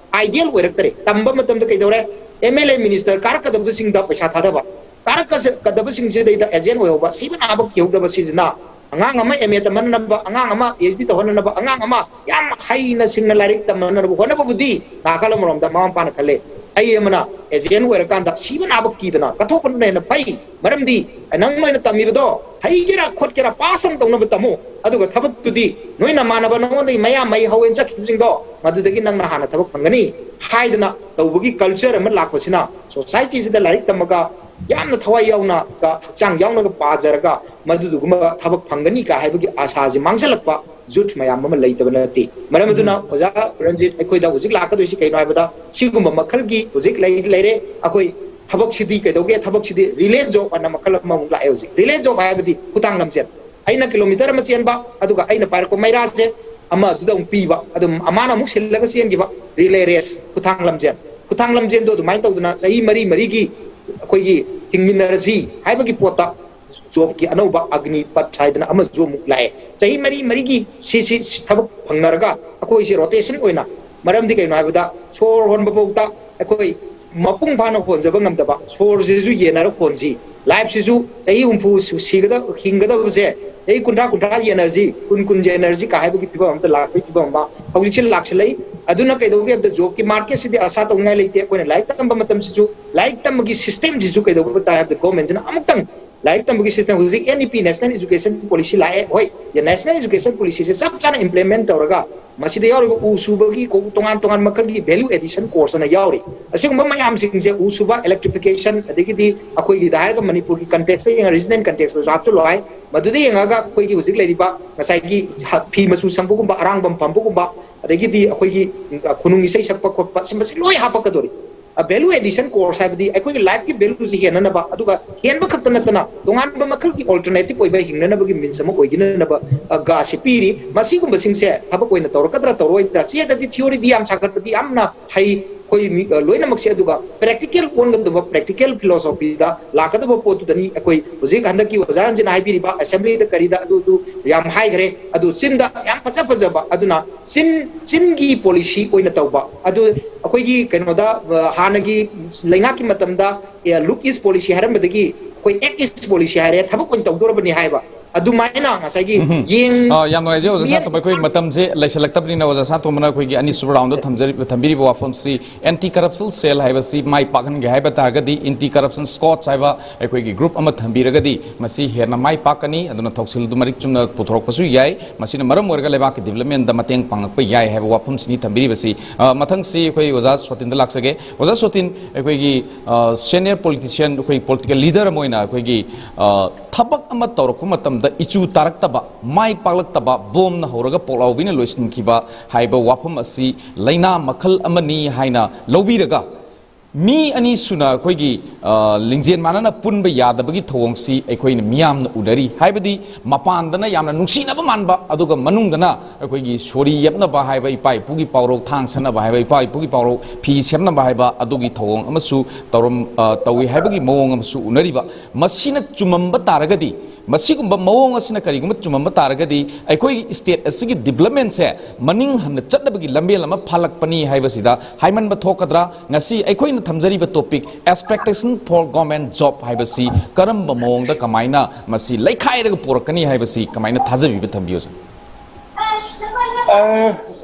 ideal ꯑꯣꯏꯔꯛꯇꯔꯦ꯫ ꯇꯝꯕ ꯃꯇꯝꯗ ꯀꯩꯗꯧꯔꯦ? MLA minister ꯀꯥꯔꯛꯀꯗꯕꯁꯤꯡꯗ ꯄꯩꯁꯥ ꯊꯥꯗꯕ, ꯀꯥꯔꯛꯀꯗꯕꯁꯤꯡꯁꯤꯗꯩꯗ agent ꯑꯣꯏꯍꯧꯕ, ꯁꯤꯕ ꯅꯥꯕ ꯀꯤꯍꯧꯗꯕ ꯁꯤꯁꯤꯅ ꯑꯉꯥꯡ ꯑꯃ MA ꯇꯝꯍꯟꯅꯕ, ꯑꯉꯥꯡ ꯑꯃ PhD ꯇꯧꯍꯟꯅꯕ, ꯑꯉꯥꯡ ꯑꯃ ꯌꯥꯝ ꯍꯩꯅ ꯁꯤꯡꯅ ꯂꯥꯏꯔꯤꯛ ꯇꯝꯍꯟꯅꯕ ꯍꯣꯠꯅꯕꯕꯨꯗꯤ ꯅꯥꯀꯜ ꯑꯃꯔꯣꯝꯗ ꯃꯃꯥ ꯃꯄꯥꯅ ꯈꯜꯂꯦ꯫ ꯑꯩ ꯑꯃꯅ agent ꯑꯣꯏꯔꯀꯥꯟꯗ ꯁꯤꯕ ꯅꯥꯕ ꯀꯤꯗꯅ ꯀꯠꯊꯣꯛꯄꯅ ꯍꯦꯟꯅ ꯐꯩ꯫ ꯃꯔꯝꯗꯤ ꯅꯪ ꯅꯣꯏꯅ ꯇꯝꯃꯤꯕꯗꯣ ꯍꯩꯒꯦꯔꯥ ꯈꯣꯠꯀꯦꯔꯥ pass ꯑꯃ ꯇꯧꯅꯕ ꯇꯝꯃꯨ, ꯑꯗꯨꯒ ꯊꯕꯛꯇꯨꯗꯤ ꯅꯣꯏ ꯅꯃꯥꯟꯅꯕ ꯅꯉꯣꯟꯗꯒꯤ ꯃꯌꯥꯝ ꯃꯩ ꯍꯧꯋꯦꯅ ꯆꯠꯈꯤꯕꯁꯤꯡꯗꯣ ꯃꯗꯨꯗꯒꯤ ꯅꯪꯅ ꯍꯥꯟꯅ ꯊꯕꯛ ꯐꯪꯒꯅꯤ ꯍꯥꯏꯗꯅ ꯇꯧꯕꯒꯤ culture ꯑꯃ ꯂꯥꯛꯄꯁꯤꯅ society ꯁꯤꯗ ꯂꯥꯏꯔꯤꯛ ꯇꯝꯃꯒ ꯌꯥꯝꯅ ꯊꯋꯥꯏ ꯌꯥꯎꯅ ꯍꯛꯆꯥꯡ ꯌꯥꯎꯅꯒ ꯄꯥꯖꯔꯒ ꯃꯗꯨꯗꯨꯒꯨꯝꯕ ꯊꯕꯛ ꯐꯪꯒꯅꯤ ꯀ ꯍꯥꯏꯕꯒꯤ ꯑꯥꯁꯥꯁꯤ ꯃꯥꯡꯁꯤꯜꯂꯛꯄ youth ꯃꯌꯥꯝ ꯑꯃ ꯂꯩꯇꯕ ꯅꯠꯇꯦ꯫ ꯃꯔꯝ ꯑꯗꯨꯅ ꯎꯝ꯫ ꯑꯣꯖꯥ ꯔꯟꯖꯤꯠ, ꯑꯩꯈꯣꯏꯗ ꯍꯧꯖꯤꯛ ꯂꯥꯛꯀꯗꯣꯏꯁꯤ ꯀꯩꯅꯣ ꯍꯥꯏꯕꯗ ꯁꯤꯒꯨꯝꯕ ꯃꯈꯜꯒꯤ ꯍꯧꯖꯤꯛ ꯂꯩ-, ꯂꯩꯔꯦ꯫ ꯑꯩꯈꯣꯏ ꯊꯕꯛꯁꯤꯗꯤ ꯀꯩꯗꯧꯒꯦ? ꯊꯕꯛꯁꯤꯗꯤ relay job ꯑꯅ ꯃꯈꯜ ꯑꯃꯃꯨꯛ ꯂꯥꯛꯑꯦ ꯍꯧꯖꯤꯛ꯫ Relay job ꯍꯥꯏꯕꯗꯤ ꯈꯨꯊꯥꯡ ꯂꯝꯖꯦꯜ꯫ ꯑꯩꯅ kilometre ꯑꯃ ꯆꯦꯟꯕ, ꯑꯗꯨꯒ ꯑꯩꯅ ꯄꯥꯏꯔꯛꯄ ꯃꯩꯔꯥꯁꯦ ꯑꯃꯗꯨꯗ ꯑꯃꯨꯛ ꯄꯤꯕ, ꯑꯗꯨꯝ ꯑꯃꯅ ꯑꯃꯨꯛ ꯁꯤꯜꯂꯒ ꯆꯦꯟꯈꯤꯕ, relay race, ꯈꯨꯊꯥꯡ ꯂꯝꯖꯦꯜ꯫ ꯈꯨꯊꯥꯡ ꯂꯝꯖꯦꯜꯗꯣ ꯑꯗꯨꯃꯥꯏꯅ ꯇꯧꯗꯅ ꯆꯍꯤ ꯃꯔꯤ ꯃꯔꯤꯒꯤ ꯑꯩꯈꯣꯏꯒꯤ ꯍꯤꯡꯃꯤꯟꯅꯔꯁꯤ ꯍꯥꯏꯕꯒꯤ ꯄꯣꯠꯇ job ꯀꯤ ꯑꯅꯧꯕ ꯑꯒꯅꯤꯄꯠ ꯍꯥꯏꯗꯅ ꯑꯃꯁꯨ ꯑꯃꯨꯛ ꯂꯥꯛꯑꯦ꯫ ꯆꯍꯤ ꯃꯔꯤ ꯃꯔꯤꯒꯤ ꯁꯤ, ꯁꯤ, ꯁꯤ ꯊꯕꯛ ꯐꯪꯅꯔꯒ ꯑꯩꯈꯣꯏꯁꯦ rotation ꯑꯣꯏꯅ, ꯃꯔꯝꯗꯤ ꯀꯩꯅꯣ ꯍꯥꯏꯕꯗ ꯁꯣꯔ ꯍꯣꯟꯕ ꯐꯥꯎꯗ ꯑꯩꯈꯣꯏ ꯃꯄꯨꯡ ꯐꯥꯅ ꯍꯣꯟꯖꯕ ꯉꯝꯗꯕ, ꯁꯣꯔꯁꯤꯁꯨ ꯌꯦꯟꯅꯔ ꯍꯣꯟꯁꯤ, life ꯁꯤꯁꯨ ꯆꯍꯤ ꯍꯨꯝꯐꯨ ꯁꯤꯒꯗꯕ, ꯍꯤꯡꯒꯗꯕꯁꯦ ꯆꯍꯤ ꯀꯨꯟꯊ꯭ꯔꯥ, ꯀꯨꯟꯊ꯭ꯔꯥ ꯌꯦꯟꯅꯔꯁꯤ, ꯀꯨꯟ, ꯀꯨꯟ ꯌꯦꯟꯅꯔꯁꯤ ꯀ ꯍꯥꯏꯕꯒꯤ ꯐꯤꯕꯝ ꯑꯃꯗ ꯂꯥꯛꯄꯒꯤ ꯐꯤꯕꯝ ꯑꯃ ꯍꯧꯖꯤꯛꯁꯦ ꯂꯥꯛꯁꯤꯜꯂꯛꯏ꯫ ꯑꯗꯨꯅ ꯀꯩꯗꯧꯒꯦ ꯍꯥꯏꯕꯗ job ꯀꯤ market ꯁꯤꯗꯤ ꯑꯁꯥ ꯇꯧꯅꯤꯡꯉꯥꯏ ꯂꯩꯇꯦ꯫ ꯑꯩꯈꯣꯏꯅ ꯂꯥꯏꯔꯤꯛ ꯇꯝꯕ ꯃꯇꯝꯁꯤꯁꯨ ꯂꯥꯏꯔꯤꯛ ꯇꯝꯕꯒꯤ system ꯁꯤꯁꯨ ꯀꯩꯗꯧꯕ ꯇꯥꯏ ꯍꯥꯏꯕꯗ government ꯁꯤꯅ ꯑꯃꯨꯛꯇꯪ ꯂꯥꯏꯔꯤꯛ ꯇꯝꯕꯒꯤ system ꯍꯧꯖꯤꯛ N E P, National Education Policy ꯂꯥꯛꯑꯦ꯫ ꯍꯣꯏ, National Education Policy ꯁꯦ ꯆꯞ ꯆꯥꯅ implement ꯇꯧꯔꯒ ꯃꯁꯤꯗ ꯌꯥꯎꯔꯤꯕ ꯎ ꯁꯨꯕꯒꯤ ꯀꯣ-, ꯇꯣꯉꯥꯟ ꯇꯣꯉꯥꯟ ꯃꯈꯜꯒꯤ value addition course ꯑꯅ ꯌꯥꯎꯔꯤ꯫ ꯑꯁꯤꯒꯨꯝꯕ ꯃꯌꯥꯝꯁꯤꯡꯁꯦ ꯎ ꯁꯨꯕ, electrification, ꯑꯗꯒꯤꯗꯤ ꯑꯩꯈꯣꯏꯒꯤꯗ ꯍꯥꯏꯔꯒ ꯃꯅꯤꯄꯨꯔꯒꯤ context ꯇ ꯌꯦꯡꯉ regional context ꯇꯁꯨ ꯍꯥꯞꯆꯤꯜꯂꯣ ꯍꯥꯏ꯫ ꯃꯗꯨꯗ ꯌꯦꯡꯉꯒ ꯑꯩꯈꯣꯏꯒꯤ ꯍꯧꯖꯤꯛ ꯂꯩꯔꯤꯕ ꯉꯁꯥꯏꯒꯤ ꯍ-, ꯐꯤ ꯃꯆꯨ ꯁꯪꯕꯒꯨꯝꯕ, ꯑꯔꯥꯡꯕꯝ ꯐꯝꯕꯒꯨꯝꯕ, ꯑꯗꯒꯤꯗꯤ ꯑꯩꯈꯣꯏꯒꯤ, ꯎꯝ, ꯈꯨꯅꯨꯡ ꯏꯁꯩ ꯁꯛꯄ ꯈꯣꯠꯄ, ꯁꯤꯒꯨꯝꯕꯁꯤ ꯂꯣꯏ ꯍꯥꯞꯄꯛꯀꯗꯧꯔꯤ꯫ ꯑ, value addition course ꯍꯥꯏꯕꯗꯤ ꯑꯩꯈꯣꯏꯒꯤ life ꯀꯤ value ꯁꯤ ꯍꯦꯟꯅꯅꯕ, ꯑꯗꯨꯒ ꯍꯦꯟꯕ ꯈꯛꯇ ꯅꯠꯇꯅ ꯇꯣꯉꯥꯟꯕ ꯃꯈꯜꯒꯤ alternative ꯑꯣꯏꯕ ꯍꯤꯡꯅꯅꯕꯒꯤ means ꯑꯃ ꯑꯣꯏꯒꯅꯅꯕ, ꯑ, ꯒ ꯑꯁꯤ ꯄꯤꯔꯤ꯫ ꯃꯁꯤꯒꯨꯝꯕꯁꯤꯡꯁꯦ ꯊꯕꯛ ꯑꯣꯏꯅ ꯇꯧꯔꯛꯀꯗ꯭ꯔꯥ ꯇꯧꯔꯣꯏꯗ꯭ꯔꯥ? ꯆꯦꯗꯗꯤ theory ꯗꯤ ꯌꯥꯝ ꯁꯥꯒꯠꯄꯗꯤ ꯌꯥꯝꯅ ꯍꯩ, ꯑꯩꯈꯣꯏ ꯃꯤ-, ꯑ, ꯂꯣꯏꯅꯃꯛꯁꯦ ꯑꯗꯨꯒ practical ꯑꯣꯟꯒꯗꯕ, practical philosophyꯗ ꯂꯥꯛꯀꯗꯕ ꯄꯣꯠꯇꯨꯗꯅꯤ꯫ ꯑꯩꯈꯣꯏ ꯍꯧꯖꯤꯛ ꯍꯟꯗꯛꯀꯤ ꯑꯣꯖꯥ ꯔꯟꯖꯟꯅ ꯍꯥꯏꯕꯤꯔꯤꯕ assemblyꯗ ꯀꯔꯤꯗ ꯑꯗꯨ, ꯑꯗꯨ ꯌꯥꯝ ꯍꯥꯏꯈ꯭ꯔꯦ, ꯑꯗꯨ ꯆꯤꯟꯗ ꯌꯥꯝ ꯐꯖ ꯐꯖꯕ, ꯑꯗꯨꯅ ꯆꯤꯟ, ꯆꯤꯟꯒꯤ policy ꯑꯣꯏꯅ ꯇꯧꯕ꯫ ꯑꯗꯨ ꯑꯩꯈꯣꯏꯒꯤ ꯀꯩꯅꯣꯗ, ꯑ, ꯍꯥꯟꯅꯒꯤ ꯂꯩꯉꯥꯛꯀꯤ ꯃꯇꯝꯗ, ꯑꯦ, look east policy ꯍꯥꯏꯔꯝꯕꯗꯒꯤ ꯑꯩꯈꯣꯏ act east policy ꯍꯥꯏꯔꯦ, ꯊꯕꯛ ꯑꯣꯏꯅ ꯇꯧꯗꯣꯔꯕꯅꯤ ꯍꯥꯏꯕ꯫ ꯑꯗꯨꯃꯥꯏꯅ ꯉꯁꯥꯏꯒꯤ ꯎꯝ꯫ ꯌꯦꯡ-, ꯑ, ꯌꯥꯝ ꯅꯨꯡꯉꯥꯏꯖꯩ ꯑꯣꯖꯥ ꯌꯦꯡ- ꯁꯥꯟꯇꯣꯝꯕ꯫ ꯑꯩꯈꯣꯏ ꯃꯇꯝꯁꯦ ꯂꯩꯁꯤꯜꯂꯛꯇꯕꯅꯤꯅ ꯑꯣꯖꯥ ꯁꯥꯟꯇꯣꯝꯕꯅ ꯑꯩꯈꯣꯏꯒꯤ ꯑꯅꯤꯁꯨꯕ roundꯗ ꯊꯝꯖꯔꯤ-, ꯊꯝꯕꯤꯔꯤꯕ ꯋꯥꯐꯝꯁꯤ, anti corruption cell ꯍꯥꯏꯕꯁꯤ ꯃꯥꯏ ꯄꯥꯛꯍꯟꯒꯦ ꯍꯥꯏꯕ ꯇꯥꯔꯒꯗꯤ, anti corruption squad ꯍꯥꯏꯕ ꯑꯩꯈꯣꯏꯒꯤ group ꯑꯃ ꯊꯝꯕꯤꯔꯒꯗꯤ ꯃꯁꯤ ꯍꯦꯟꯅ ꯃꯥꯏ ꯄꯥꯛꯀꯅꯤ꯫ ꯑꯗꯨꯅ ꯊꯧꯁꯤꯜ ꯑꯗꯨ ꯃꯔꯤꯛ ꯆꯨꯝꯅ ꯄꯨꯊꯣꯔꯛꯄꯁꯨ ꯌꯥꯏ꯫ ꯃꯁꯤꯅ ꯃꯔꯝ ꯑꯣꯏꯔꯒ ꯂꯩꯕꯥꯛꯀꯤ developmentꯗ ꯃꯇꯦꯡ ꯄꯥꯡꯂꯛꯄ ꯌꯥꯏ ꯍꯥꯏꯕ ꯋꯥꯐꯝꯁꯤꯅꯤ ꯊꯝꯕꯤꯔꯤꯕꯁꯤ꯫ ꯑ, ꯃꯊꯪꯁꯤ ꯑꯩꯈꯣꯏ ꯑꯣꯖꯥ ꯁꯣꯇꯤꯟꯗ ꯂꯥꯛꯆꯒꯦ꯫ ꯑꯣꯖꯥ ꯁꯣꯇꯤꯟ, ꯑꯩꯈꯣꯏꯒꯤ, ꯑ, senior politician, ꯑꯩꯈꯣꯏ political leader ꯑꯃ ꯑꯣꯏꯅ ꯑꯩꯈꯣꯏꯒꯤ, ꯑ, ꯊꯕꯛ ꯑꯃ ꯇꯧꯔꯛꯄ ꯃꯇꯝꯗ ꯏꯆꯨ ꯇꯥꯔꯛꯇꯕ, ꯃꯥꯏ ꯄꯥꯛꯂꯛꯇꯕ, ꯕꯣꯝꯅ ꯍꯧꯔꯒ ꯄꯣꯛꯂꯥꯎꯕꯤꯅ ꯂꯣꯏꯁꯤꯟꯈꯤꯕ ꯍꯥꯏꯕ ꯋꯥꯐꯝ ꯑꯁꯤ ꯂꯥꯏꯅꯥ ꯃꯈꯜ ꯑꯃꯅꯤ ꯍꯥꯏꯅ ꯂꯧꯕꯤꯔꯒ, ꯃꯤ ꯑꯅꯤ ꯁꯨꯅ ꯑꯩꯈꯣꯏꯒꯤ, ꯑ, ꯂꯤꯡꯖꯦꯜ ꯃꯥꯟꯅꯅ ꯄꯨꯟꯕ ꯌꯥꯗꯕꯒꯤ ꯊꯧꯑꯣꯡꯁꯤ ꯑꯩꯈꯣꯏꯅ ꯃꯤꯌꯥꯝꯅ ꯎꯅꯔꯤ꯫ ꯍꯥꯏꯕꯗꯤ ꯃꯄꯥꯟꯗꯅ ꯌꯥꯝꯅ ꯅꯨꯡꯁꯤꯅꯕ ꯃꯥꯟꯕ, ꯑꯗꯨꯒ ꯃꯅꯨꯡꯗꯅ ꯑꯩꯈꯣꯏꯒꯤ ꯁꯣꯔꯤ ꯌꯦꯞꯅꯕ ꯍꯥꯏꯕ, ꯏꯄꯥ ꯏꯄꯨꯒꯤ ꯄꯥꯎꯔꯧ ꯊꯥꯡ ꯁꯦꯠꯅꯕ ꯍꯥꯏꯕ, ꯏꯄꯥ ꯏꯄꯨꯒꯤ ꯄꯥꯎꯔꯧ ꯐꯤ ꯁꯦꯝꯅꯕ ꯍꯥꯏꯕ ꯑꯗꯨꯒꯤ ꯊꯧꯑꯣꯡ ꯑꯃꯁꯨ ꯇꯧꯔꯝ-, ꯑ, ꯇꯧꯏ ꯍꯥꯏꯕꯒꯤ ꯃꯑꯣꯡ ꯑꯃꯁꯨ ꯎꯅꯔꯤꯕ꯫ ꯃꯁꯤꯅ ꯆꯨꯝꯃꯝꯕ ꯇꯥꯔꯒꯗꯤ, ꯃꯁꯤꯒꯨꯝꯕ ꯃꯑꯣꯡ ꯑꯁꯤꯅ ꯀꯔꯤꯒꯨꯝꯕ ꯆꯨꯝꯃꯝꯕ ꯇꯥꯔꯒꯗꯤ, ꯑꯩꯈꯣꯏꯒꯤ state ꯑꯁꯤꯒꯤ developmentꯁꯦ ꯃꯅꯤꯡ ꯍꯟꯅ ꯆꯠꯅꯕꯒꯤ ꯂꯝꯕꯦꯜ ꯑꯃ ꯐꯥꯜꯂꯛꯄꯅꯤ ꯍꯥꯏꯕꯁꯤꯗ ꯍꯥꯏꯃꯟꯕ ꯊꯣꯛꯀꯗ꯭ꯔꯥ? ꯉꯁꯤ ꯑꯩꯈꯣꯏꯅ ꯊꯝꯖꯔꯤꯕ topic, expectation for government job ꯍꯥꯏꯕꯁꯤ ꯀꯔꯝꯕ ꯃꯑꯣꯡꯗ, ꯀꯃꯥꯏꯅ ꯃꯁꯤ ꯂꯩꯈꯥꯏꯔꯒ ꯄꯨꯔꯛꯀꯅꯤ ꯍꯥꯏꯕꯁꯤ ꯀꯃꯥꯏꯅ ꯊꯥꯖꯕꯤꯕ ꯊꯝꯕꯤꯌꯨ, sir? ꯑ,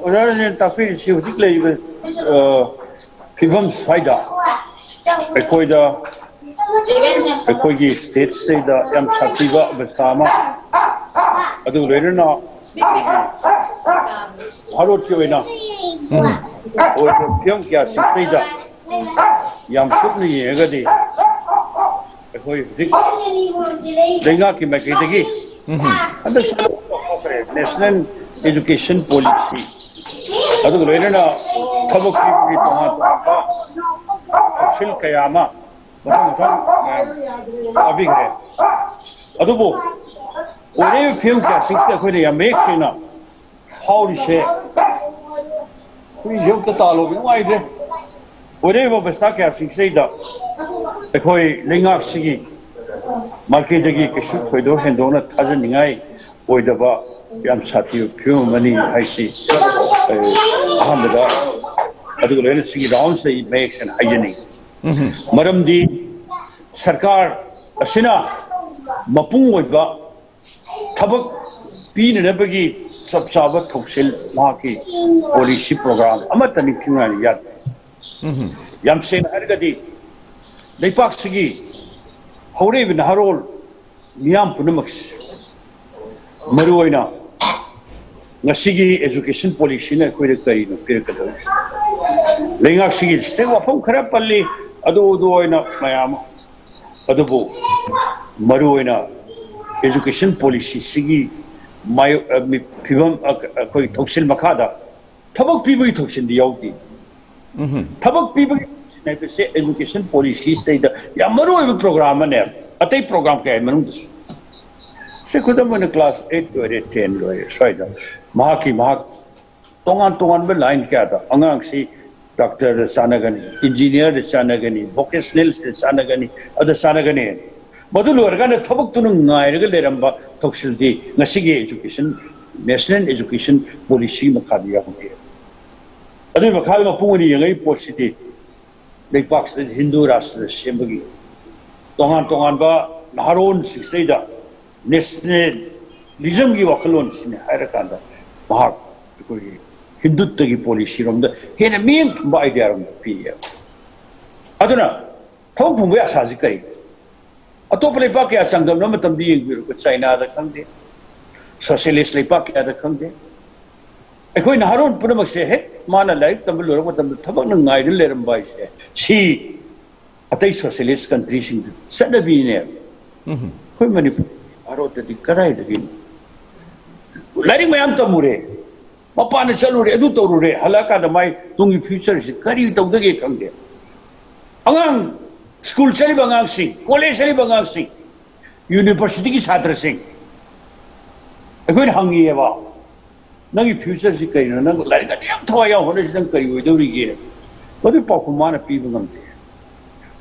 ꯑꯣꯖꯥꯅ ꯇꯥꯛꯄꯤꯔꯤꯁꯤ ꯍꯧꯖꯤꯛ ꯂꯩꯔꯤꯕ, ꯑ, ꯐꯤꯕꯝ ꯁ꯭ꯋꯥꯏꯗ ꯑꯩꯈꯣꯏꯗ, ꯑꯩꯈꯣꯏꯒꯤ stateꯁꯤꯗ ꯌꯥꯝ ꯁꯥꯊꯤꯕ ꯑꯕꯁꯊꯥ ꯑꯃ, ꯑꯗꯨꯒ ꯂꯣꯏꯅꯅ ꯚꯥꯔꯠꯀꯤ ꯑꯣꯏꯅ ꯑꯣꯏꯕ ꯐꯤꯕꯝ ꯀꯌꯥꯁꯤꯡꯁꯤꯗ ꯌꯥꯝ ꯀꯨꯞꯅ ꯌꯦꯡꯉꯒꯗꯤ, ꯑꯩꯈꯣꯏ ꯍꯧꯖꯤꯛ ꯂꯩꯉꯥꯛꯀꯤ ꯃꯥꯏꯀꯩꯗꯒꯤ ꯎꯝ꯫ ꯍꯟꯗꯛ ꯁꯥꯟꯅꯕ ꯍꯧꯈ꯭ꯔꯦ, National Education Policy, ꯑꯗꯨꯒ ꯂꯣꯏꯅꯅ ꯊꯕꯛ ꯄꯤꯕꯒꯤ ꯇꯣꯉꯥꯟ ꯇꯣꯉꯥꯟꯕ ꯊꯧꯁꯤꯜ ꯀꯌꯥ ꯑꯃ ꯃꯊꯪ ꯃꯊꯪ, ꯑ, ꯇꯥꯕꯤꯈ꯭ꯔꯦ꯫ ꯑꯗꯨꯕꯨ ꯑꯣꯏꯔꯛꯏꯕ ꯐꯤꯕꯝ ꯀꯌꯥꯁꯤꯡꯁꯤꯗ ꯑꯩꯈꯣꯏꯅ ꯌꯥꯝ ꯃꯌꯦꯛ ꯁꯦꯡꯅ ꯐꯥꯎꯔꯤꯁꯦ, ꯑꯩꯈꯣꯏ ꯌꯨꯝꯗ ꯇꯥꯜꯂꯨꯕ ꯅꯨꯡꯉꯥꯏꯇ꯭ꯔꯦ꯫ ꯑꯣꯏꯔꯛꯏꯕ ꯑꯕꯁꯊꯥ ꯀꯌꯥꯁꯤꯡꯁꯤꯗꯩꯗ ꯑꯩꯈꯣꯏ ꯂꯩꯉꯥꯛꯁꯤꯒꯤ ꯃꯥꯏꯀꯩꯗꯒꯤ ꯀꯩꯁꯨ ꯊꯣꯏꯗꯣꯛ ꯍꯦꯟꯗꯣꯛꯅ ꯊꯥꯖꯅꯤꯡꯉꯥꯏ ꯑꯣꯏꯗꯕ ꯌꯥꯝ ꯁꯥꯊꯤꯕ ꯐꯤꯕꯝ ꯑꯃꯅꯤ ꯍꯥꯏꯁꯤ ꯑꯩ ꯑꯍꯥꯟꯕꯗ, ꯑꯗꯨꯒ ꯂꯣꯏꯅ ꯁꯤꯒꯤ ꯔꯥꯎꯟꯁꯤꯗ ꯑꯩ ꯃꯌꯦꯛ ꯁꯦꯡꯅ ꯍꯥꯏꯖꯅꯤꯡꯏ꯫ ꯃꯔꯝꯗꯤ ꯁꯔꯀꯥꯔ ꯑꯁꯤꯅ ꯃꯄꯨꯡ ꯑꯣꯏꯕ ꯊꯕꯛ ꯄꯤꯅꯅꯕꯒꯤ ꯆꯞ ꯆꯥꯕ ꯊꯧꯁꯤꯜ ꯃꯍꯥꯛꯀꯤ ꯄꯣꯂꯤꯁꯤ ꯄ꯭ꯔꯣꯒ꯭ꯔꯥꯝ ꯑꯃꯠꯇ ꯅꯤꯡꯊꯤꯅ ꯌꯥꯠ ꯌꯥꯝ ꯁꯦꯡꯅ ꯍꯥꯏꯔꯒꯗꯤ ꯂꯩꯄꯥꯛꯁꯤꯒꯤ ꯍꯧꯔꯛꯏꯕ ꯅꯍꯥꯔꯣꯜ ꯃꯤꯌꯥꯝ ꯄꯨꯝꯅꯃꯛꯁꯤ, ꯃꯔꯨꯑꯣꯏꯅ ꯉꯁꯤꯒꯤ ꯑꯦꯖꯨꯀꯦꯁꯟ ꯄꯣꯂꯤꯁꯤꯅ ꯑꯩꯈꯣꯏꯗ ꯀꯔꯤꯅꯣ ꯄꯤꯔꯛꯀꯗꯧꯔꯤꯁꯦ? ꯂꯩꯉꯥꯛꯁꯤꯒꯤ ꯁꯤꯗ ꯋꯥꯐꯝ ꯈꯔ ꯄꯜꯂꯤ, ꯑꯗꯨ ꯑꯗꯨ ꯑꯣꯏꯅ ꯃꯌꯥꯝ ꯑꯃ, ꯑꯗꯨꯕꯨ ꯃꯔꯨꯑꯣꯏꯅ ꯑꯦꯖꯨꯀꯦꯁꯟ ꯄꯣꯂꯤꯁꯤꯁꯤꯒꯤ ꯃꯥꯌꯣꯛ-, ꯑ, ꯃꯤ-, ꯐꯤꯕꯝ, ꯑ, ꯑꯩꯈꯣꯏ ꯊꯧꯁꯤꯜ ꯃꯈꯥꯗ ꯊꯕꯛ ꯄꯤꯕꯒꯤ ꯊꯧꯁꯤꯜꯗꯤ ꯌꯥꯎꯗꯦ꯫ ꯊꯕꯛ ꯄꯤꯕꯒꯤ ꯊꯧꯁꯤꯜ ꯍꯥꯏꯕꯁꯦ ꯑꯦꯖꯨꯀꯦꯁꯟ ꯄꯣꯂꯤꯁꯤꯁꯤꯗꯩꯗ ꯌꯥꯝ ꯃꯔꯨ ꯑꯣꯏꯕ ꯄ꯭ꯔꯣꯒ꯭ꯔꯥꯝ ꯑꯃꯅꯦ, ꯑꯇꯩ ꯄ꯭ꯔꯣꯒ꯭ꯔꯥꯝ ꯀꯌꯥꯒꯤ ꯃꯅꯨꯡꯗꯁꯨ꯫ ꯁꯤ ꯈꯨꯗꯝ ꯑꯣꯏꯅ ꯀ꯭ꯂꯥꯁ ꯑꯩꯠ ꯂꯣꯏꯔꯦ, ꯇꯦꯟ ꯂꯣꯏꯔꯦ, ꯁ꯭ꯋꯥꯏꯗ ꯃꯍꯥꯛꯀꯤ, ꯃꯍꯥꯛ ꯇꯣꯉꯥꯟ ꯇꯣꯉꯥꯟꯕ ꯂꯥꯏꯟ ꯀꯌꯥꯗ ꯑꯉꯥꯡꯁꯤ ꯗꯥꯛꯇꯔꯗ ꯆꯥꯟꯅꯒꯅꯤ, ꯏꯟꯖꯤꯅꯤꯌꯔꯗ ꯆꯥꯟꯅꯒꯅꯤ, ꯚꯣꯀꯦꯁꯅꯦꯜꯁꯤꯗ ꯆꯥꯟꯅꯒꯅꯤ, ꯑꯗ ꯆꯥꯟꯅꯒꯅꯤ꯫ ꯃꯗꯨ ꯂꯣꯏꯔꯀꯥꯟꯗ ꯊꯕꯛꯇꯨꯅ ꯉꯥꯏꯔꯒ ꯂꯩꯔꯝꯕ ꯊꯧꯁꯤꯜꯗꯤ ꯉꯁꯤꯒꯤ ꯑꯦꯖꯨꯀꯦꯁꯟ, ꯅꯦꯁꯅꯦꯜ ꯑꯦꯖꯨꯀꯦꯁꯟ ꯄꯣꯂꯤꯁꯤ ꯃꯈꯥꯗ ꯌꯥꯎꯗꯦ꯫ ꯑꯗꯨꯒꯤ ꯃꯈꯥꯗ ꯃꯄꯨꯡ ꯑꯣꯏꯅ ꯌꯦꯡꯉꯛꯏ ꯄꯣꯠꯁꯤꯗꯤ ꯂꯩꯄꯥꯛꯁꯤꯗ ꯍꯤꯟꯗꯨ ꯔꯥꯁꯇ꯭ꯔ ꯁꯦꯝꯕꯒꯤ ꯇꯣꯉꯥꯟ ꯇꯣꯉꯥꯟꯕ ꯅꯍꯥꯔꯣꯟꯁꯤꯡꯁꯤꯗꯩꯗ ꯅꯦꯁꯅꯦꯂꯤꯖꯝꯒꯤ ꯋꯥꯈꯜꯂꯣꯟꯁꯤꯅꯤ ꯍꯥꯏꯔꯀꯥꯟꯗ ꯃꯍꯥꯛ ꯑꯩꯈꯣꯏꯒꯤ ꯍꯤꯟꯗꯨꯠꯇꯒꯤ ꯄꯣꯂꯤꯁꯤꯔꯣꯝꯗ ꯍꯦꯟꯅ ꯃꯤꯠꯌꯦꯡ ꯊꯝꯕ ꯑꯥꯏꯗꯤꯌꯥꯔꯣꯝꯗ ꯄꯤꯌꯦꯕ꯫ ꯑꯗꯨꯅ ꯊꯕꯛ ꯐꯪꯕꯒꯤ ꯑꯁꯥꯁꯤ ꯀꯔꯤ? ꯑꯇꯣꯞꯄ ꯂꯩꯄꯥꯛ ꯀꯌꯥ ꯆꯥꯡꯗꯝꯅꯕ ꯃꯇꯝꯗ ꯌꯦꯡꯕꯤꯔꯨꯕ, ꯆꯥꯏꯅꯥꯗ ꯈꯪꯗꯦ, ꯁꯣꯁꯤꯌꯦꯂꯤꯁ ꯂꯩꯄꯥꯛ ꯀꯌꯥꯗ ꯈꯪꯗꯦ, ꯑꯩꯈꯣꯏ ꯅꯍꯥꯔꯣꯟ ꯄꯨꯝꯅꯃꯛꯁꯦ ꯍꯦꯛ ꯃꯥꯅ ꯂꯥꯏꯔꯤꯛ ꯇꯝꯕ ꯂꯣꯏꯔꯛꯄ ꯃꯇꯝꯗ ꯊꯕꯛꯅ ꯉꯥꯏꯗꯨꯅ ꯂꯩꯔꯝꯕ ꯍꯥꯏꯁꯦ ꯁꯤ ꯑꯇꯩ ꯁꯣꯁꯤꯌꯦꯂꯤꯁ ꯀꯟꯇ꯭ꯔꯤꯁꯤꯡꯗ ꯆꯠꯅꯕꯤꯅꯦꯕ꯫ ꯑꯩꯈꯣꯏ ꯃꯅꯤꯄꯨꯔ ꯚꯥꯔꯠꯇꯗꯤ ꯀꯗꯥꯏꯗꯒꯤꯅꯣ? ꯂꯥꯏꯔꯤꯛ ꯃꯌꯥꯝ ꯇꯝꯃꯨꯔꯦ, ꯃꯄꯥꯟꯗ ꯆꯠꯂꯨꯔꯦ, ꯑꯗꯨ ꯇꯧꯔꯨꯔꯦ, ꯍꯜꯂꯛꯑꯀꯥꯟꯗ ꯃꯥꯏ ꯇꯨꯡꯒꯤ ꯐ꯭ꯌꯨꯆꯔꯁꯤ ꯀꯔꯤ ꯇꯧꯗꯒꯦ ꯈꯪꯗꯦ꯫ ꯑꯉꯥꯡ ꯁ꯭ꯀꯨꯜ ꯆꯠꯂꯤꯕ ꯑꯉꯥꯡꯁꯤꯡ, ꯀꯣꯂꯦꯖ ꯆꯠꯂꯤꯕ ꯑꯉꯥꯡꯁꯤꯡ, ꯌꯨꯅꯤꯚꯔꯁꯤꯇꯤꯒꯤ ꯁꯥꯇ꯭ꯔꯁꯤꯡ, ꯑꯩꯈꯣꯏꯅ ꯍꯪꯉꯤꯑꯕ, "ꯅꯪꯒꯤ ꯐ꯭ꯌꯨꯆꯔꯁꯤ ꯀꯩꯅꯣ? ꯅꯪ ꯂꯥꯏꯔꯤꯛ ꯑꯗꯨ ꯌꯥꯝ ꯊꯋꯥꯏ ꯌꯥꯎ ꯍꯣꯠꯅꯔꯤꯁꯤ ꯅꯪ ꯀꯔꯤ ꯑꯣꯏꯗꯧꯔꯤꯒꯦ?" ꯃꯗꯨꯒꯤ ꯄꯥꯎꯈꯨꯝ ꯃꯥꯅ ꯄꯤꯕ ꯉꯝꯗꯦ꯫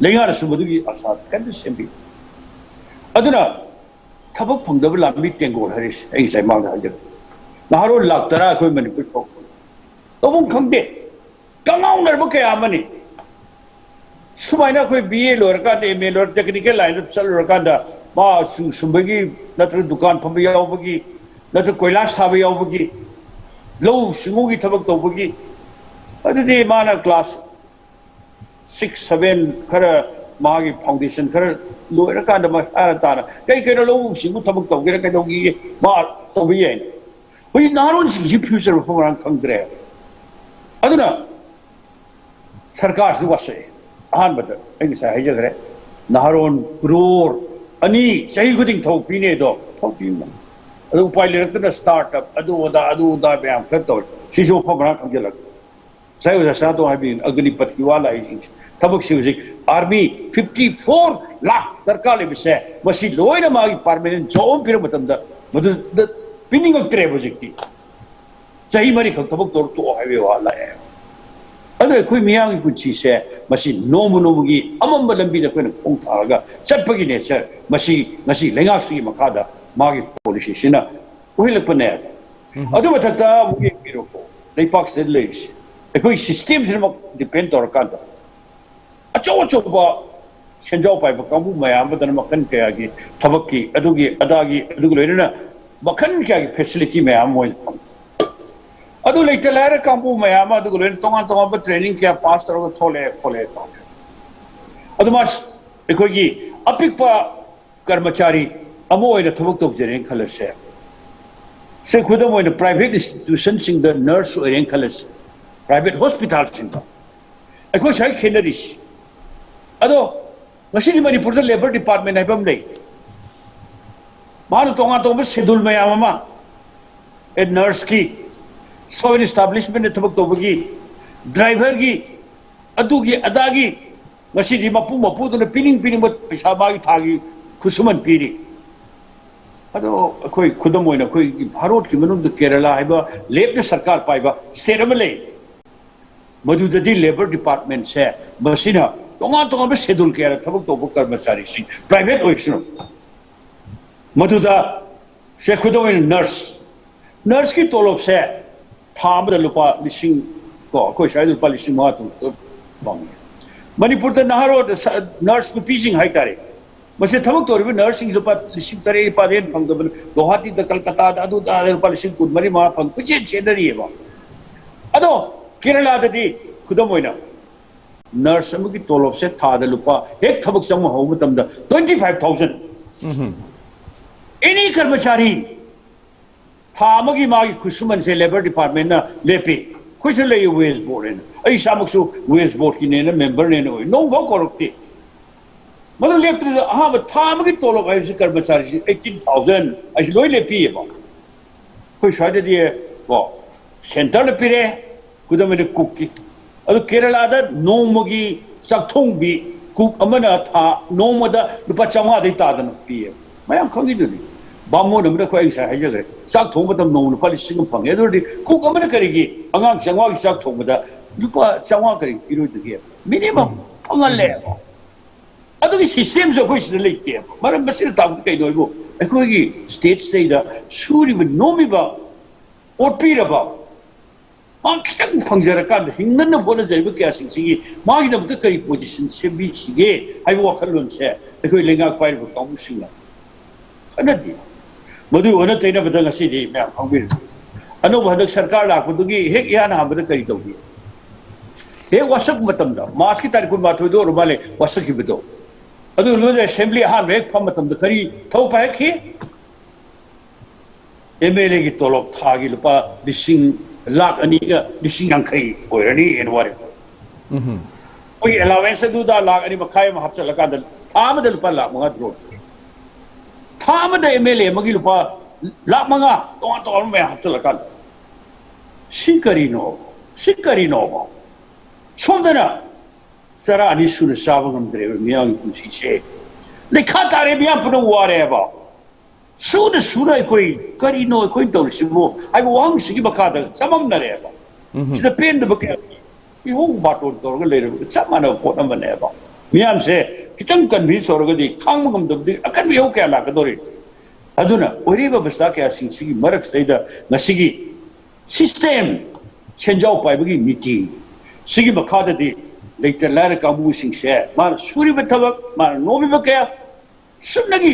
ꯂꯩꯉꯥꯛꯅꯁꯨ ꯃꯗꯨꯒꯤ ꯑꯁꯥ ꯀꯔꯤꯝꯇ ꯁꯦꯝꯕꯤ꯫ ꯑꯗꯨꯅ ꯊꯕꯛ ꯐꯪꯗꯕ ꯂꯥꯟꯃꯤ ꯇꯦꯡꯒꯣꯜ ꯍꯥꯏꯔꯤꯁꯦ ꯑꯩ ꯉꯁꯥꯏ ꯃꯥꯡꯗ ꯍꯥꯏꯖꯔꯦ꯫ ꯅꯍꯥꯔꯣꯜ ꯂꯥꯛ ꯇꯔꯥ ꯑꯩꯈꯣꯏ ꯃꯅꯤꯄꯨꯔ ꯊꯣꯛꯄ ꯇꯧꯐꯝ ꯈꯪꯗꯦ꯫ ꯀꯉꯥꯎꯅꯔꯕ ꯀꯌꯥ ꯑꯃꯅꯤ꯫ ꯁꯨꯃꯥꯏꯅ ꯑꯩꯈꯣꯏ ꯕꯤ ꯑꯦ ꯂꯣꯏꯔꯀꯥꯟꯗ, ꯑꯦꯝ ꯑꯦ ꯂꯣꯏꯔ, ꯇꯦꯛꯅꯤꯀꯦꯜ ꯂꯥꯏꯟꯗ ꯆꯠꯂꯨꯔꯀꯥꯟꯗ ꯃꯥ ꯆꯨ ꯁꯨꯝꯕꯒꯤ, ꯅꯠꯇ꯭ꯔꯒ ꯗꯨꯀꯥꯟ ꯐꯝꯕ ꯌꯥꯎꯕꯒꯤ, ꯅꯠꯇ꯭ꯔꯒ ꯀꯣꯏꯂꯥꯁ ꯊꯥꯕ ꯌꯥꯎꯕꯒꯤ, ꯂꯧꯎ ꯁꯤꯡꯎꯒꯤ ꯊꯕꯛ ꯇꯧꯕꯒꯤ, ꯑꯗꯨꯗꯤ ꯃꯥꯅ ꯀ꯭ꯂꯥꯁ ꯁꯤꯛꯁ ꯁꯚꯦꯟ ꯈꯔ, ꯃꯥꯒꯤ ꯐꯥꯎꯟꯗꯦꯁꯟ ꯈꯔ ꯂꯣꯏꯔꯀꯥꯟꯗ ꯃꯈꯥ ꯇꯥꯅ ꯀꯩ ꯀꯩꯅꯣ ꯂꯧꯎ ꯁꯤꯡꯎ ꯊꯕꯛ ꯇꯧꯒꯦꯔꯥ ꯀꯩꯗꯧꯒꯦ ꯃꯥ ꯇꯧꯕ ꯌꯥꯏ꯫ ꯍꯧꯖꯤꯛ ꯅꯍꯥꯔꯣꯟꯁꯤꯡꯁꯤ ꯐ꯭ꯌꯨꯆꯔ ꯃꯐꯝ ꯃꯔꯥꯡ ꯈꯪꯗ꯭ꯔꯦ꯫ ꯑꯗꯨꯅ ꯁꯔꯀꯥꯔꯁꯤ ꯋꯥꯁꯛꯑꯦ꯫ ꯑꯍꯥꯟꯕꯗ ꯑꯩ ꯉꯁꯥꯏ ꯍꯥꯏꯖꯈ꯭ꯔꯦ, ꯅꯍꯥꯔꯣꯟ ꯀ꯭ꯔꯣꯔ ꯑꯅꯤ ꯆꯍꯤ ꯈꯨꯗꯤꯡ ꯊꯕꯛ ꯄꯤꯅꯦ ꯑꯗꯣ ꯊꯕꯛ ꯄꯤꯕ꯫ ꯑꯗꯨ ꯎꯄꯥꯏ ꯂꯩꯔꯛꯇꯅ ꯁ꯭ꯇꯥꯔꯠ ꯑꯞ ꯑꯗꯨ ꯑꯗꯥ ꯑꯗꯨ ꯑꯗꯥ ꯃꯌꯥꯝ ꯈꯔ ꯇꯧꯔꯦ꯫ ꯁꯤꯁꯨ ꯃꯐꯝ ꯃꯔꯥꯡ ꯈꯪꯖꯤꯜꯂꯛꯇ꯭ꯔꯦ꯫ ꯉꯁꯥꯏ ꯑꯣꯖꯥ ꯁꯅꯥꯇꯣꯟ ꯍꯥꯏꯕꯤꯌꯨ, ꯑꯒꯅꯤꯄꯠꯀꯤ ꯋꯥ ꯂꯥꯛꯏꯁꯤꯡꯁꯦ꯫ ꯊꯕꯛꯁꯤ ꯍꯧꯖꯤꯛ ꯑꯥꯔꯃꯤ ꯐꯤꯐꯇꯤ ꯐꯣꯔ ꯂꯥꯈ ꯗꯔꯀꯥꯔ ꯂꯩꯕꯁꯦ, ꯃꯁꯤ ꯂꯣꯏꯅ ꯃꯥꯒꯤ ꯄꯥꯔꯃꯤꯅꯦꯟ ꯖꯣꯕ ꯑꯃ ꯄꯤꯔꯛꯄ ꯃꯇꯝꯗ ꯃꯗꯨꯗ ꯄꯤꯅꯤꯡꯉꯛꯇ꯭ꯔꯦꯕ ꯍꯧꯖꯤꯛꯇꯤ꯫ ꯆꯍꯤ ꯃꯔꯤꯈꯛ ꯊꯕꯛ ꯇꯧꯔ ꯇꯣꯛꯑꯣ ꯍꯥꯏꯕꯒꯤ ꯋꯥ ꯂꯥꯛꯑꯦ꯫ ꯑꯗꯨꯅ ꯑꯩꯈꯣꯏ ꯃꯤꯌꯥꯝꯒꯤ ꯄꯨꯟꯁꯤꯁꯦ ꯃꯁꯤ ꯅꯣꯡꯃ ꯅꯣꯡꯃꯒꯤ ꯑꯃꯝꯕ ꯂꯝꯕꯤꯗ ꯑꯩꯈꯣꯏꯅ ꯈꯣꯡ ꯊꯥꯔꯒ ꯆꯠꯄꯒꯤ ꯅꯦꯆꯔ ꯃꯁꯤ ꯉꯁꯤ ꯂꯩꯉꯥꯛꯁꯤꯒꯤ ꯃꯈꯥꯗ ꯃꯥꯒꯤ ꯄꯣꯂꯤꯁꯤꯁꯤꯅ ꯑꯣꯏꯍꯜꯂꯛꯄꯅꯦ꯫ ꯑꯗꯨ ꯃꯊꯛꯇ ꯑꯃꯨꯛ ꯌꯦꯡꯕꯤꯔꯣꯀꯣ, ꯂꯩꯄꯥꯛꯁꯤꯗ ꯂꯩꯔꯤꯁꯦ ꯑꯩꯈꯣꯏ ꯁꯤꯁꯇꯦꯝꯁꯤꯅꯃꯛ ꯗꯤꯄꯦꯟ ꯇꯧꯔꯀꯥꯟꯗ ꯑꯆꯧ ꯑꯆꯧꯕ ꯁꯦꯟꯖꯥꯎ ꯄꯥꯏꯕ ꯀꯥꯡꯕꯨ ꯃꯌꯥꯝ ꯑꯃꯗꯅ ꯃꯈꯜ ꯀꯌꯥꯒꯤ ꯊꯕꯛꯀꯤ, ꯑꯗꯨꯒꯤ ꯑꯗꯥꯒꯤ, ꯑꯗꯨꯒ ꯂꯣꯏꯅꯅ ꯃꯈꯜ ꯀꯌꯥꯒꯤ ꯐꯦꯁꯤꯂꯤꯇꯤ ꯃꯌꯥꯝ ꯑꯃ ꯃꯣꯏ ꯐꯪꯉꯤ꯫ ꯑꯗꯨ ꯂꯩꯇ ꯂꯥꯏꯔ ꯀꯥꯡꯕꯨ ꯃꯌꯥꯝ ꯑꯃ ꯑꯗꯨꯒ ꯂꯣꯏꯅ ꯇꯣꯉꯥꯟ ꯇꯣꯉꯥꯟꯕ ꯇ꯭ꯔꯦꯅꯤꯡ ꯀꯌꯥ ꯄꯥꯁ ꯇꯧꯔꯒ ꯊꯣꯛꯂꯛꯑꯦ ꯈꯣꯠꯂꯛꯑꯦ ꯇꯧꯔꯦ꯫ ꯑꯗꯨ ꯃꯥ ꯑꯩꯈꯣꯏꯒꯤ ꯑꯄꯤꯛꯄ ꯀꯔꯃꯆꯥꯔꯤ ꯑꯃ ꯑꯣꯏꯅ ꯊꯕꯛ ꯇꯧꯖꯔꯦꯅ ꯈꯜꯂꯁꯦ꯫ ꯁꯦ, ꯈꯨꯗꯝ ꯑꯣꯏꯅ ꯄ꯭ꯔꯥꯏꯚꯦꯠ ꯏꯟꯁꯇꯤꯇ꯭ꯌꯨꯁꯟꯁꯤꯡꯗ ꯅꯔꯁ ꯑꯣꯏꯔꯦꯅ ꯈꯜꯂꯁꯦ, ꯄ꯭ꯔꯥꯏꯚꯦꯠ ꯍꯣꯁꯄꯤꯇꯥꯜꯁꯤꯡꯗ꯫ ꯑꯩꯈꯣꯏ ꯁ꯭ꯋꯥꯏ ꯈꯦꯠꯅꯔꯤꯁꯤ꯫ ꯑꯗꯣ ꯉꯁꯤꯗꯤ ꯃꯅꯤꯄꯨꯔꯗ ꯂꯦꯕꯔ ꯗꯤꯄꯥꯔꯠꯃꯦꯟ ꯍꯥꯏꯕ ꯑꯃ ꯂꯩ꯫ ꯃꯥꯅ ꯇꯣꯉꯥꯟ ꯇꯣꯉꯥꯟꯕ ꯁꯦꯗꯨꯜ ꯃꯌꯥꯝ ꯑꯃ, ꯑꯦ, ꯅꯔꯁꯀꯤ, ꯁꯣꯏꯜ ꯏꯁꯇꯥꯕ꯭ꯂꯤꯁꯃꯦꯟꯗ ꯊꯕꯛ ꯇꯧꯕꯒꯤ, ꯗ꯭ꯔꯥꯏꯚꯔꯒꯤ, ꯑꯗꯨꯒꯤ ꯑꯗꯥꯒꯤ, ꯉꯁꯤꯗꯤ ꯃꯄꯨ ꯃꯄꯨꯗꯨꯅ ꯄꯤꯅꯤꯡ ꯄꯤꯅꯤꯡꯕ ꯄꯩꯁꯥ ꯃꯥꯒꯤ ꯊꯥꯒꯤ ꯈꯨꯠꯁꯨꯃꯟ ꯄꯤꯔꯤ꯫ ꯑꯗꯣ ꯑꯩꯈꯣꯏ ꯈꯨꯗꯝ ꯑꯣꯏꯅ ꯑꯩꯈꯣꯏꯒꯤ ꯚꯥꯔꯠꯀꯤ ꯃꯅꯨꯡꯗ ꯀꯦꯔꯂꯥ ꯍꯥꯏꯕ ꯂꯦꯞꯅ ꯁꯔꯀꯥꯔ ꯄꯥꯏꯕ ꯁ꯭ꯇꯦꯠ ꯑꯃ ꯂꯩ꯫ ꯃꯗꯨꯗꯗꯤ ꯂꯦꯕꯔ ꯗꯤꯄꯥꯔꯠꯃꯦꯟꯁꯦ ꯃꯁꯤꯅ ꯇꯣꯉꯥꯟ ꯇꯣꯉꯥꯟꯕ ꯁꯦꯗꯨꯜ ꯀꯌꯥꯗ ꯊꯕꯛ ꯇꯧꯕ ꯀꯔꯃꯆꯥꯔꯤꯁꯤꯡ, ꯄ꯭ꯔꯥꯏꯚꯦꯠ ꯑꯣꯏꯔꯁꯅꯨ, ꯃꯗꯨꯗ ꯁꯦ ꯈꯨꯗꯝ ꯑꯣꯏꯅ ꯅꯔꯁ, ꯅꯔꯁꯀꯤ ꯇꯣꯂꯣꯞꯁꯦ ꯊꯥ ꯑꯃꯗ ꯂꯨꯄꯥ ꯂꯤꯁꯤꯡ, ꯀꯣ, ꯑꯩꯈꯣꯏ ꯁ꯭ꯋꯥꯏꯗ ꯂꯨꯄꯥ ꯂꯤꯁꯤꯡ ꯃꯉꯥ ꯇꯔꯨꯛ ꯐꯪꯉꯤ꯫ ꯃꯅꯤꯄꯨꯔꯗ ꯅꯍꯥꯔꯣꯜꯗ ꯁ-, ꯅꯔꯁ ꯅꯨꯄꯤꯁꯤꯡ ꯍꯥꯏꯇꯥꯔꯦ, ꯃꯁꯤ ꯊꯕꯛ ꯇꯧꯔꯤꯕ ꯅꯔꯁꯁꯤꯡ ꯂꯨꯄꯥ ꯂꯤꯁꯤꯡ ꯇꯔꯦꯠ ꯅꯤꯄꯥꯜ ꯍꯦꯟꯅ ꯐꯪꯗꯕꯅ ꯒꯧꯍꯥꯇꯤꯗ, ꯀꯜꯀꯇꯥꯗ, ꯑꯗꯨꯗ ꯂꯨꯄꯥ ꯂꯤꯁꯤꯡ ꯀꯨꯟ ꯃꯔꯤ ꯃꯉꯥ ꯐꯪ ꯀꯣꯏꯆꯦꯟ ꯆꯦꯟꯅꯔꯤꯑꯕ꯫ ꯑꯗꯣ ꯀꯦꯔꯂꯥꯗꯗꯤ ꯈꯨꯗꯝ ꯑꯣꯏꯅ ꯅꯔꯁ ꯑꯃꯒꯤ ꯇꯣꯂꯣꯞꯁꯦ ꯊꯥꯗ ꯂꯨꯄꯥ, ꯍꯦꯛ ꯊꯕꯛ ꯆꯪꯕ ꯍꯧꯕ ꯃꯇꯝꯗ twenty five thousand꯫ ꯑꯦꯅꯤ ꯀꯔꯃꯆꯥꯔꯤ ꯊꯥ ꯑꯃꯒꯤ ꯃꯥꯒꯤ ꯈꯨꯠꯁꯨꯃꯟꯁꯦ ꯂꯦꯕꯔ ꯗꯤꯄꯥꯔꯠꯃꯦꯟꯅ ꯂꯦꯞꯄꯤ꯫ ꯑꯩꯈꯣꯏꯁꯨ ꯂꯩ ꯋꯦꯖ ꯕꯣꯔꯗ ꯍꯥꯏꯅ, ꯑꯩ ꯏꯁꯥꯃꯛꯁꯨ ꯋꯦꯖ ꯕꯣꯔꯗꯀꯤꯅꯦꯅ ꯃꯦꯝꯕꯔꯅꯦꯅ ꯑꯣꯏ, ꯅꯣꯡꯐꯥꯎ ꯀꯧꯔꯛꯇꯦ꯫ ꯃꯗꯨ ꯂꯦꯞꯇ꯭ꯔꯤꯗ ꯑꯍꯥꯟꯕ ꯊꯥ ꯑꯃꯒꯤ ꯇꯣꯂꯣꯞ ꯍꯥꯏꯕꯁꯤ ꯀꯔꯃꯆꯥꯔꯤꯁꯤ eighteen thousand ꯍꯥꯏꯁꯤ ꯂꯣꯏ ꯂꯦꯞꯄꯤꯑꯕ꯫ ꯑꯩꯈꯣꯏ ꯁ꯭ꯋꯥꯏꯗꯗꯤ ꯀꯣ, ꯁꯦꯟꯇꯔꯅ ꯄꯤꯔꯦ, ꯈꯨꯗꯝ ꯑꯣꯏꯅ ꯀꯨꯛꯀꯤ꯫ ꯑꯗꯨ ꯀꯦꯔꯂꯥꯗ ꯅꯣꯡꯃꯒꯤ ꯆꯥꯛꯊꯣꯡꯕꯤ ꯀꯨꯛ ꯑꯃꯅ ꯊꯥ ꯅꯣꯡꯃꯗ ꯂꯨꯄꯥ ꯆꯥꯝꯃꯉꯥꯗꯩ ꯇꯥꯗꯅ ꯄꯤꯌꯦ꯫ ꯃꯌꯥꯝ ꯈꯪꯉꯤꯗꯨꯅꯤ꯫ ꯕꯥꯃꯣꯟ ꯑꯃꯅ, ꯑꯩꯈꯣꯏ, ꯑꯩ ꯉꯁꯥꯏ ꯍꯥꯏꯖꯈ꯭ꯔꯦ, ꯆꯥꯛ ꯊꯣꯡꯕ ꯃꯇꯝ ꯅꯣꯡꯃ ꯂꯨꯄꯥ ꯂꯤꯁꯤꯡ ꯑꯃ ꯐꯪꯉꯦ꯫ ꯑꯗꯨ ꯑꯣꯏꯔꯗꯤ ꯀꯨꯛ ꯑꯃꯅ ꯀꯔꯤꯒꯤ ꯑꯉꯥꯡ ꯆꯥꯝꯃꯉꯥꯒꯤ ꯆꯥꯛ ꯊꯣꯡꯕꯗ ꯂꯨꯄꯥ ꯆꯥꯝꯃꯉꯥ ꯀꯔꯤ ꯄꯤꯔꯣꯏꯗꯒꯦ? ꯃꯤꯅꯤꯃꯝ ꯐꯪꯍꯜꯂꯦꯕ꯫ ꯑꯗꯨꯒꯤ ꯁꯤꯁꯇꯦꯝꯁꯨ ꯑꯩꯈꯣꯏ ꯁꯤꯗ ꯂꯩꯇꯦꯕ꯫ ꯃꯔꯝ ꯑꯁꯤꯅ ꯇꯥꯛꯄꯗꯤ ꯀꯩꯅꯣ ꯍꯥꯏꯕꯨ, ꯑꯩꯈꯣꯏꯒꯤ ꯁ꯭ꯇꯦꯠꯁꯤꯗꯩꯗ ꯁꯨꯔꯤꯕ ꯅꯣꯝꯃꯤꯕ, ꯑꯣꯠꯄꯤꯔꯕ, ꯃꯥ ꯈꯤꯇꯪ ꯐꯪꯖꯔꯀꯥꯟꯗ ꯍꯤꯡꯅꯅꯕ ꯍꯣꯠꯅꯖꯔꯤꯕ ꯀꯌꯥꯁꯤꯡꯁꯤꯒꯤ ꯃꯥꯒꯤꯗꯃꯛꯇ ꯀꯔꯤ ꯄꯣꯖꯤꯁꯟ ꯁꯦꯝꯕꯤꯁꯤꯒꯦ ꯍꯥꯏꯕ ꯋꯥꯈꯜꯂꯣꯟꯁꯦ ꯑꯩꯈꯣꯏ ꯂꯩꯉꯥꯛ ꯄꯥꯏꯔꯤꯕ ꯀꯥꯡꯕꯨꯁꯤꯡꯅ ꯈꯟꯅꯗꯦ꯫ ꯃꯗꯨ ꯑꯣꯟꯅ ꯇꯩꯅꯕꯗ ꯉꯁꯤꯗꯤ ꯃꯌꯥꯝ ꯈꯪꯕꯤꯔꯦ꯫ ꯑꯅꯧꯕ ꯍꯟꯗꯛ ꯁꯔꯀꯥꯔ ꯂꯥꯛꯄꯗꯨꯒꯤ ꯍꯦꯛ ꯏꯍꯥꯟ ꯍꯥꯟꯕꯗ ꯀꯔꯤ ꯇꯧꯈꯤ? ꯍꯦꯛ ꯋꯥꯁꯛꯄ ꯃꯇꯝꯗ, ꯃꯥꯔꯆꯀꯤ ꯇꯥꯔꯤꯛ ꯀꯨꯟꯃꯥꯊꯣꯏꯗ ꯑꯣꯏꯔ ꯃꯥꯜꯂꯦ ꯋꯥꯁꯛꯈꯤꯕꯗꯣ, ꯑꯗꯨ ꯂꯣꯏꯅ ꯑꯦꯁꯦꯝꯕ꯭ꯂꯤ ꯑꯍꯥꯟꯕ ꯍꯦꯛ ꯐꯝꯕ ꯃꯇꯝꯗ ꯀꯔꯤ ꯊꯕꯛ ꯄꯥꯏꯈꯠꯈꯤ? ꯑꯦꯝ ꯑꯦꯜ ꯑꯦꯒꯤ ꯇꯣꯂꯣꯞ ꯊꯥꯒꯤ ꯂꯨꯄꯥ ꯂꯤꯁꯤꯡ, ꯂꯥꯈ ꯑꯅꯤꯒ ꯂꯤꯁꯤꯡ ꯌꯥꯡꯈꯩ ꯑꯣꯏꯔꯅꯤ ꯑꯦꯅꯨꯋꯦꯜ꯫ ꯑꯩꯈꯣꯏꯒꯤ ꯑꯦꯂꯥꯋꯦꯟꯁ ꯑꯗꯨꯗ ꯂꯥꯈ ꯑꯅꯤ ꯃꯈꯥꯏ ꯑꯃ ꯍꯥꯞꯆꯤꯜꯂꯀꯥꯟꯗ ꯊꯥ ꯑꯃꯗ ꯂꯨꯄꯥ ꯂꯥꯈ ꯃꯉꯥ ꯗ꯭ꯔꯣ꯫ ꯊꯥ ꯑꯃꯗ ꯑꯦꯝ ꯑꯦꯜ ꯑꯦ ꯑꯃꯒꯤ ꯂꯨꯄꯥ ꯂꯥꯈ ꯃꯉꯥ ꯇꯣꯉꯥꯟ ꯇꯣꯉꯥꯟꯕ ꯃꯌꯥꯝ ꯍꯥꯞꯆꯤꯜꯂꯀꯥꯟꯗ, ꯁꯤ ꯀꯔꯤꯅꯣ? ꯁꯤ ꯀꯔꯤꯅꯣꯕ? ꯁꯣꯝꯗꯅ ꯆꯔꯥ ꯑꯅꯤ ꯁꯨꯅ ꯆꯥꯕ ꯉꯝꯗ꯭ꯔꯦꯕ ꯃꯤꯌꯥꯝꯒꯤ ꯄꯨꯟꯁꯤꯁꯦ꯫ ꯂꯩꯈꯥ ꯇꯥꯔꯦ, ꯃꯤꯌꯥꯝ ꯄꯨꯝꯅꯃꯛ ꯋꯥꯔꯦꯕ꯫ ꯁꯨꯅ ꯁꯨꯅ ꯑꯩꯈꯣꯏ ꯀꯔꯤꯅꯣ ꯑꯩꯈꯣꯏꯅ ꯇꯧꯔꯤꯁꯤꯕꯨ ꯍꯥꯏꯕ ꯋꯥꯍꯪꯁꯤꯒꯤ ꯃꯈꯥꯗ ꯆꯃꯝꯅꯔꯦꯕ꯫ ꯁꯤꯗ ꯄꯦꯟꯗꯕ ꯀꯌꯥ ꯂꯩ꯫ ꯏꯍꯧ ꯕꯥꯇꯣꯟ ꯇꯧꯔꯒ ꯂꯩꯔꯕꯒ ꯆꯞ ꯃꯥꯟꯅꯕ ꯄꯣꯠ ꯑꯃꯅꯦꯕ꯫ ꯃꯤꯌꯥꯝꯁꯦ ꯈꯤꯇꯪ ꯀꯟꯚꯤꯟꯁ ꯇꯧꯔꯒꯗꯤ ꯈꯥꯡꯕ ꯉꯝꯗꯕꯗꯤ ꯑꯀꯟꯕ ꯏꯍꯧ ꯀꯌꯥ ꯂꯥꯛꯀꯗꯧꯔꯤ꯫ ꯑꯗꯨꯅ ꯑꯣꯏꯔꯤꯕ ꯑꯕꯁꯊꯥ ꯀꯌꯥꯁꯤꯡꯁꯤꯒꯤ ꯃꯔꯛꯁꯤꯗꯩꯗ ꯉꯁꯤꯒꯤ ꯁꯤꯁꯇꯦꯝ, ꯁꯦꯟꯖꯥꯎ ꯄꯥꯏꯕꯒꯤ ꯅꯤꯇꯤ, ꯁꯤꯒꯤ ꯃꯈꯥꯗꯗꯤ ꯂꯩꯇ ꯂꯥꯏꯔ ꯀꯥꯡꯕꯨꯁꯤꯡꯁꯦ ꯃꯥꯅ ꯁꯨꯔꯤꯕ ꯊꯕꯛ, ꯃꯥꯅ ꯅꯣꯝꯃꯤꯕ ꯀꯌꯥ, ꯁꯨꯞꯅꯒꯤ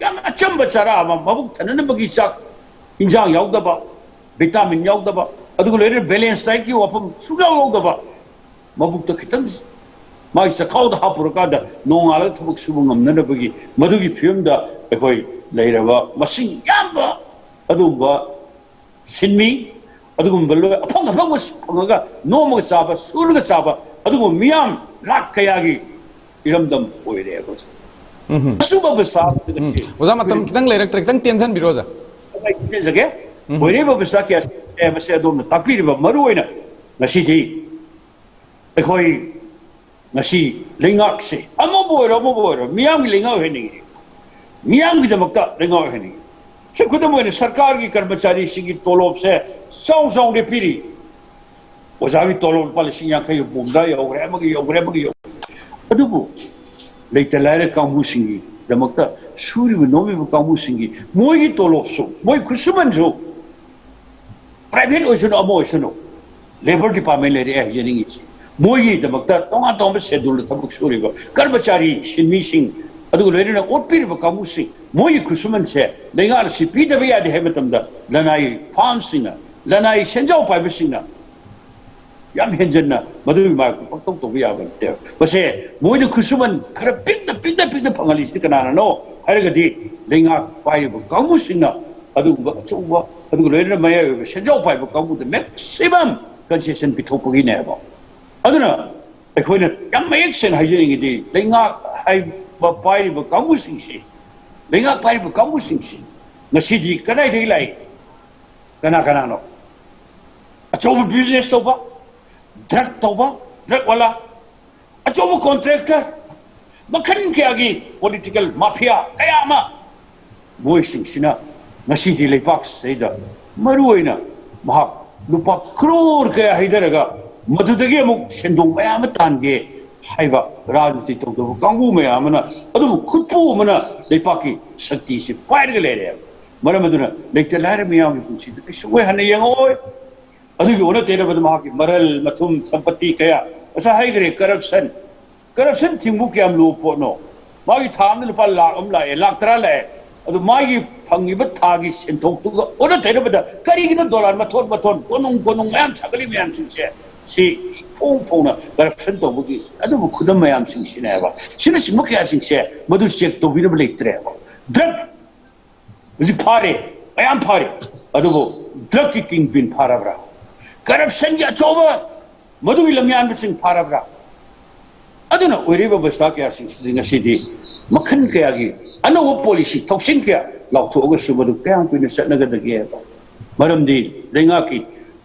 ꯌꯥꯝꯅ ꯑꯆꯝꯕ ꯆꯔꯥ ꯑꯃ, ꯃꯕꯨꯛ ꯊꯟꯅꯅꯕꯒꯤ ꯆꯥꯛ, ꯏꯟꯖꯥꯡ ꯌꯥꯎꯗꯕ, ꯚꯤꯇꯥꯃꯤꯟ ꯌꯥꯎꯗꯕ, ꯑꯗꯨꯒ ꯂꯣꯏꯅꯅ ꯕꯦꯂꯦꯟꯁ ꯗꯥꯏꯠꯀꯤ ꯋꯥꯐꯝ ꯁꯨꯡꯌꯥꯎ ꯌꯥꯎꯗꯕ, ꯃꯕꯨꯛꯇ ꯈꯤꯇꯪ ꯃꯥꯒꯤ ꯆꯈꯥꯎꯗ ꯍꯥꯞꯄꯨꯔꯀꯥꯟꯗ ꯅꯣꯡꯉꯥꯜꯂꯒ ꯊꯕꯛ ꯁꯨꯕ ꯉꯝꯅꯅꯕꯒꯤ ꯃꯗꯨꯒꯤ ꯐꯤꯕꯝꯗ ꯑꯩꯈꯣꯏ ꯂꯩꯔꯕ ꯃꯁꯤꯡ ꯌꯥꯝꯕ ꯑꯗꯨꯒꯨꯝꯕ ꯁꯤꯟꯃꯤ, ꯑꯗꯨꯒꯨꯝꯕ ꯂꯣꯏ ꯑꯐꯪ ꯑꯐꯪꯕ ꯐꯪꯉꯒ ꯅꯣꯝꯃꯒ ꯆꯥꯕ, ꯁꯨꯔꯒ ꯆꯥꯕ ꯑꯗꯨꯒꯨꯝꯕ ꯃꯤꯌꯥꯝ ꯂꯥꯛ ꯀꯌꯥꯒꯤ ꯏꯔꯝꯗꯝ ꯑꯣꯏꯔꯦꯕ ꯍꯧꯖꯤꯛ꯫ ꯎꯝ ꯑꯆꯨꯝꯕ ꯑꯕꯁꯊꯥ ꯑꯗꯨꯒ ꯁꯤ ꯑꯣꯖꯥ, ꯃꯇꯝ ꯈꯤꯇꯪ ꯂꯩꯔꯛꯇ꯭ꯔꯦ, ꯈꯤꯇꯪ ꯇꯦꯟꯁꯤꯟꯕꯤꯔꯣ ꯑꯣꯖꯥ꯫ ꯑꯩ ꯈꯟꯖꯒꯦ꯫ ꯑꯣꯏꯔꯤꯕ ꯑꯕꯁꯊꯥ ꯀꯌꯥ ꯁꯤ ꯃꯁꯤ ꯑꯗꯣꯝꯅ ꯇꯥꯛꯄꯤꯔꯤꯕ ꯃꯔꯨ ꯑꯣꯏꯅ ꯉꯁꯤꯗꯤ ꯑꯩꯈꯣꯏ ꯉꯁꯤ ꯂꯩꯉꯥꯛꯁꯦ ꯑꯃꯕꯨ ꯑꯣꯏꯔꯣ ꯑꯃꯕꯨ ꯑꯣꯏꯔꯣ ꯃꯤꯌꯥꯝꯒꯤ ꯂꯩꯉꯥꯛ ꯑꯣꯏꯍꯟꯅꯤꯡꯉꯤ, ꯃꯤꯌꯥꯝꯒꯤꯗꯃꯛꯇ ꯂꯩꯉꯥꯛ ꯑꯣꯏꯍꯟꯅꯤꯡꯉꯤ꯫ ꯁꯤ ꯈꯨꯗꯝ ꯑꯣꯏꯅ ꯁꯔꯀꯥꯔꯒꯤ ꯀꯔꯃꯆꯥꯔꯤꯁꯤꯡꯒꯤ ꯇꯣꯂꯣꯞꯁꯦ ꯆꯥꯎ ꯆꯥꯎꯅ ꯄꯤꯔꯤ꯫ ꯑꯣꯖꯥꯒꯤ ꯇꯣꯂꯣꯞ ꯂꯨꯄꯥ ꯂꯤꯁꯤꯡ ꯌꯥꯡꯈꯩ ꯍꯨꯝꯐꯨ ꯍꯨꯝꯗ꯭ꯔꯥ ꯌꯧꯈ꯭ꯔꯦ, ꯑꯃꯒꯤ ꯌꯧꯈ꯭ꯔꯦ, ꯑꯃꯒꯤ ꯌꯧꯈ꯭ꯔꯦ꯫ ꯑꯗꯨꯕꯨ ꯂꯩꯇ ꯂꯥꯏꯔ ꯀꯥꯡꯕꯨꯁꯤꯡꯒꯤꯗꯃꯛꯇ ꯁꯨꯔꯤꯕ ꯅꯣꯝꯂꯤꯕ ꯀꯥꯡꯕꯨꯁꯤꯡꯒꯤ ꯃꯣꯏꯒꯤ ꯇꯣꯂꯣꯞꯁꯨ, ꯃꯣꯏ ꯈꯨꯠꯁꯨꯃꯟꯁꯨ, ꯄ꯭ꯔꯥꯏꯚꯦꯠ ꯑꯣꯏꯁꯅꯨ ꯑꯃ ꯑꯣꯏꯁꯅꯨ, ꯂꯦꯕꯔ ꯗꯤꯄꯥꯔꯠꯃꯦꯟ ꯂꯩꯔꯦ ꯍꯥꯏꯖꯅꯤꯡꯉꯤꯁꯤ꯫ ꯃꯣꯏꯒꯤꯗꯃꯛꯇ ꯇꯣꯉꯥꯟ ꯇꯣꯉꯥꯟꯕ ꯁꯦꯗꯨꯜꯗ ꯊꯕꯛ ꯁꯨꯔꯤꯕ ꯀꯔꯃꯆꯥꯔꯤ, ꯁꯤꯟꯃꯤꯁꯤꯡ, ꯑꯗꯨꯒ ꯂꯣꯏꯅꯅ ꯑꯣꯠꯄꯤꯔꯤꯕ ꯀꯥꯡꯕꯨꯁꯤꯡ, ꯃꯣꯏꯒꯤ ꯈꯨꯠꯁꯨꯃꯟꯁꯦ ꯂꯩꯉꯥꯛꯅ ꯁꯤ ꯄꯤꯗꯕ ꯌꯥꯗꯦ ꯍꯥꯏꯕ ꯃꯇꯝꯗ ꯂꯅꯥꯏ ꯐꯥꯝꯁꯤꯡꯅ, ꯂꯅꯥꯏ ꯁꯦꯟꯖꯥꯎ ꯄꯥꯏꯕꯁꯤꯡꯅ ꯌꯥꯝ ꯍꯦꯟꯖꯟꯅ ꯃꯗꯨꯒꯤ ꯃꯥꯏꯌꯣꯛꯇ ꯄꯪꯇꯧ ꯇꯧꯕ ꯌꯥꯕ ꯅꯠꯇꯦꯕ꯫ ꯃꯁꯦ ꯃꯣꯏꯗ ꯈꯨꯠꯁꯨꯃꯟ ꯈꯔ ꯄꯤꯛꯅ ꯄꯤꯛꯅ ꯄꯤꯛꯅ ꯐꯪꯍꯜꯂꯤꯁꯤꯗꯤ ꯀꯅꯥꯅꯅꯣ ꯍꯥꯏꯔꯒꯗꯤ ꯂꯩꯉꯥꯛ ꯄꯥꯏꯔꯤꯕ ꯀꯥꯡꯕꯨꯁꯤꯡꯅ ꯑꯗꯨꯒꯨꯝꯕ ꯑꯆꯧꯕ, ꯑꯗꯨꯒ ꯂꯣꯏꯅꯅ ꯃꯌꯥꯏ ꯑꯣꯏꯕ ꯁꯦꯟꯖꯥꯎ ꯄꯥꯏꯕ ꯀꯥꯡꯕꯨꯗ ꯃꯦꯛꯁꯤꯃꯝ ꯀꯟꯁꯦꯁꯟ ꯄꯤꯊꯣꯛꯄꯒꯤꯅꯦꯕ꯫ ꯑꯗꯨꯅ ꯑꯩꯈꯣꯏꯅ ꯌꯥꯝ ꯃꯌꯦꯛ ꯁꯦꯡꯅ ꯍꯥꯏꯖꯅꯤꯡꯉꯤꯗꯤ ꯂꯩꯉꯥꯛ ꯍꯥꯏꯕ ꯄꯥꯏꯔꯤꯕ ꯀꯥꯡꯕꯨꯁꯤꯡꯁꯤ, ꯂꯩꯉꯥꯛ ꯄꯥꯏꯔꯤꯕ ꯀꯥꯡꯕꯨꯁꯤꯡꯁꯤ ꯉꯁꯤꯗꯤ ꯀꯗꯥꯏꯗꯒꯤ ꯂꯥꯛꯏ? ꯀꯅꯥ ꯀꯅꯥꯅꯣ? ꯑꯆꯧꯕ ꯕꯤꯖꯤꯅꯦꯁ ꯇꯧꯕ, ꯗ꯭ꯔꯒ ꯇꯧꯕ, ꯗ꯭ꯔꯒ ꯋꯥꯂꯥ, ꯑꯆꯧꯕ ꯀꯣꯟꯇ꯭ꯔꯦꯛꯇꯔ, ꯃꯈꯜ ꯀꯌꯥꯒꯤ ꯄꯣꯂꯤꯇꯤꯀꯦꯜ ꯃꯥꯐꯤꯌꯥ ꯀꯌꯥ ꯑꯃ, ꯃꯣꯏꯁꯤꯡꯁꯤꯅ ꯉꯁꯤꯗꯤ ꯂꯩꯕꯥꯛꯁꯤꯗ ꯃꯔꯨꯑꯣꯏꯅ ꯃꯍꯥꯛ ꯂꯨꯄꯥ ꯀ꯭ꯔꯣꯔ ꯀꯌꯥ ꯍꯩꯊꯔꯒ ꯃꯗꯨꯗꯒꯤ ꯑꯃꯨꯛ ꯁꯦꯟꯗꯣꯡ ꯃꯌꯥꯝ ꯑꯃ ꯇꯥꯟꯒꯦ ꯍꯥꯏꯕ ꯔꯥꯖꯅꯤꯇꯤ ꯇꯧꯗꯕ ꯀꯥꯡꯕꯨ ꯃꯌꯥꯝ ꯑꯃꯅ ꯑꯗꯨꯕꯨ ꯈꯨꯠꯄꯨ ꯑꯃꯅ ꯂꯩꯄꯥꯛꯀꯤ ꯁꯛꯇꯤꯁꯤ ꯄꯥꯏꯔꯒ ꯂꯩꯔꯦꯕ꯫ ꯃꯔꯝ ꯑꯗꯨꯅ ꯂꯩꯇ ꯂꯥꯏꯔ ꯃꯤꯌꯥꯝꯒꯤ ꯄꯨꯟꯁꯤꯗ ꯀꯩꯁꯨ ꯑꯣꯏꯍꯟꯅ ꯌꯦꯡꯉꯛꯑꯣꯏ꯫ ꯑꯗꯨꯒꯤ ꯑꯣꯟꯅ ꯇꯩꯅꯕꯗ ꯃꯍꯥꯛꯀꯤ ꯃꯔꯜ ꯃꯊꯨꯝ ꯁꯝꯄꯇꯤ ꯀꯌꯥ ꯉꯁꯥꯏ ꯍꯥꯏꯈ꯭ꯔꯦ꯫ ꯀꯔꯞꯁꯟ, ꯀꯔꯞꯁꯟ ꯊꯤꯡꯕꯨ ꯀꯌꯥꯝ ꯂꯨꯕ ꯄꯣꯠꯅꯣ? ꯃꯥꯒꯤ ꯊꯥ ꯑꯃꯗ ꯂꯨꯄꯥ ꯂꯥꯛ ꯑꯃ ꯂꯥꯛꯑꯦ, ꯂꯥꯛ ꯇꯔꯥ ꯂꯥꯛꯑꯦ, ꯑꯗꯨ ꯃꯥꯒꯤ ꯐꯪꯉꯤꯕ ꯊꯥꯒꯤ ꯁꯦꯟꯊꯣꯛꯇꯨꯒ ꯑꯣꯟꯅ ꯇꯩꯅꯕꯗ ꯀꯔꯤꯒꯤꯅꯣ ꯗꯣꯂꯥꯟ ꯃꯊꯣꯟ ꯃꯊꯣꯟ ꯀꯣꯅꯨꯡ ꯀꯣꯅꯨꯡ ꯃꯌꯥꯝ ꯁꯥꯒꯠꯂꯤ ꯃꯌꯥꯝꯁꯤꯡꯁꯦ? ꯁꯤ ꯐꯣꯡ ꯐꯣꯡꯅ ꯀꯔꯞꯁꯟ ꯇꯧꯕꯒꯤ ꯑꯗꯨꯒꯨꯝꯕ ꯈꯨꯗꯝ ꯃꯌꯥꯝꯁꯤꯡꯁꯤꯅꯦꯕ꯫ ꯁꯤꯅꯆꯤꯡꯕ ꯀꯌꯥꯁꯤꯡꯁꯦ ꯃꯗꯨ ꯆꯦꯛ ꯇꯧꯕꯤꯅꯕ ꯂꯩꯇ꯭ꯔꯦꯕ꯫ ꯗ꯭ꯔꯒ ꯍꯧꯖꯤꯛ ꯐꯥꯔꯦ, ꯃꯌꯥꯝ ꯐꯥꯔꯦ, ꯑꯗꯨꯕꯨ ꯗ꯭ꯔꯒꯀꯤ ꯀꯤꯡ ꯄꯤꯟ ꯐꯥꯔꯕ꯭ꯔꯥ? ꯀꯔꯞꯁꯟꯒꯤ ꯑꯆꯧꯕ ꯃꯗꯨꯒꯤ ꯂꯝꯌꯥꯟꯕꯁꯤꯡ ꯐꯥꯔꯕ꯭ꯔꯥ? ꯑꯗꯨꯅ ꯑꯣꯏꯔꯤꯕ ꯑꯕꯁꯊꯥ ꯀꯌꯥꯁꯤꯡꯁꯤꯗꯤ ꯉꯁꯤꯗꯤ ꯃꯈꯜ ꯀꯌꯥꯒꯤ ꯑꯅꯧꯕ ꯄꯣꯂꯤꯁꯤ ꯊꯧꯁꯤꯡ ꯀꯌꯥ ꯂꯥꯎꯊꯣꯛꯑꯒꯁꯨ ꯃꯗꯨ ꯀꯌꯥꯝ ꯀꯨꯏꯅ ꯆꯠꯅꯒꯗꯒꯦ ꯍꯥꯏꯕ? ꯃꯔꯝꯗꯤ ꯂꯩꯉꯥꯛꯀꯤ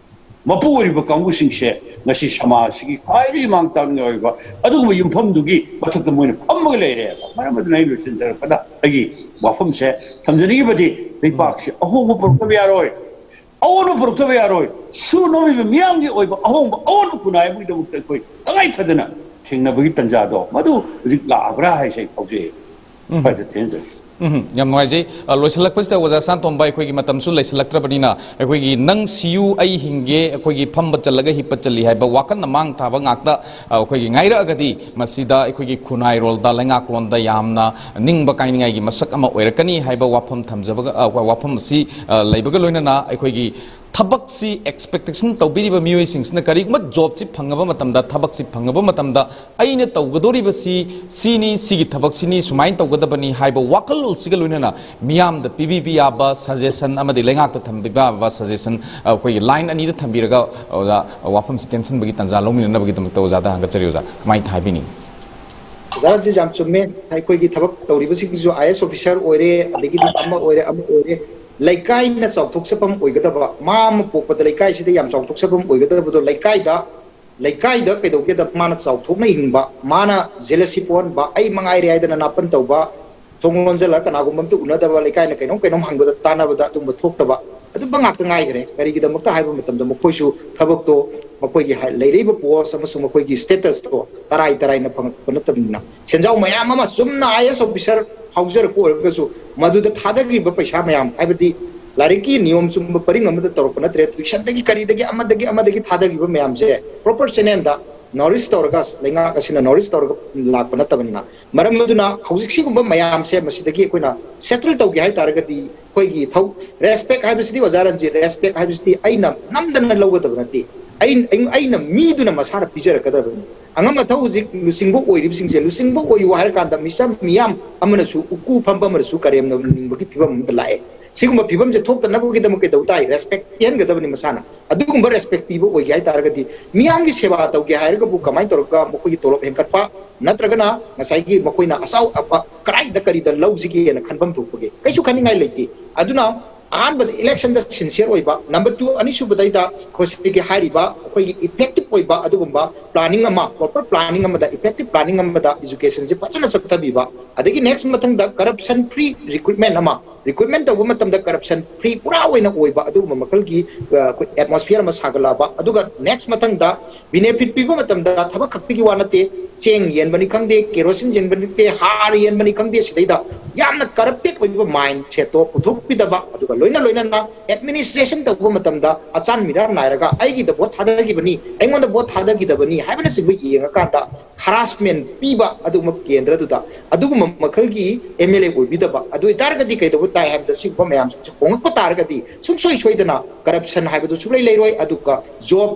ꯃꯄꯨ ꯑꯣꯏꯔꯤꯕ ꯀꯥꯡꯕꯨꯁꯤꯡꯁꯦ ꯉꯁꯤ ꯁꯃꯥꯖꯁꯤꯒꯤ ꯈ꯭ꯋꯥꯏꯗꯒꯤ ꯃꯥꯡ ꯇꯥꯛꯅꯤꯡꯉꯥꯏ ꯑꯣꯏꯕ ꯑꯗꯨꯒꯨꯝꯕ ꯌꯨꯝꯐꯝꯗꯨꯒꯤ ꯃꯊꯛꯇ ꯃꯣꯏꯅ ꯐꯝꯃꯒ ꯂꯩꯔꯦ꯫ ꯃꯔꯝ ꯑꯗꯨꯅ ꯑꯩ ꯂꯣꯏꯁꯤꯟꯖꯔꯛꯄꯗ ꯑꯩꯒꯤ ꯋꯥꯐꯝꯁꯦ ꯊꯝꯖꯅꯤꯡꯉꯤꯕꯗꯤ, ꯂꯩꯕꯥꯛꯁꯤ ꯑꯍꯣꯡꯕ ꯄꯨꯔꯛꯇꯕ ꯌꯥꯔꯣꯏ, ꯑꯑꯣꯟꯕ ꯄꯨꯔꯛꯇꯕ ꯌꯥꯔꯣꯏ꯫ ꯁꯨꯅꯣꯝꯃꯤꯕ ꯃꯤꯌꯥꯝꯒꯤ ꯑꯣꯏꯕ ꯑꯍꯣꯡꯕ, ꯑꯑꯣꯟꯕ ꯈꯨꯟꯅꯥꯏ ꯑꯃꯒꯤꯗꯃꯛꯇ ꯑꯩꯈꯣꯏ ꯇꯉꯥꯏ ꯐꯗꯅ ꯊꯦꯡꯅꯕꯒꯤ ꯇꯥꯟꯖꯥꯗꯣ ꯃꯗꯨ ꯍꯧꯖꯤꯛ ꯂꯥꯛꯑꯕ꯭ꯔꯥ ꯍꯥꯏꯁꯦ ꯑꯩ ꯐꯥꯎꯖꯩ꯫ ꯎꯝ꯫ ꯐꯖ ꯊꯦꯡꯖꯩ꯫ ꯎꯝ, ꯌꯥꯝ ꯅꯨꯡꯉꯥꯏꯖꯩ꯫ ꯑ, ꯂꯣꯏꯁꯤꯜꯂꯛꯄꯁꯤꯗ ꯑꯣꯖꯥ ꯁꯅꯥꯇꯣꯝꯕ, ꯑꯩꯈꯣꯏꯒꯤ ꯃꯇꯝꯁꯨ ꯂꯩꯁꯤꯜꯂꯛꯇ꯭ꯔꯕꯅꯤꯅ, ꯑꯩꯈꯣꯏꯒꯤ "ꯅꯪ ꯁꯤꯌꯨ, ꯑꯩ ꯍꯤꯡꯒꯦ, ꯑꯩꯈꯣꯏꯒꯤ ꯐꯝꯕ ꯆꯠꯂꯒ ꯍꯤꯞꯄ ꯆꯠꯂꯤ" ꯍꯥꯏꯕ ꯋꯥꯈꯜꯅ ꯃꯥꯡ ꯊꯥꯕ ꯉꯥꯛꯇ, ꯑ, ꯑꯩꯈꯣꯏꯒꯤ ꯉꯥꯏꯔꯛꯑꯒꯗꯤ, ꯃꯁꯤꯗ ꯑꯩꯈꯣꯏꯒꯤ ꯈꯨꯟꯅꯥꯏꯔꯣꯜꯗ, ꯂꯩꯉꯥꯛꯂꯣꯟꯗ ꯌꯥꯝꯅ ꯅꯤꯡꯕ ꯀꯥꯏꯅꯤꯡꯉꯥꯏꯒꯤ ꯃꯁꯛ ꯑꯃ ꯑꯣꯏꯔꯛꯀꯅꯤ ꯍꯥꯏꯕ ꯋꯥꯐꯝ ꯊꯝꯖꯕꯒ, ꯑ, ꯋꯥꯐꯝ ꯑꯁꯤ, ꯑ, ꯂꯩꯕꯒ ꯂꯣꯏꯅꯅ, ꯑꯩꯈꯣꯏꯒꯤ ꯊꯕꯛꯁꯤ expectation ꯇꯧꯕꯤꯔꯤꯕ ꯃꯤꯑꯣꯏꯁꯤꯡꯁꯤꯅ ꯀꯔꯤꯒꯨꯝꯕ ꯖꯣꯕꯁꯤ ꯐꯪꯉꯕ ꯃꯇꯝꯗ, ꯊꯕꯛꯁꯤ ꯐꯪꯉꯕ ꯃꯇꯝꯗ, ꯑꯩꯅ ꯇꯧꯒꯗꯧꯔꯤꯕꯁꯤ ꯁꯤꯅꯤ, ꯁꯤꯒꯤ ꯊꯕꯛꯁꯤꯅꯤ, ꯁꯨꯃꯥꯏꯅ ꯇꯧꯒꯗꯕꯅꯤ ꯍꯥꯏꯕ ꯋꯥꯈꯜꯂꯣꯟꯁꯤꯒ ꯂꯣꯏꯅꯅ ꯃꯤꯌꯥꯝꯗ ꯄꯤꯕꯤꯕ ꯌꯥꯕ suggestion ꯑꯃꯗꯤ ꯂꯩꯉꯥꯛꯇ ꯊꯝꯕꯤꯕ ꯌꯥꯕ suggestion, ꯑꯩꯈꯣꯏꯒꯤ line ꯑꯅꯤꯗ ꯊꯝꯕꯤꯔꯒ, ꯑꯣꯖꯥ, ꯋꯥꯐꯝꯁꯤ ꯇꯦꯟꯁꯤꯟꯕꯒꯤ ꯇꯥꯟꯖꯥ ꯂꯧꯃꯤꯟꯅꯅꯕꯒꯤꯗꯃꯛꯇ ꯑꯣꯖꯥꯗ ꯍꯪꯒꯠꯆꯔꯤ꯫ ꯑꯣꯖꯥ, ꯀꯃꯥꯏꯅ ꯍꯥꯏꯕꯤꯅꯤꯡꯉꯤ? ꯑꯣꯖꯥ, ꯁꯤ ꯌꯥꯝ ꯆꯨꯝꯃꯦ꯫ ꯑꯩꯈꯣꯏꯒꯤ ꯊꯕꯛ ꯇꯧꯔꯤꯕꯁꯤꯡꯁꯤꯁꯨ IAS officer ꯑꯣꯏꯔꯦ, ꯑꯗꯒꯤꯗꯤ ꯑꯃ ꯑꯣꯏꯔꯦ, ꯑꯃ ꯑꯣꯏꯔꯦ, ꯂꯩꯀꯥꯏꯅ ꯆꯥꯎꯊꯣꯛꯆꯐꯝ ꯑꯣꯏꯒꯗꯕ, ꯃꯥ ꯑꯃ ꯄꯣꯛꯄꯗ ꯂꯩꯀꯥꯏꯁꯤꯗ ꯌꯥꯝ ꯆꯥꯎꯊꯣꯛꯆꯐꯝ ꯑꯣꯏꯒꯗꯕꯗꯣ, ꯂꯩꯀꯥꯏꯗ, ꯂꯩꯀꯥꯏꯗ ꯀꯩꯗꯧꯒꯦꯗ, ꯃꯥꯅ ꯆꯥꯎꯊꯣꯛꯅ ꯍꯤꯡꯕ, ꯃꯥꯅ jealousy ꯄꯣꯛꯍꯟꯕ, "ꯑꯩ ꯃꯉꯥꯏꯔꯦ" ꯍꯥꯏꯗꯅ ꯅꯥꯄꯟ ꯇꯧꯕ, ꯊꯣꯡ ꯂꯣꯟꯁꯤꯜꯂꯒ ꯀꯅꯥꯒꯨꯝꯕ ꯑꯝꯇ ꯎꯅꯗꯕ, ꯂꯩꯀꯥꯏꯅ ꯀꯩꯅꯣꯝ ꯀꯩꯅꯣꯝ ꯍꯪꯕꯗ ꯇꯥꯟꯅꯕꯗ ꯑꯗꯨꯝꯕ ꯊꯣꯛꯇꯕ, ꯑꯗꯨꯝꯕ ꯉꯥꯛꯇ ꯉꯥꯏꯈ꯭ꯔꯦ꯫ ꯀꯔꯤꯒꯤꯗꯃꯛꯇ ꯍꯥꯏꯕ ꯃꯇꯝꯗ, ꯃꯈꯣꯏꯁꯨ ꯊꯕꯛꯇꯣ ꯃꯈꯣꯏꯒꯤ ꯍꯥꯏ-, ꯂꯩꯔꯛꯏꯕ ꯄꯣꯁ ꯑꯃꯁꯨꯡ ꯃꯈꯣꯏꯒꯤ ꯁ꯭ꯇꯦꯇꯁꯇꯣ ꯇꯔꯥꯏ ꯇꯔꯥꯏꯅ ꯐꯪꯉꯛꯄ ꯅꯠꯇꯕꯅꯤꯅ, ꯁꯦꯟꯖꯥꯎ ꯃꯌꯥꯝ ꯑꯃ ꯆꯨꯝꯅ ꯑꯥꯏ ꯑꯦꯁ ꯑꯣꯐꯤꯁꯔ ꯐꯥꯎꯖꯔꯛꯄ ꯑꯣꯏꯔꯒꯁꯨ, ꯃꯗꯨꯗ ꯊꯥꯗꯈ꯭ꯔꯤꯕ ꯄꯩꯁꯥ ꯃꯌꯥꯝ, ꯍꯥꯏꯕꯗꯤ ꯂꯥꯏꯔꯤꯛꯀꯤ ꯅꯤꯌꯣꯝ ꯆꯨꯝꯕ ꯄꯔꯤꯡ ꯑꯃꯗ ꯇꯧꯔꯛꯄ ꯅꯠꯇ꯭ꯔꯦ, ꯇ꯭ꯌꯨꯁꯟꯗꯒꯤ ꯀꯔꯤꯗꯒꯤ ꯑꯃꯗꯒꯤ ꯑꯃꯗꯒꯤ ꯊꯥꯗꯈꯤꯕ ꯃꯌꯥꯝꯁꯦ ꯄ꯭ꯔꯣꯄꯔ ꯆꯦꯅꯦꯜꯗ ꯅꯣꯔꯤꯁ ꯇꯧꯔꯒ, ꯂꯩꯉꯥꯛ ꯑꯁꯤꯅ ꯅꯣꯔꯤꯁ ꯇꯧꯔꯒ ꯂꯥꯛꯄ ꯅꯠꯇꯕꯅꯤꯅ, ꯃꯔꯝ ꯑꯗꯨꯅ ꯍꯧꯖꯤꯛ ꯁꯤꯒꯨꯝꯕ ꯃꯌꯥꯝꯁꯦ ꯃꯁꯤꯗꯒꯤ ꯑꯩꯈꯣꯏꯅ ꯁꯦꯇꯜ ꯇꯧꯒꯦ ꯍꯥꯏ ꯇꯥꯔꯒꯗꯤ, ꯑꯩꯈꯣꯏꯒꯤ ꯊꯧ-, ꯔꯦꯁꯄꯦꯛ ꯍꯥꯏꯕꯁꯤꯗꯤ, ꯑꯣꯖꯥ ꯔꯟꯖꯤꯠ, ꯔꯦꯁꯄꯦꯛ ꯍꯥꯏꯕꯁꯤꯗꯤ ꯑꯩꯅ ꯅꯝꯗꯅ ꯂꯧꯒꯗꯕ ꯅꯠꯇꯦ꯫ ꯑꯩ-, ꯑꯩ-, ꯑꯩꯅ ꯃꯤꯗꯨꯅ ꯃꯁꯥꯅ ꯄꯤꯖꯔꯛꯀꯗꯕꯅꯤ꯫ ꯑꯉꯝ ꯑꯊꯧ ꯍꯧꯖꯤꯛ ꯂꯨꯆꯤꯡꯕ ꯑꯣꯏꯔꯤꯕꯁꯤꯡꯁꯦ ꯂꯨꯆꯤꯡꯕ ꯑꯣꯏꯌꯨ ꯍꯥꯏꯔ ꯀꯥꯟꯗ ꯃꯤꯆꯝ ꯃꯤꯌꯥꯝ ꯑꯃꯅꯁꯨ ꯎꯀꯨ ꯐꯝꯕ ꯑꯃꯅꯁꯨ ꯀꯔꯦꯝꯅꯅꯤꯡꯕꯒꯤ ꯐꯤꯕꯝ ꯑꯃꯗ ꯂꯥꯛꯑꯦ꯫ ꯁꯤꯒꯨꯝꯕ ꯐꯤꯕꯝꯁꯦ ꯊꯣꯛꯇꯅꯕꯒꯤꯗꯃꯛ ꯀꯩꯗꯧ ꯇꯥꯏ? ꯔꯦꯁꯄꯦꯛ ꯄꯤꯍꯟꯒꯗꯕꯅꯤ ꯃꯁꯥꯅ꯫ ꯑꯗꯨꯒꯨꯝꯕ ꯔꯦꯁꯄꯦꯛ ꯄꯤꯕ ꯑꯣꯏꯒꯦ ꯍꯥꯏ ꯇꯥꯔꯒꯗꯤ, ꯃꯤꯌꯥꯝꯒꯤ ꯁꯦꯕꯥ ꯇꯧꯒꯦ ꯍꯥꯏꯔꯒꯕꯨ ꯀꯃꯥꯏꯅ ꯇꯧꯔꯒ ꯃꯈꯣꯏꯒꯤ ꯇꯣꯂꯣꯞ ꯍꯦꯟꯒꯠꯄ, ꯅꯠꯇ꯭ꯔꯒꯅ ꯉꯁꯥꯏꯒꯤ ꯃꯈꯣꯏꯅ ꯑꯆꯥꯎ ꯑꯄꯥ ꯀꯗꯥꯏꯗ ꯀꯔꯤꯗ ꯂꯧꯁꯤꯒꯦꯅ ꯈꯟꯐꯝ ꯊꯣꯛꯄꯒꯦ? ꯀꯩꯁꯨ ꯈꯟꯅꯤꯡꯉꯥꯏ ꯂꯩꯇꯦ꯫ ꯑꯗꯨꯅ ꯑꯍꯥꯟꯕꯗ ꯏꯂꯦꯛꯁꯟꯗ ꯁꯤꯟꯁꯤꯌꯔ ꯑꯣꯏꯕ, ꯅꯝꯕꯔ ꯇꯨ, ꯑꯅꯤꯁꯨꯕꯗꯩꯗ ꯑꯩꯈꯣꯏ ꯁꯤꯒꯤ ꯍꯥꯏꯔꯤꯕ ꯑꯩꯈꯣꯏꯒꯤ ꯏꯐꯦꯛꯇꯤꯞ ꯑꯣꯏꯕ ꯑꯗꯨꯒꯨꯝꯕ ꯄ꯭ꯂꯥꯅꯤꯡ ꯑꯃ, ꯄ꯭ꯔꯣꯄꯔ ꯄ꯭ꯂꯥꯅꯤꯡ ꯑꯃꯗ, ꯏꯐꯦꯛꯇꯤꯞ ꯄ꯭ꯂꯥꯅꯤꯡ ꯑꯃꯗ ꯏꯖꯨꯀꯦꯁꯟꯁꯦ ꯐꯖꯅ ꯆꯠꯊꯕꯤꯕ, ꯑꯗꯒꯤ ꯅꯦꯛꯁ ꯃꯊꯪꯗ ꯀꯔꯞꯁꯟ ꯐ꯭ꯔꯤ ꯔꯤꯀ꯭ꯔꯨꯠꯃꯦꯟ ꯑꯃ, ꯔꯤꯀ꯭ꯔꯨꯠꯃꯦꯟ ꯇꯧꯕ ꯃꯇꯝꯗ ꯀꯔꯞꯁꯟ ꯐ꯭ꯔꯤ ꯄꯨꯔꯥ ꯑꯣꯏꯅ ꯑꯣꯏꯕ ꯑꯗꯨꯒꯨꯝꯕ ꯃꯈꯜꯒꯤ, ꯑ, ꯑꯩꯈꯣꯏ ꯑꯦꯠꯃꯣꯁꯐꯤꯌꯔ ꯑꯃ ꯁꯥꯒꯠꯂꯛꯑꯕ, ꯑꯗꯨꯒ ꯅꯦꯛꯁ ꯃꯊꯪꯗ ꯕꯤꯅꯦꯐꯤꯠ ꯄꯤꯕ ꯃꯇꯝꯗ ꯊꯕꯛ ꯈꯛꯇꯒꯤ ꯋꯥ ꯅꯠꯇꯦ, ꯆꯦꯡ ꯌꯦꯟꯕꯅꯤ ꯈꯪꯗꯦ, ꯀꯦꯔꯣꯁꯤꯟ ꯌꯦꯟꯕꯅꯤ ꯈꯪꯗꯦ, ꯍꯥꯔ ꯌꯦꯟꯕꯅꯤ ꯈꯪꯗꯦ, ꯁꯤꯗꯩꯗ ꯌꯥꯝꯅ ꯀꯔꯞꯇꯦꯠ ꯑꯣꯏꯕ ꯃꯥꯏꯟ ꯁꯦꯠꯇꯣ ꯄꯨꯊꯣꯛꯄꯤꯗꯕ, ꯑꯗꯨꯒ ꯂꯣꯏꯅ ꯂꯣꯏꯅꯅ ꯑꯦꯗꯃꯤꯅꯤꯁꯇ꯭ꯔꯦꯁꯟ ꯇꯧꯕ ꯃꯇꯝꯗ ꯑꯆꯥꯟ ꯃꯤꯔꯥꯟ ꯅꯥꯏꯔꯒ ꯑꯩꯒꯤꯗ ꯚꯣꯠ ꯊꯥꯗꯈꯤꯕꯅꯤ, ꯑꯩꯉꯣꯟꯗ ꯚꯣꯠ ꯊꯥꯗꯈꯤꯗꯕꯅꯤ ꯍꯥꯏꯕꯅꯆꯤꯡꯕ ꯌꯦꯡꯉꯀꯥꯟꯗ ꯍꯔꯥꯁꯃꯦꯟ ꯄꯤꯕ ꯑꯗꯨꯒꯨꯝꯕ ꯀꯦꯟꯗ꯭ꯔꯗꯨꯗ ꯑꯗꯨꯒꯨꯝꯕ ꯃꯈꯜꯒꯤ ꯑꯦꯝ ꯑꯦꯜ ꯑꯦ ꯑꯣꯏꯕꯤꯗꯕ, ꯑꯗꯨ ꯑꯣꯏꯇꯥꯔꯒꯗꯤ ꯀꯩꯗꯧꯕ ꯇꯥꯏ ꯍꯥꯏꯕꯗ ꯁꯤꯒꯨꯝꯕ ꯃꯌꯥꯝꯁꯦ ꯍꯣꯡꯂꯛꯄ ꯇꯥꯔꯒꯗꯤ ꯁꯨꯡꯁꯣꯏ ꯁꯣꯏꯗꯅ ꯀꯔꯞꯁꯟ ꯍꯥꯏꯕꯗꯨ ꯁꯨꯡꯂꯩ ꯂꯩꯔꯣꯏ꯫ ꯑꯗꯨꯒ ꯖꯣꯕ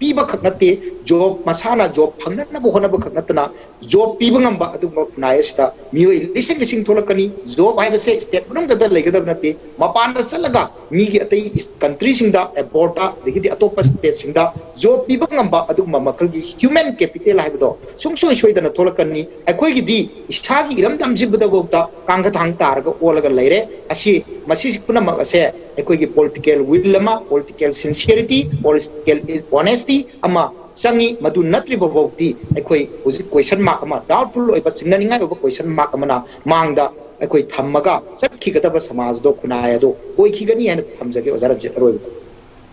ꯄꯤꯕ ꯈꯛ ꯅꯠꯇꯦ, ꯖꯣꯕ ꯃꯁꯥꯅ ꯖꯣꯕ ꯐꯪꯅꯅꯕ ꯍꯣꯠꯅꯕ ꯈꯛ ꯅꯠꯇꯅ ꯖꯣꯕ ꯄꯤꯕ ꯉꯝꯕ ꯑꯗꯨꯒꯨꯝꯕ ꯈꯨꯟꯅꯥꯏ ꯑꯁꯤꯗ ꯃꯤꯑꯣꯏ ꯂꯤꯁꯤꯡ ꯂꯤꯁꯤꯡ ꯊꯣꯛꯂꯛꯀꯅꯤ꯫ ꯖꯣꯕ ꯍꯥꯏꯕꯁꯦ ꯁ꯭ꯇꯦꯠ ꯃꯅꯨꯡꯗꯇ ꯂꯩꯒꯗꯕ ꯅꯠꯇꯦ, ꯃꯄꯥꯟꯗ ꯆꯠꯂꯒ ꯃꯤꯒꯤ ꯑꯇꯩ ꯀꯟꯇ꯭ꯔꯤꯁꯤꯡꯗ, ꯑꯦꯕꯣꯔꯗ, ꯑꯗꯒꯤꯗꯤ ꯑꯇꯣꯞꯄ ꯁ꯭ꯇꯦꯠꯁꯤꯡꯗ ꯖꯣꯕ ꯄꯤꯕ ꯉꯝꯕ ꯑꯗꯨꯒꯨꯝꯕ ꯃꯈꯜꯒꯤ ꯍ꯭ꯌꯨꯃꯦꯟ ꯀꯦꯄꯤꯇꯦꯜ ꯍꯥꯏꯕꯗꯣ ꯁꯨꯡꯁꯣꯏ ꯁꯣꯏꯗꯅ ꯊꯣꯛꯂꯛꯀꯅꯤ꯫ ꯑꯩꯈꯣꯏꯒꯤꯗꯤ ꯏꯁꯥꯒꯤ ꯏꯔꯝꯗꯝꯁꯤꯕꯨꯗꯐꯥꯎꯗ ꯀꯥꯡꯈ ꯊꯥꯡ ꯇꯥꯔꯒ ꯑꯣꯜꯂꯒ ꯂꯩꯔꯦ꯫ ꯑꯁꯤ, ꯃꯁꯤ ꯄꯨꯝꯅꯃꯛ ꯑꯁꯦ ꯑꯩꯈꯣꯏꯒꯤ ꯄꯣꯂꯤꯇꯤꯀꯦꯜ ꯋꯤꯜ ꯑꯃ, ꯄꯣꯂꯤꯇꯤꯀꯦꯜ ꯁꯤꯟꯁꯤꯌꯔꯤꯇꯤ, ꯄꯣꯂꯤꯇꯤꯀꯦꯜ ꯑꯣꯅꯦꯁꯇꯤ ꯑꯃ ꯆꯪꯉꯤ꯫ ꯃꯗꯨ ꯅꯠꯇ꯭ꯔꯤꯕ ꯐꯥꯎꯗꯤ ꯑꯩꯈꯣꯏ ꯍꯧꯖꯤꯛ ꯀꯣꯏꯁꯟ ꯃꯥꯔꯛ ꯑꯃ, ꯗꯥꯎꯠꯐꯨꯜ ꯑꯣꯏꯕ, ꯆꯤꯡꯅꯅꯤꯡꯉꯥꯏ ꯑꯣꯏꯕ ꯀꯣꯏꯁꯟ ꯃꯥꯔꯛ ꯑꯃꯅ ꯃꯥꯡꯗ ꯑꯩꯈꯣꯏ ꯊꯝꯃꯒ ꯆꯠꯈꯤꯒꯗꯕ ꯁꯃꯥꯖꯗꯣ, ꯈꯨꯟꯅꯥꯏ ꯑꯗꯣ ꯑꯣꯏꯈꯤꯒꯅꯤ ꯍꯥꯏꯅ ꯊꯝꯖꯒꯦ, ꯑꯣꯖꯥ ꯔꯟꯖꯤꯠ꯫ ꯑꯔꯣꯏꯕꯗ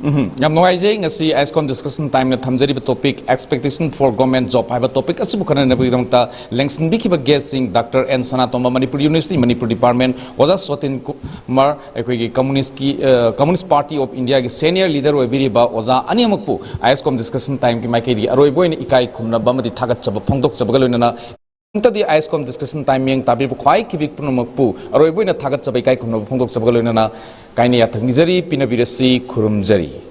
ꯎꯝ, ꯌꯥꯝ ꯅꯨꯡꯉꯥꯏꯖꯩ꯫ ꯉꯁꯤ IASCOM Discussion Time ꯅ ꯊꯝꯖꯔꯤꯕ topic Expectation for Government Job ꯍꯥꯏꯕ topic ꯑꯁꯤꯕꯨ ꯈꯟꯅꯅꯕꯒꯤꯗꯃꯛꯇ ꯂꯦꯡꯁꯤꯟꯕꯤꯈꯤꯕ guest ꯁꯤꯡ doctor N Sanatomba, Manipur University, Manipur Department, ꯑꯣꯖꯥ ꯁꯣꯇꯤꯟ ꯀꯨꯃꯥꯔ, ꯑꯩꯈꯣꯏꯒꯤ communist ꯀꯤ, ꯑ, Communist Party of India ꯒꯤ senior leader ꯑꯣꯏꯕꯤꯔꯤꯕ ꯑꯣꯖꯥ ꯑꯅꯤꯃꯛꯄꯨ IASCOM Discussion Time ꯒꯤ ꯃꯥꯏꯀꯩꯗꯒꯤ ꯑꯔꯣꯏꯕ ꯑꯣꯏꯅ ꯏꯀꯥꯏ ꯈꯨꯝꯅꯕ ꯑꯃꯗꯤ ꯊꯥꯒꯠꯆꯕ ꯐꯣꯡꯗꯣꯛꯆꯕꯒ ꯂꯣꯏꯅꯅ, ꯑꯃꯨꯛꯇꯗꯤ IASCOM Discussion Time ꯃꯤꯠꯌꯦꯡ ꯇꯥꯕꯤꯔꯤꯕ ꯈ꯭ꯋꯥꯏ ꯈꯤꯕꯤꯛ ꯄꯨꯝꯅꯃꯛꯄꯨ ꯑꯔꯣꯏꯕ ꯑꯣꯏꯅ ꯊꯥꯒꯠꯆꯕ ꯏꯀꯥꯏ ꯈꯨꯝꯅꯕ ꯐꯣꯡꯗꯣꯛꯆꯕꯒ ꯂꯣꯏꯅꯅ ꯀꯥꯏꯅ ꯌꯥꯊꯪ ꯅꯤꯖꯔꯤ, ꯄꯤꯅꯕꯤꯔꯁꯤ, ꯈꯨꯔꯨꯝꯖꯔꯤ꯫